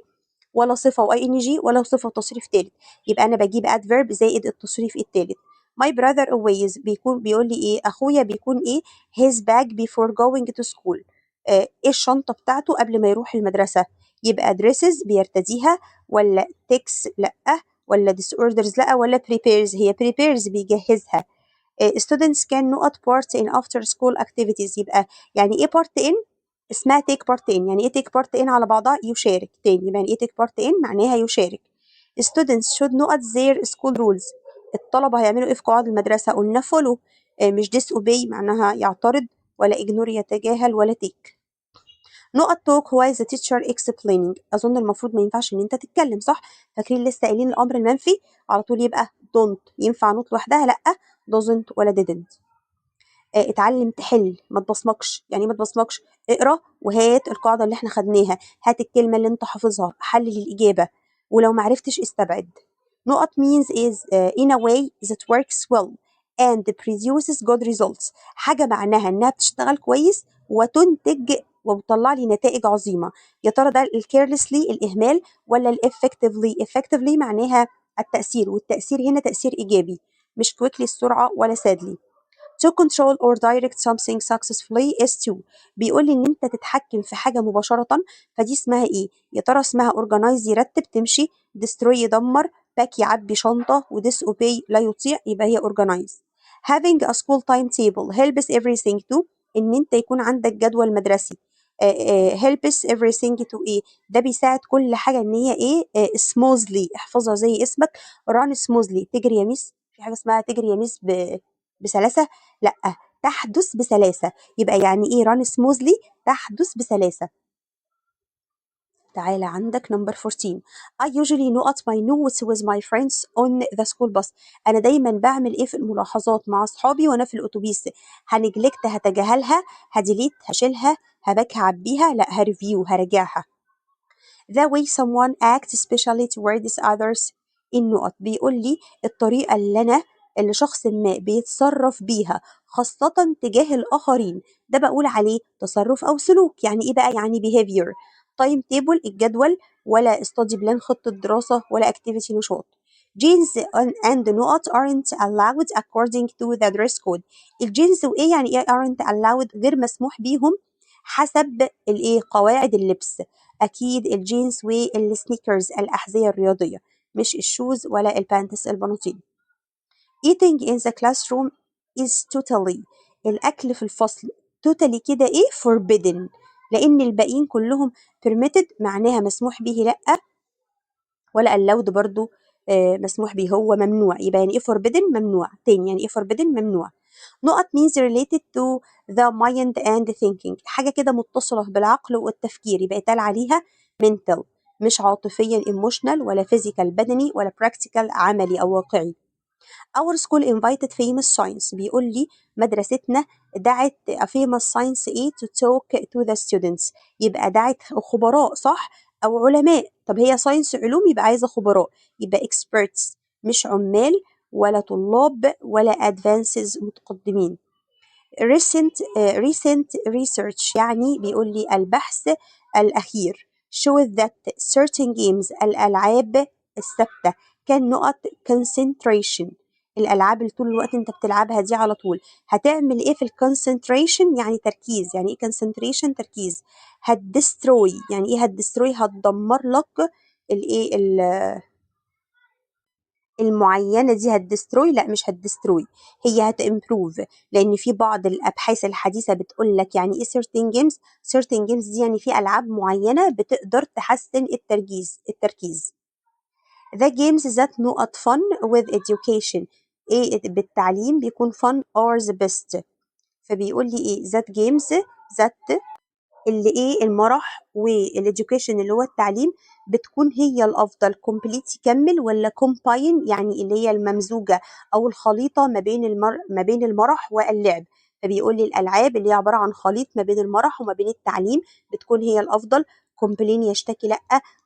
ولا صفة و ing، ولا صفة وتصريف ثالث. يبقى انا بجيب adverb زائد التصريف الثالث. my brother always بيكون، بيقول لي ايه؟ اخويا بيكون ايه his bag before going to school؟ ايه الشنطة بتاعته قبل ما يروح المدرسه؟ يبقى dresses بيرتديها، ولا takes لا، ولا disorders لا، ولا prepares؟ هي prepares بيجهزها. Students can نقط part in after school activities. يبقى يعني ايه part in؟ اسمها take part in. يعني ايه take part in على بعضها؟ يشارك. تاني، يعني ايه take part in؟ معناها يشارك. students should نقط their school rules. الطلبة هيعملوا ايه في قواعد المدرسة؟ قلنا follow، مش disobey معناها يعترض، ولا ignore يتجاهل، ولا take. نقط talk while the teacher explaining. اظن المفروض ما ينفعش ان انت تتكلم، صح؟ فاكرين لسه قايلين الامر المنفي على طول، يبقى don't. ينفع not لوحدها؟ لا. doesn't ولا didn't. اتعلم تحل، ما تبصمكش. يعني ايه ما تبصمكش؟ اقرا وهات القاعدة اللي احنا خدناها، هات الكلمة اللي انت حافظها، حلل الاجابه، ولو ما عرفتش استبعد. نقط means is in a way that works well and produces good results. حاجة معناها إنها بتشتغل كويس وتنتج وبتطلع لي نتائج عظيمة. يا ترى ده ال carelessly الإهمال، ولا ال effectively؟ effectively معناها التأثير، والتأثير هنا تأثير إيجابي، مش quickly السرعة، ولا sadly. to control or direct something successfully is to. بيقول لي ان انت تتحكم في حاجة مباشره، فدي اسمها ايه؟ يا ترى اسمها organize يرتب، تمشي، destroy يدمر، pack يعبي شنطه، و disobey لا يطيع؟ يبقى هي organize. having a school timetable helps everything to. ان انت يكون عندك جدول مدرسي helps everything to ايه؟ ده بيساعد كل حاجة ان هي ايه؟ Smoothly، احفظها زي اسمك، run smoothly. تجري يا ميس؟ في حاجة اسمها تجري يا ميس بسلاسه؟ لا، تحدث بسلاسه. يبقى يعني ايه run smoothly؟ تحدث بسلاسه. تعالى عندك number 14. I usually نقط my notes with my friends on the school bus. أنا دايما بعمل إيه في الملاحظات مع أصحابي وأنا في الأتوبيس؟ ه neglect هتجاهلها، ه delete هشيلها، ه pack هعبيها؟ لا، ه review هراجعها. The way someone acts especially towards others النقط. بيقول لي الطريقة اللي شخص ما بيتصرف بيها خاصة تجاه الآخرين، ده بقول عليه تصرف أو سلوك. يعني إيه بقى؟ يعني behavior. time table الجدول، ولا study plan خطة دراسة، ولا activity نشاط؟ jeans and نقط aren't allowed according to the dress code. الجينز وايه؟ يعني ايه aren't allowed؟ غير مسموح بيهم حسب الايه؟ قواعد اللبس. اكيد الجينز وال sneakers الاحذية الرياضيه، مش ال shoes ولا ال pants البناطيل. eating in the classroom is totally، الاكل في الفصل totally كده ايه؟ forbidden، لان الباقيين كلهم permitted معناها مسموح به، لا، ولا allowed برضو مسموح به، هو ممنوع. يبقى يعني ايه forbidden؟ ممنوع. تاني، يعني ايه forbidden؟ ممنوع. نقط means related to the mind and thinking. حاجة كده متصلة بالعقل والتفكير، يبقى يتقال عليها mental، مش عاطفيا emotional، ولا physical بدني، ولا practical عملي أو واقعي. Our school invited famous science. بيقول لي مدرستنا دعت a famous science ايه to talk to the students؟ يبقى دعت خبراء، صح؟ أو علماء. طب هي science علوم، يبقى عايزة خبراء، يبقى experts، مش عمال ولا طلاب ولا advances متقدمين. Recent research يعني بيقول لي البحث الأخير، show that certain games الألعاب الثابتة can نقط concentration. الألعاب اللي طول الوقت أنت بتلعبها دي على طول هتعمل إيه في ال concentration؟ يعني تركيز. يعني إيه concentration؟ تركيز. هت destroy، يعني إيه هت destroy؟ هتدمر لك الإيه المعينة دي. هت destroy؟ لا، مش هت destroy، هي هت improve، لأن في بعض الأبحاث الحديثة بتقول لك يعني إيه certain games؟ certain games دي يعني في ألعاب معينة بتقدر تحسن التركيز. The games that نقط fun with education، ايه بالتعليم بيكون fun are the best. فبيقول لي ايه؟ that games that اللي ايه المرح وال education اللي هو التعليم بتكون هي الافضل. complete يكمل، ولا combine يعني اللي هي الممزوجه او الخليطه ما بين المرح واللعب. فبيقول لي الالعاب اللي هي عبارة عن خليط ما بين المرح وما بين التعليم بتكون هي الافضل. complain يشتكي لا،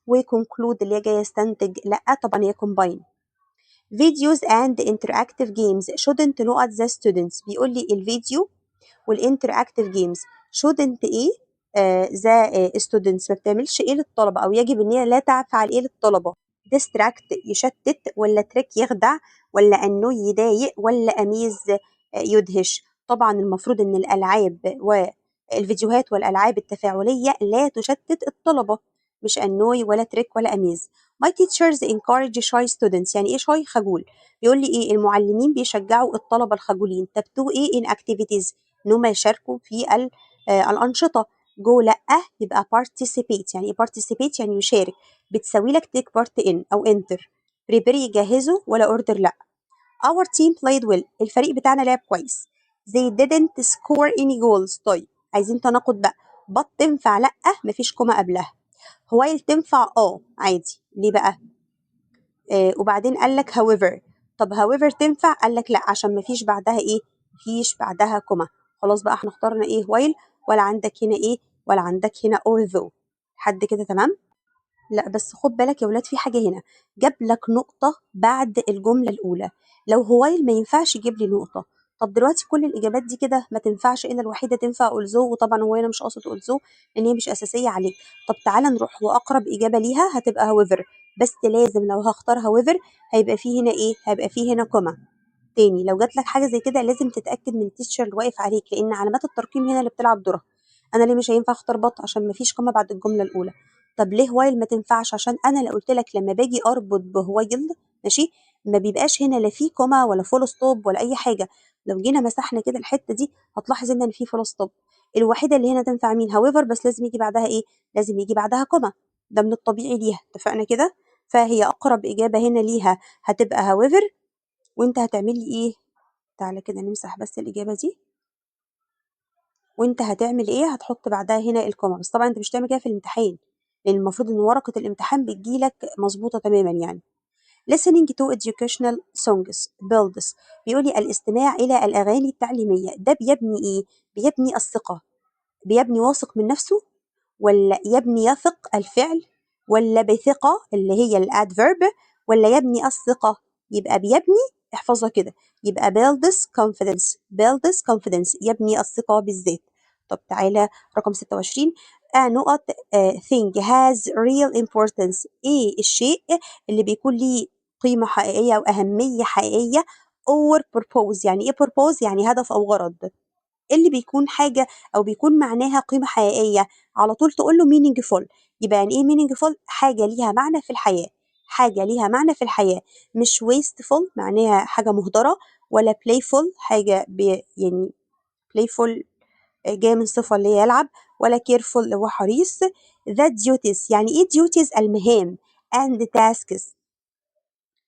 و conclude اللي هي جاية يستنتج لا، طبعا هي combine. videos and interactive games shouldn't نقط the students. بيقول لي الفيديو وال interactive games shouldn't ايه the students، ما بتعملش ايه للطلبه، او يجب ان هي لا تفعل ايه للطلبه؟ distract يشتت، ولا trick يخدع، ولا annoy يضايق، ولا amaze يدهش؟ طبعا المفروض ان الالعاب والفيديوهات والالعاب التفاعليه لا تشتت الطلبه، مش annoy ولا trick ولا amaze. My teachers encourage shy students، يعني ايه shy؟ خجول. بيقول لي ايه؟ المعلمين بيشجعوا الطلبة الخجولين. طب to ايه in activities؟ ان هم يشاركوا في الانشطه. go لا، يبقى participate. يعني ايه participate؟ يعني يشارك، بتساوي لك take part in او enter. prepare يجهزوا، ولا order لا. our team played well، الفريق بتاعنا لعب كويس. they didn't score any goals. طيب عايزين تناقض بقى. but تنفع؟ لا، مفيش comma قبلها. while تنفع؟ اه عادي. ليه بقى؟ وبعدين قال لك however. طب however تنفع؟ قال لك لا، عشان مفيش بعدها ايه؟ مفيش بعدها comma. خلاص بقى، احنا اخترنا ايه؟ while. ولا عندك هنا ايه؟ ولا عندك هنا although. حد كده تمام؟ لا، بس خد بالك يا ولاد، في حاجة هنا، جاب لك نقطة بعد الجملة الأولى. لو while ما ينفعش يجيب لي نقطة. طب دلوقتي كل الإجابات دي كده ما تنفعش إلا الوحيدة تنفع although، وطبعا هو هنا مش قاصد although لأن هي مش أساسية عليك. طب تعالى نروح، وأقرب إجابة ليها هتبقى however، بس لازم لو هختار however هيبقى فيه هنا إيه؟ هيبقى فيه هنا comma. تاني، لو جات لك حاجة زي كده لازم تتأكد من ال teacher اللي واقف عليك، لأن علامات الترقيم هنا اللي بتلعب دورها. أنا ليه مش هينفع أختار but؟ عشان مفيش comma بعد الجملة الأولى. طب ليه while ما تنفعش؟ عشان انا لو قلت لك لما باجي اربط ب while، ماشي، ما بيبقاش هنا لا في comma ولا full stop ولا اي حاجه. لو جينا مسحنا كده الحتة دي هتلاحظ ان في full stop. الوحيدة اللي هنا تنفع مين؟ however، بس لازم يجي بعدها ايه؟ لازم يجي بعدها comma، ده من الطبيعي ليها. اتفقنا كده؟ فهي اقرب اجابه هنا ليها هتبقى however. وانت هتعمل لي ايه؟ تعالى كده نمسح بس الاجابة دي. وانت هتعمل ايه؟ هتحط بعدها هنا ال comma، بس طبعا انت مش هتعمل كده في الامتحان، لان المفروض ان ورقة الامتحان بتجيلك مظبوطة تماما. يعني listening to educational songs builds، بيقول لي الاستماع الى الاغاني التعليمية ده بيبني ايه؟ بيبني الثقه، بيبني واثق من نفسه، ولا يبني يثق الفعل، ولا بثقة اللي هي ال adverb، ولا يبني الثقه؟ يبقى بيبني، احفظها كده، يبقى builds confidence. builds confidence يبني الثقة بالذات. طب تعالى رقم 26. A نقط thing has real importance، ايه الشيء اللي بيكون ليه قيمة حقيقية أو أهمية حقيقية or purpose؟ يعني ايه purpose؟ يعني هدف أو غرض. اللي بيكون حاجة أو بيكون معناها قيمة حقيقية، على طول تقول له meaningful. يبقى يعني ايه meaningful؟ حاجة ليها معنى في الحياة، حاجة ليها معنى في الحياة. مش wasteful معناها حاجة مهدرة، ولا playful حاجة يعني playful جاية من صفة اللي هي يلعب، ولا careful اللي هو حريص. the duties، يعني ايه duties؟ المهام، and tasks،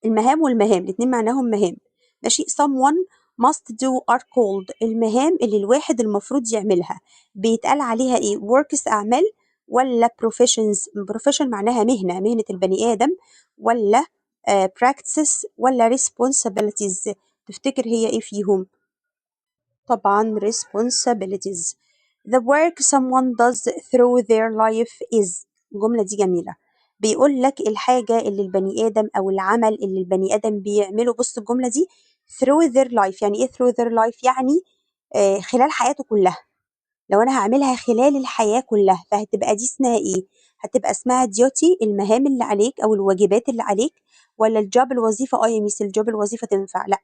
المهام والمهام الاتنين معناهم مهام، ماشي. someone must do are called، المهام اللي الواحد المفروض يعملها بيتقال عليها ايه؟ works اعمال، ولا professions؟ profession معناها مهنة، مهنة البني آدم، ولا practices، ولا responsibilities؟ تفتكر هي ايه فيهم؟ طبعا responsibilities. the work someone does through their life is الجملة دي جميلة، بيقول لك الحاجة اللي البني آدم أو العمل اللي البني آدم بيعمله، بص الجملة دي through their life. يعني إيه through their life؟ يعني خلال حياته كلها. لو أنا هعملها خلال الحياة كلها فهتبقى دي اسمها إيه؟ هتبقى اسمها duty، المهام اللي عليك أو الواجبات اللي عليك، ولا ال job الوظيفة؟ آه يا ميس، ال job الوظيفة تنفع. لأ،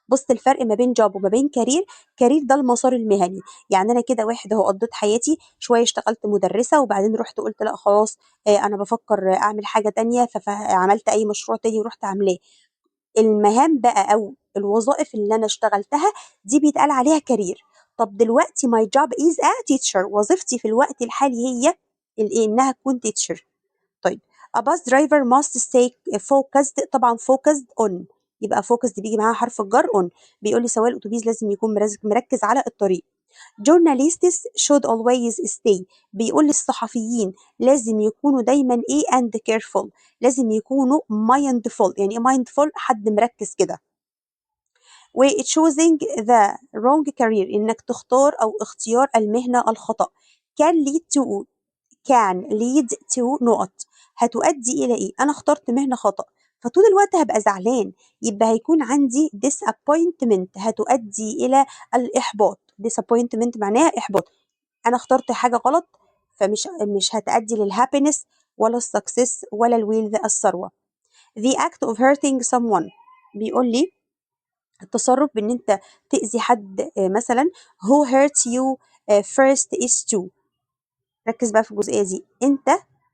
بص الفرق ما بين job وما بين career. career ده المسار المهني، يعني أنا كده واحد أهو قضيت حياتي شوية اشتغلت مدرسة، وبعدين رحت قلت لأ خلاص، أنا بفكر أعمل حاجة تانية، فعملت أي مشروع تاني ورحت عاملاه. المهام بقى أو الوظائف اللي أنا اشتغلتها دي بيتقال عليها career. طب دلوقتي my job is a teacher، وظيفتي في الوقت الحالي هي الإيه؟ إنها تكون teacher. طيب a bus driver must stay focused، طبعا focused on، يبقى focused بيجي معاها حرف الجر on. بيقول لي سواق الأتوبيس لازم يكون مركز على الطريق. journalists should always stay، بيقول للصحفيين لازم يكونوا دايما ايه؟ and careful، لازم يكونوا mindful. يعني ايه mindful؟ حد مركز كده. و choosing the wrong career، انك تختار او اختيار المهنة الخطأ، can lead to، can lead to نقط، هتؤدي الى ايه؟ انا اخترت مهنة خطأ فطول الوقت هبقى زعلان، يبقى هيكون عندي disappointment، هتؤدي الى الاحباط. disappointment معناها احباط. انا اخترت حاجة غلط فمش مش هتؤدي لل happiness ولا ال success ولا ال wealth الثروة. the act of hurting someone، بيقول لي التصرف بان انت تأذي حد مثلا who hurt you first is to. ركز بقى في الجزئية دي، انت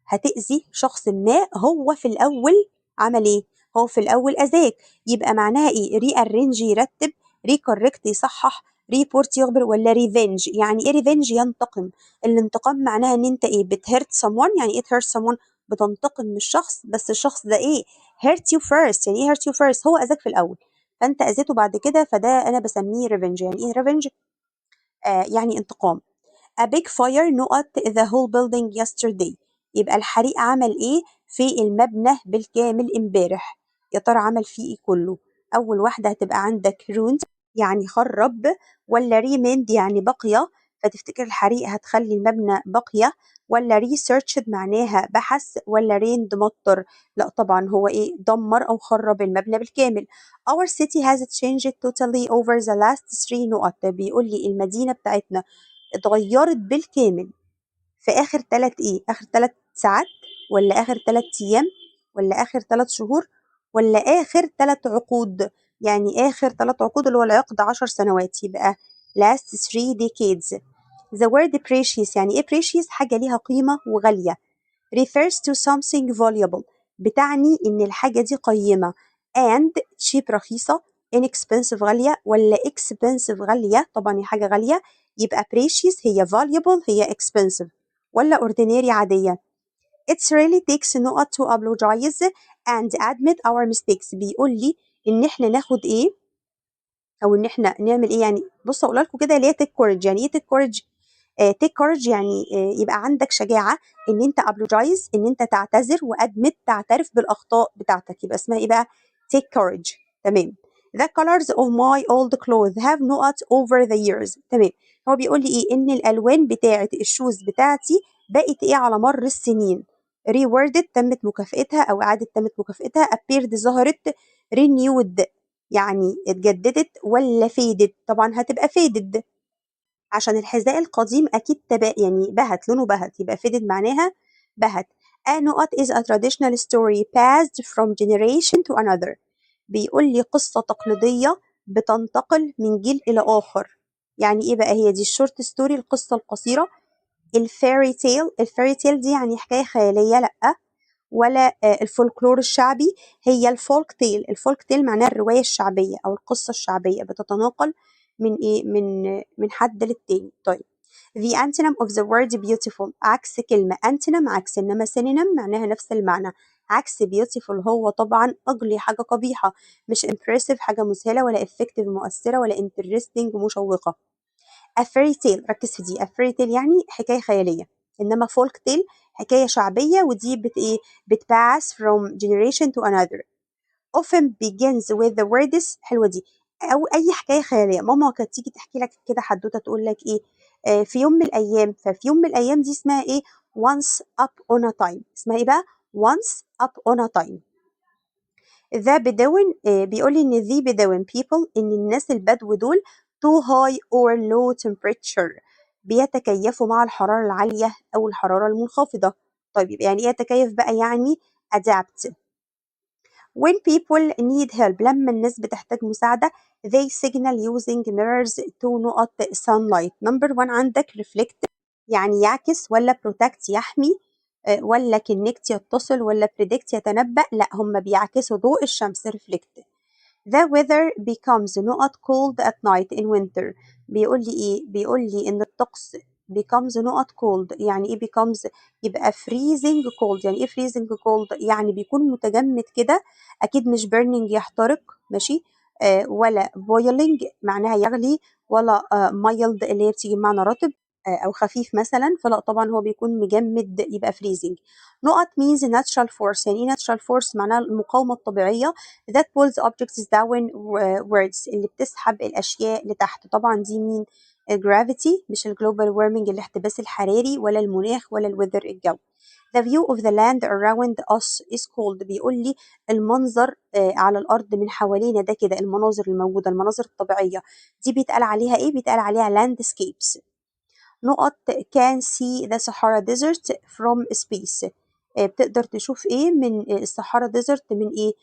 هتأذي شخص ما هو في الأول عمل ايه؟ هو في الأول أذاك، يبقى معناها ايه؟ rearrange يرتب، recorrect يصحح، report يخبر، ولا revenge؟ يعني ايه revenge؟ ينتقم. الانتقام معناها ان انت ايه؟ بت hurt someone. يعني ايه hurt someone؟ بتنتقم من الشخص، بس الشخص ده ايه؟ hurt you first. يعني ايه hurt you first؟ هو اذاك في الاول فانت اذيته بعد كده، فده انا بسميه revenge. يعني ايه revenge؟ يعني انتقام. A big fire نقط the whole building yesterday، يبقى الحريق عمل ايه في المبنى بالكامل امبارح؟ يا ترى عمل فيه ايه كله؟ اول واحده هتبقى عندك ruined يعني خرب، ولا remained يعني بقية، فتفتكر الحريق هتخلي المبنى بقية، ولا researched معناها بحث، ولا rained مطر؟ لا طبعا، هو ايه؟ دمر او خرب المبنى بالكامل. Our city has changed totally over the last three نقط، بيقول لي المدينة بتاعتنا اتغيرت بالكامل في اخر 3 ايه؟ اخر 3 ساعات، ولا اخر 3 ايام، ولا اخر 3 شهور، ولا اخر 3 عقود؟ يعني اخر 3 عقود اللي هو العقد 10 سنوات، يبقى last 3 decades. the word precious، يعني ايه precious؟ حاجة ليها قيمة وغالية، refers to something valuable، بتعني ان الحاجة دي قيمة، and cheap رخيصة، inexpensive غالية، ولا expensive غالية؟ طبعا هي حاجة غالية، يبقى precious هي valuable هي expensive، ولا ordinary عادية؟ It's really takes نقط to apologize and admit our mistakes، بيقول لي ان احنا ناخد ايه او ان احنا نعمل ايه؟ يعني بصوا اقول لكم كده اللي هي take courage. يعني ايه take courage؟ Take courage يعني يبقى عندك شجاعة ان انت apologize، ان انت تعتذر، و admit تعترف بالاخطاء بتاعتك، يبقى اسمها ايه بقى؟ take courage. تمام. The colors of my old clothes have نقط over the years. تمام، هو بيقول لي ايه؟ ان الالوان بتاعه ال shoes بتاعتي بقت ايه على مر السنين؟ rewarded تمت مكافئتها او اعاده تمت مكافئتها، appeared ظهرت، renewed يعني اتجددت، ولا faded؟ طبعا هتبقى faded عشان الحذاء القديم اكيد تبقى يعني بهت، لونه بهت، يبقى faded معناها بهت. A نقط is a traditional story passed from generation to another، بيقول لي قصة تقليدية بتنتقل من جيل إلى آخر. يعني إيه بقى هي دي؟ ال short story القصة القصيرة، ال fairy tale، ال fairy tale دي يعني حكاية خيالية، لأ، ولا الفولكلور الشعبي؟ هي ال folk tale. ال folk tale معناها الرواية الشعبية أو القصة الشعبية، بتتناقل من إيه؟ من حد للتاني. طيب، The antonym of the word beautiful، عكس كلمة antonym عكس، إنما synonym معناها نفس المعنى. عكس beautiful هو طبعا ugly حاجة قبيحة، مش impressive حاجة مذهلة، ولا effective مؤثرة، ولا interesting مشوقة. A fairy tale، ركز في دي، a fairy tale يعني حكاية خيالية، إنما folk tale حكاية شعبية، ودي بت إيه؟ بت pass from generation to another. often begins with the words، حلوة دي، أو أي حكاية خيالية ماما كانت تيجي تحكي لك كده حدوتة تقول لك إيه؟ في يوم من الأيام، ففي يوم من الأيام دي اسمها إيه؟ once upon a time. اسمها ايه بقى؟ once upon a time. the Bedouin، بيقول لي ان the Bedouin people، ان الناس البدو دول to high or low temperature، بيتكيفوا مع الحرارة العالية أو الحرارة المنخفضة. طيب، يبقى يعني ايه يتكيف بقى؟ يعني adapt. when people need help، لما الناس بتحتاج مساعدة، they signal using mirrors to نقط sunlight. number one عندك reflect يعني يعكس، ولا protect يحمي، ولا connect يتصل، ولا predict يتنبأ؟ لا، هم بيعكسوا ضوء الشمس، reflect. The weather becomes نقط cold at night in winter. بيقول لي ايه؟ بيقول لي ان الطقس becomes نقط cold. يعني ايه becomes؟ يبقى freezing cold. يعني ايه freezing cold؟ يعني بيكون متجمد كده. اكيد مش burning يحترق، ماشي، ولا boiling معناها يغلي، ولا mild اللي هي بتيجي بمعنى رطب او خفيف مثلا. فلا طبعا، هو بيكون مجمد، يبقى freezing. نقط means natural force. يعني ايه natural force؟ معناها المقاومة الطبيعية that pulls objects downwards، اللي بتسحب الأشياء لتحت. طبعا دي مين؟ gravity، مش ال global warming الاحتباس الحراري، ولا المناخ، ولا ال weather الجو. The view of the land around us is called. بيقول لي المنظر على الأرض من حوالينا ده كده، المناظر الموجودة، المناظر الطبيعية دي بيتقال عليها إيه؟ بيتقال عليها landscapes. نقط can see the Sahara Desert from space. بتقدر تشوف ايه من ال Sahara Desert؟ من ايه؟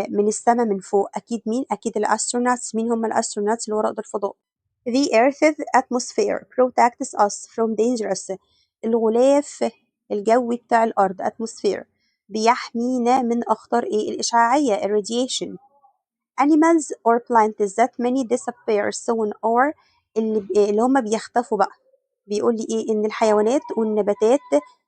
من السماء من فوق. اكيد مين؟ اكيد ال astronauts. مين هم ال astronauts؟ اللي هو رائد الفضاء. The Earth's atmosphere protects us from dangerous. الغلاف الجوي بتاع الأرض atmosphere بيحمينا من أخطار إيه؟ الإشعاعية، radiation. animals or plants that many disappear soon are. اللي هم بيختفوا بقى، بيقول لي ايه؟ ان الحيوانات والنباتات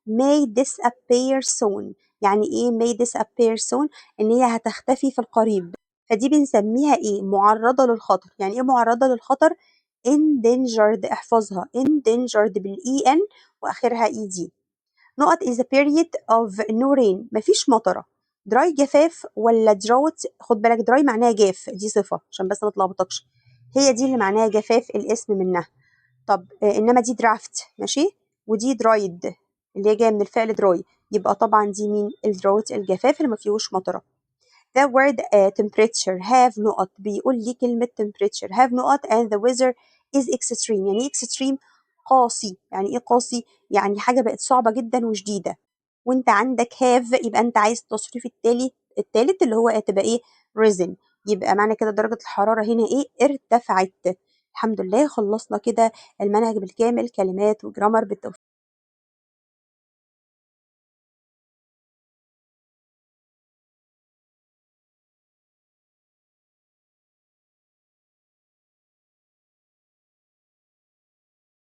may disappear soon. يعني ايه may disappear soon؟ ان هي هتختفي في القريب. فدي بنسميها ايه؟ معرضة للخطر. يعني ايه معرضة للخطر؟ endangered. احفظها، endangered بال E N واخرها E D. نقط is a period of no rain، مفيش مطره. dry جفاف، ولا drought؟ خد بالك، dry معناها جاف، دي صفة عشان بس ما تلخبطكش، هي دي اللي معناها جفاف الاسم منها. طب انما دي draft، ماشي، ودي dried اللي هي جايه من الفعل dry. يبقى طبعا دي مين؟ ال drought، الجفاف اللي ما فيهوش مطره. The word temperature have نقط. بيقول لي كلمة temperature have نقط and the weather is extreme. يعني ايه extreme؟ قاسي. يعني ايه قاسي؟ يعني حاجة بقت صعبة جدا وشديدة. وانت عندك have، يبقى انت عايز التصريف التالي التالت اللي هو هتبقى ايه؟ risen. يبقى معنى كده درجة الحرارة هنا ايه؟ ارتفعت. الحمد لله، خلصنا كده المنهج بالكامل، كلمات و grammar. بالتوفيق.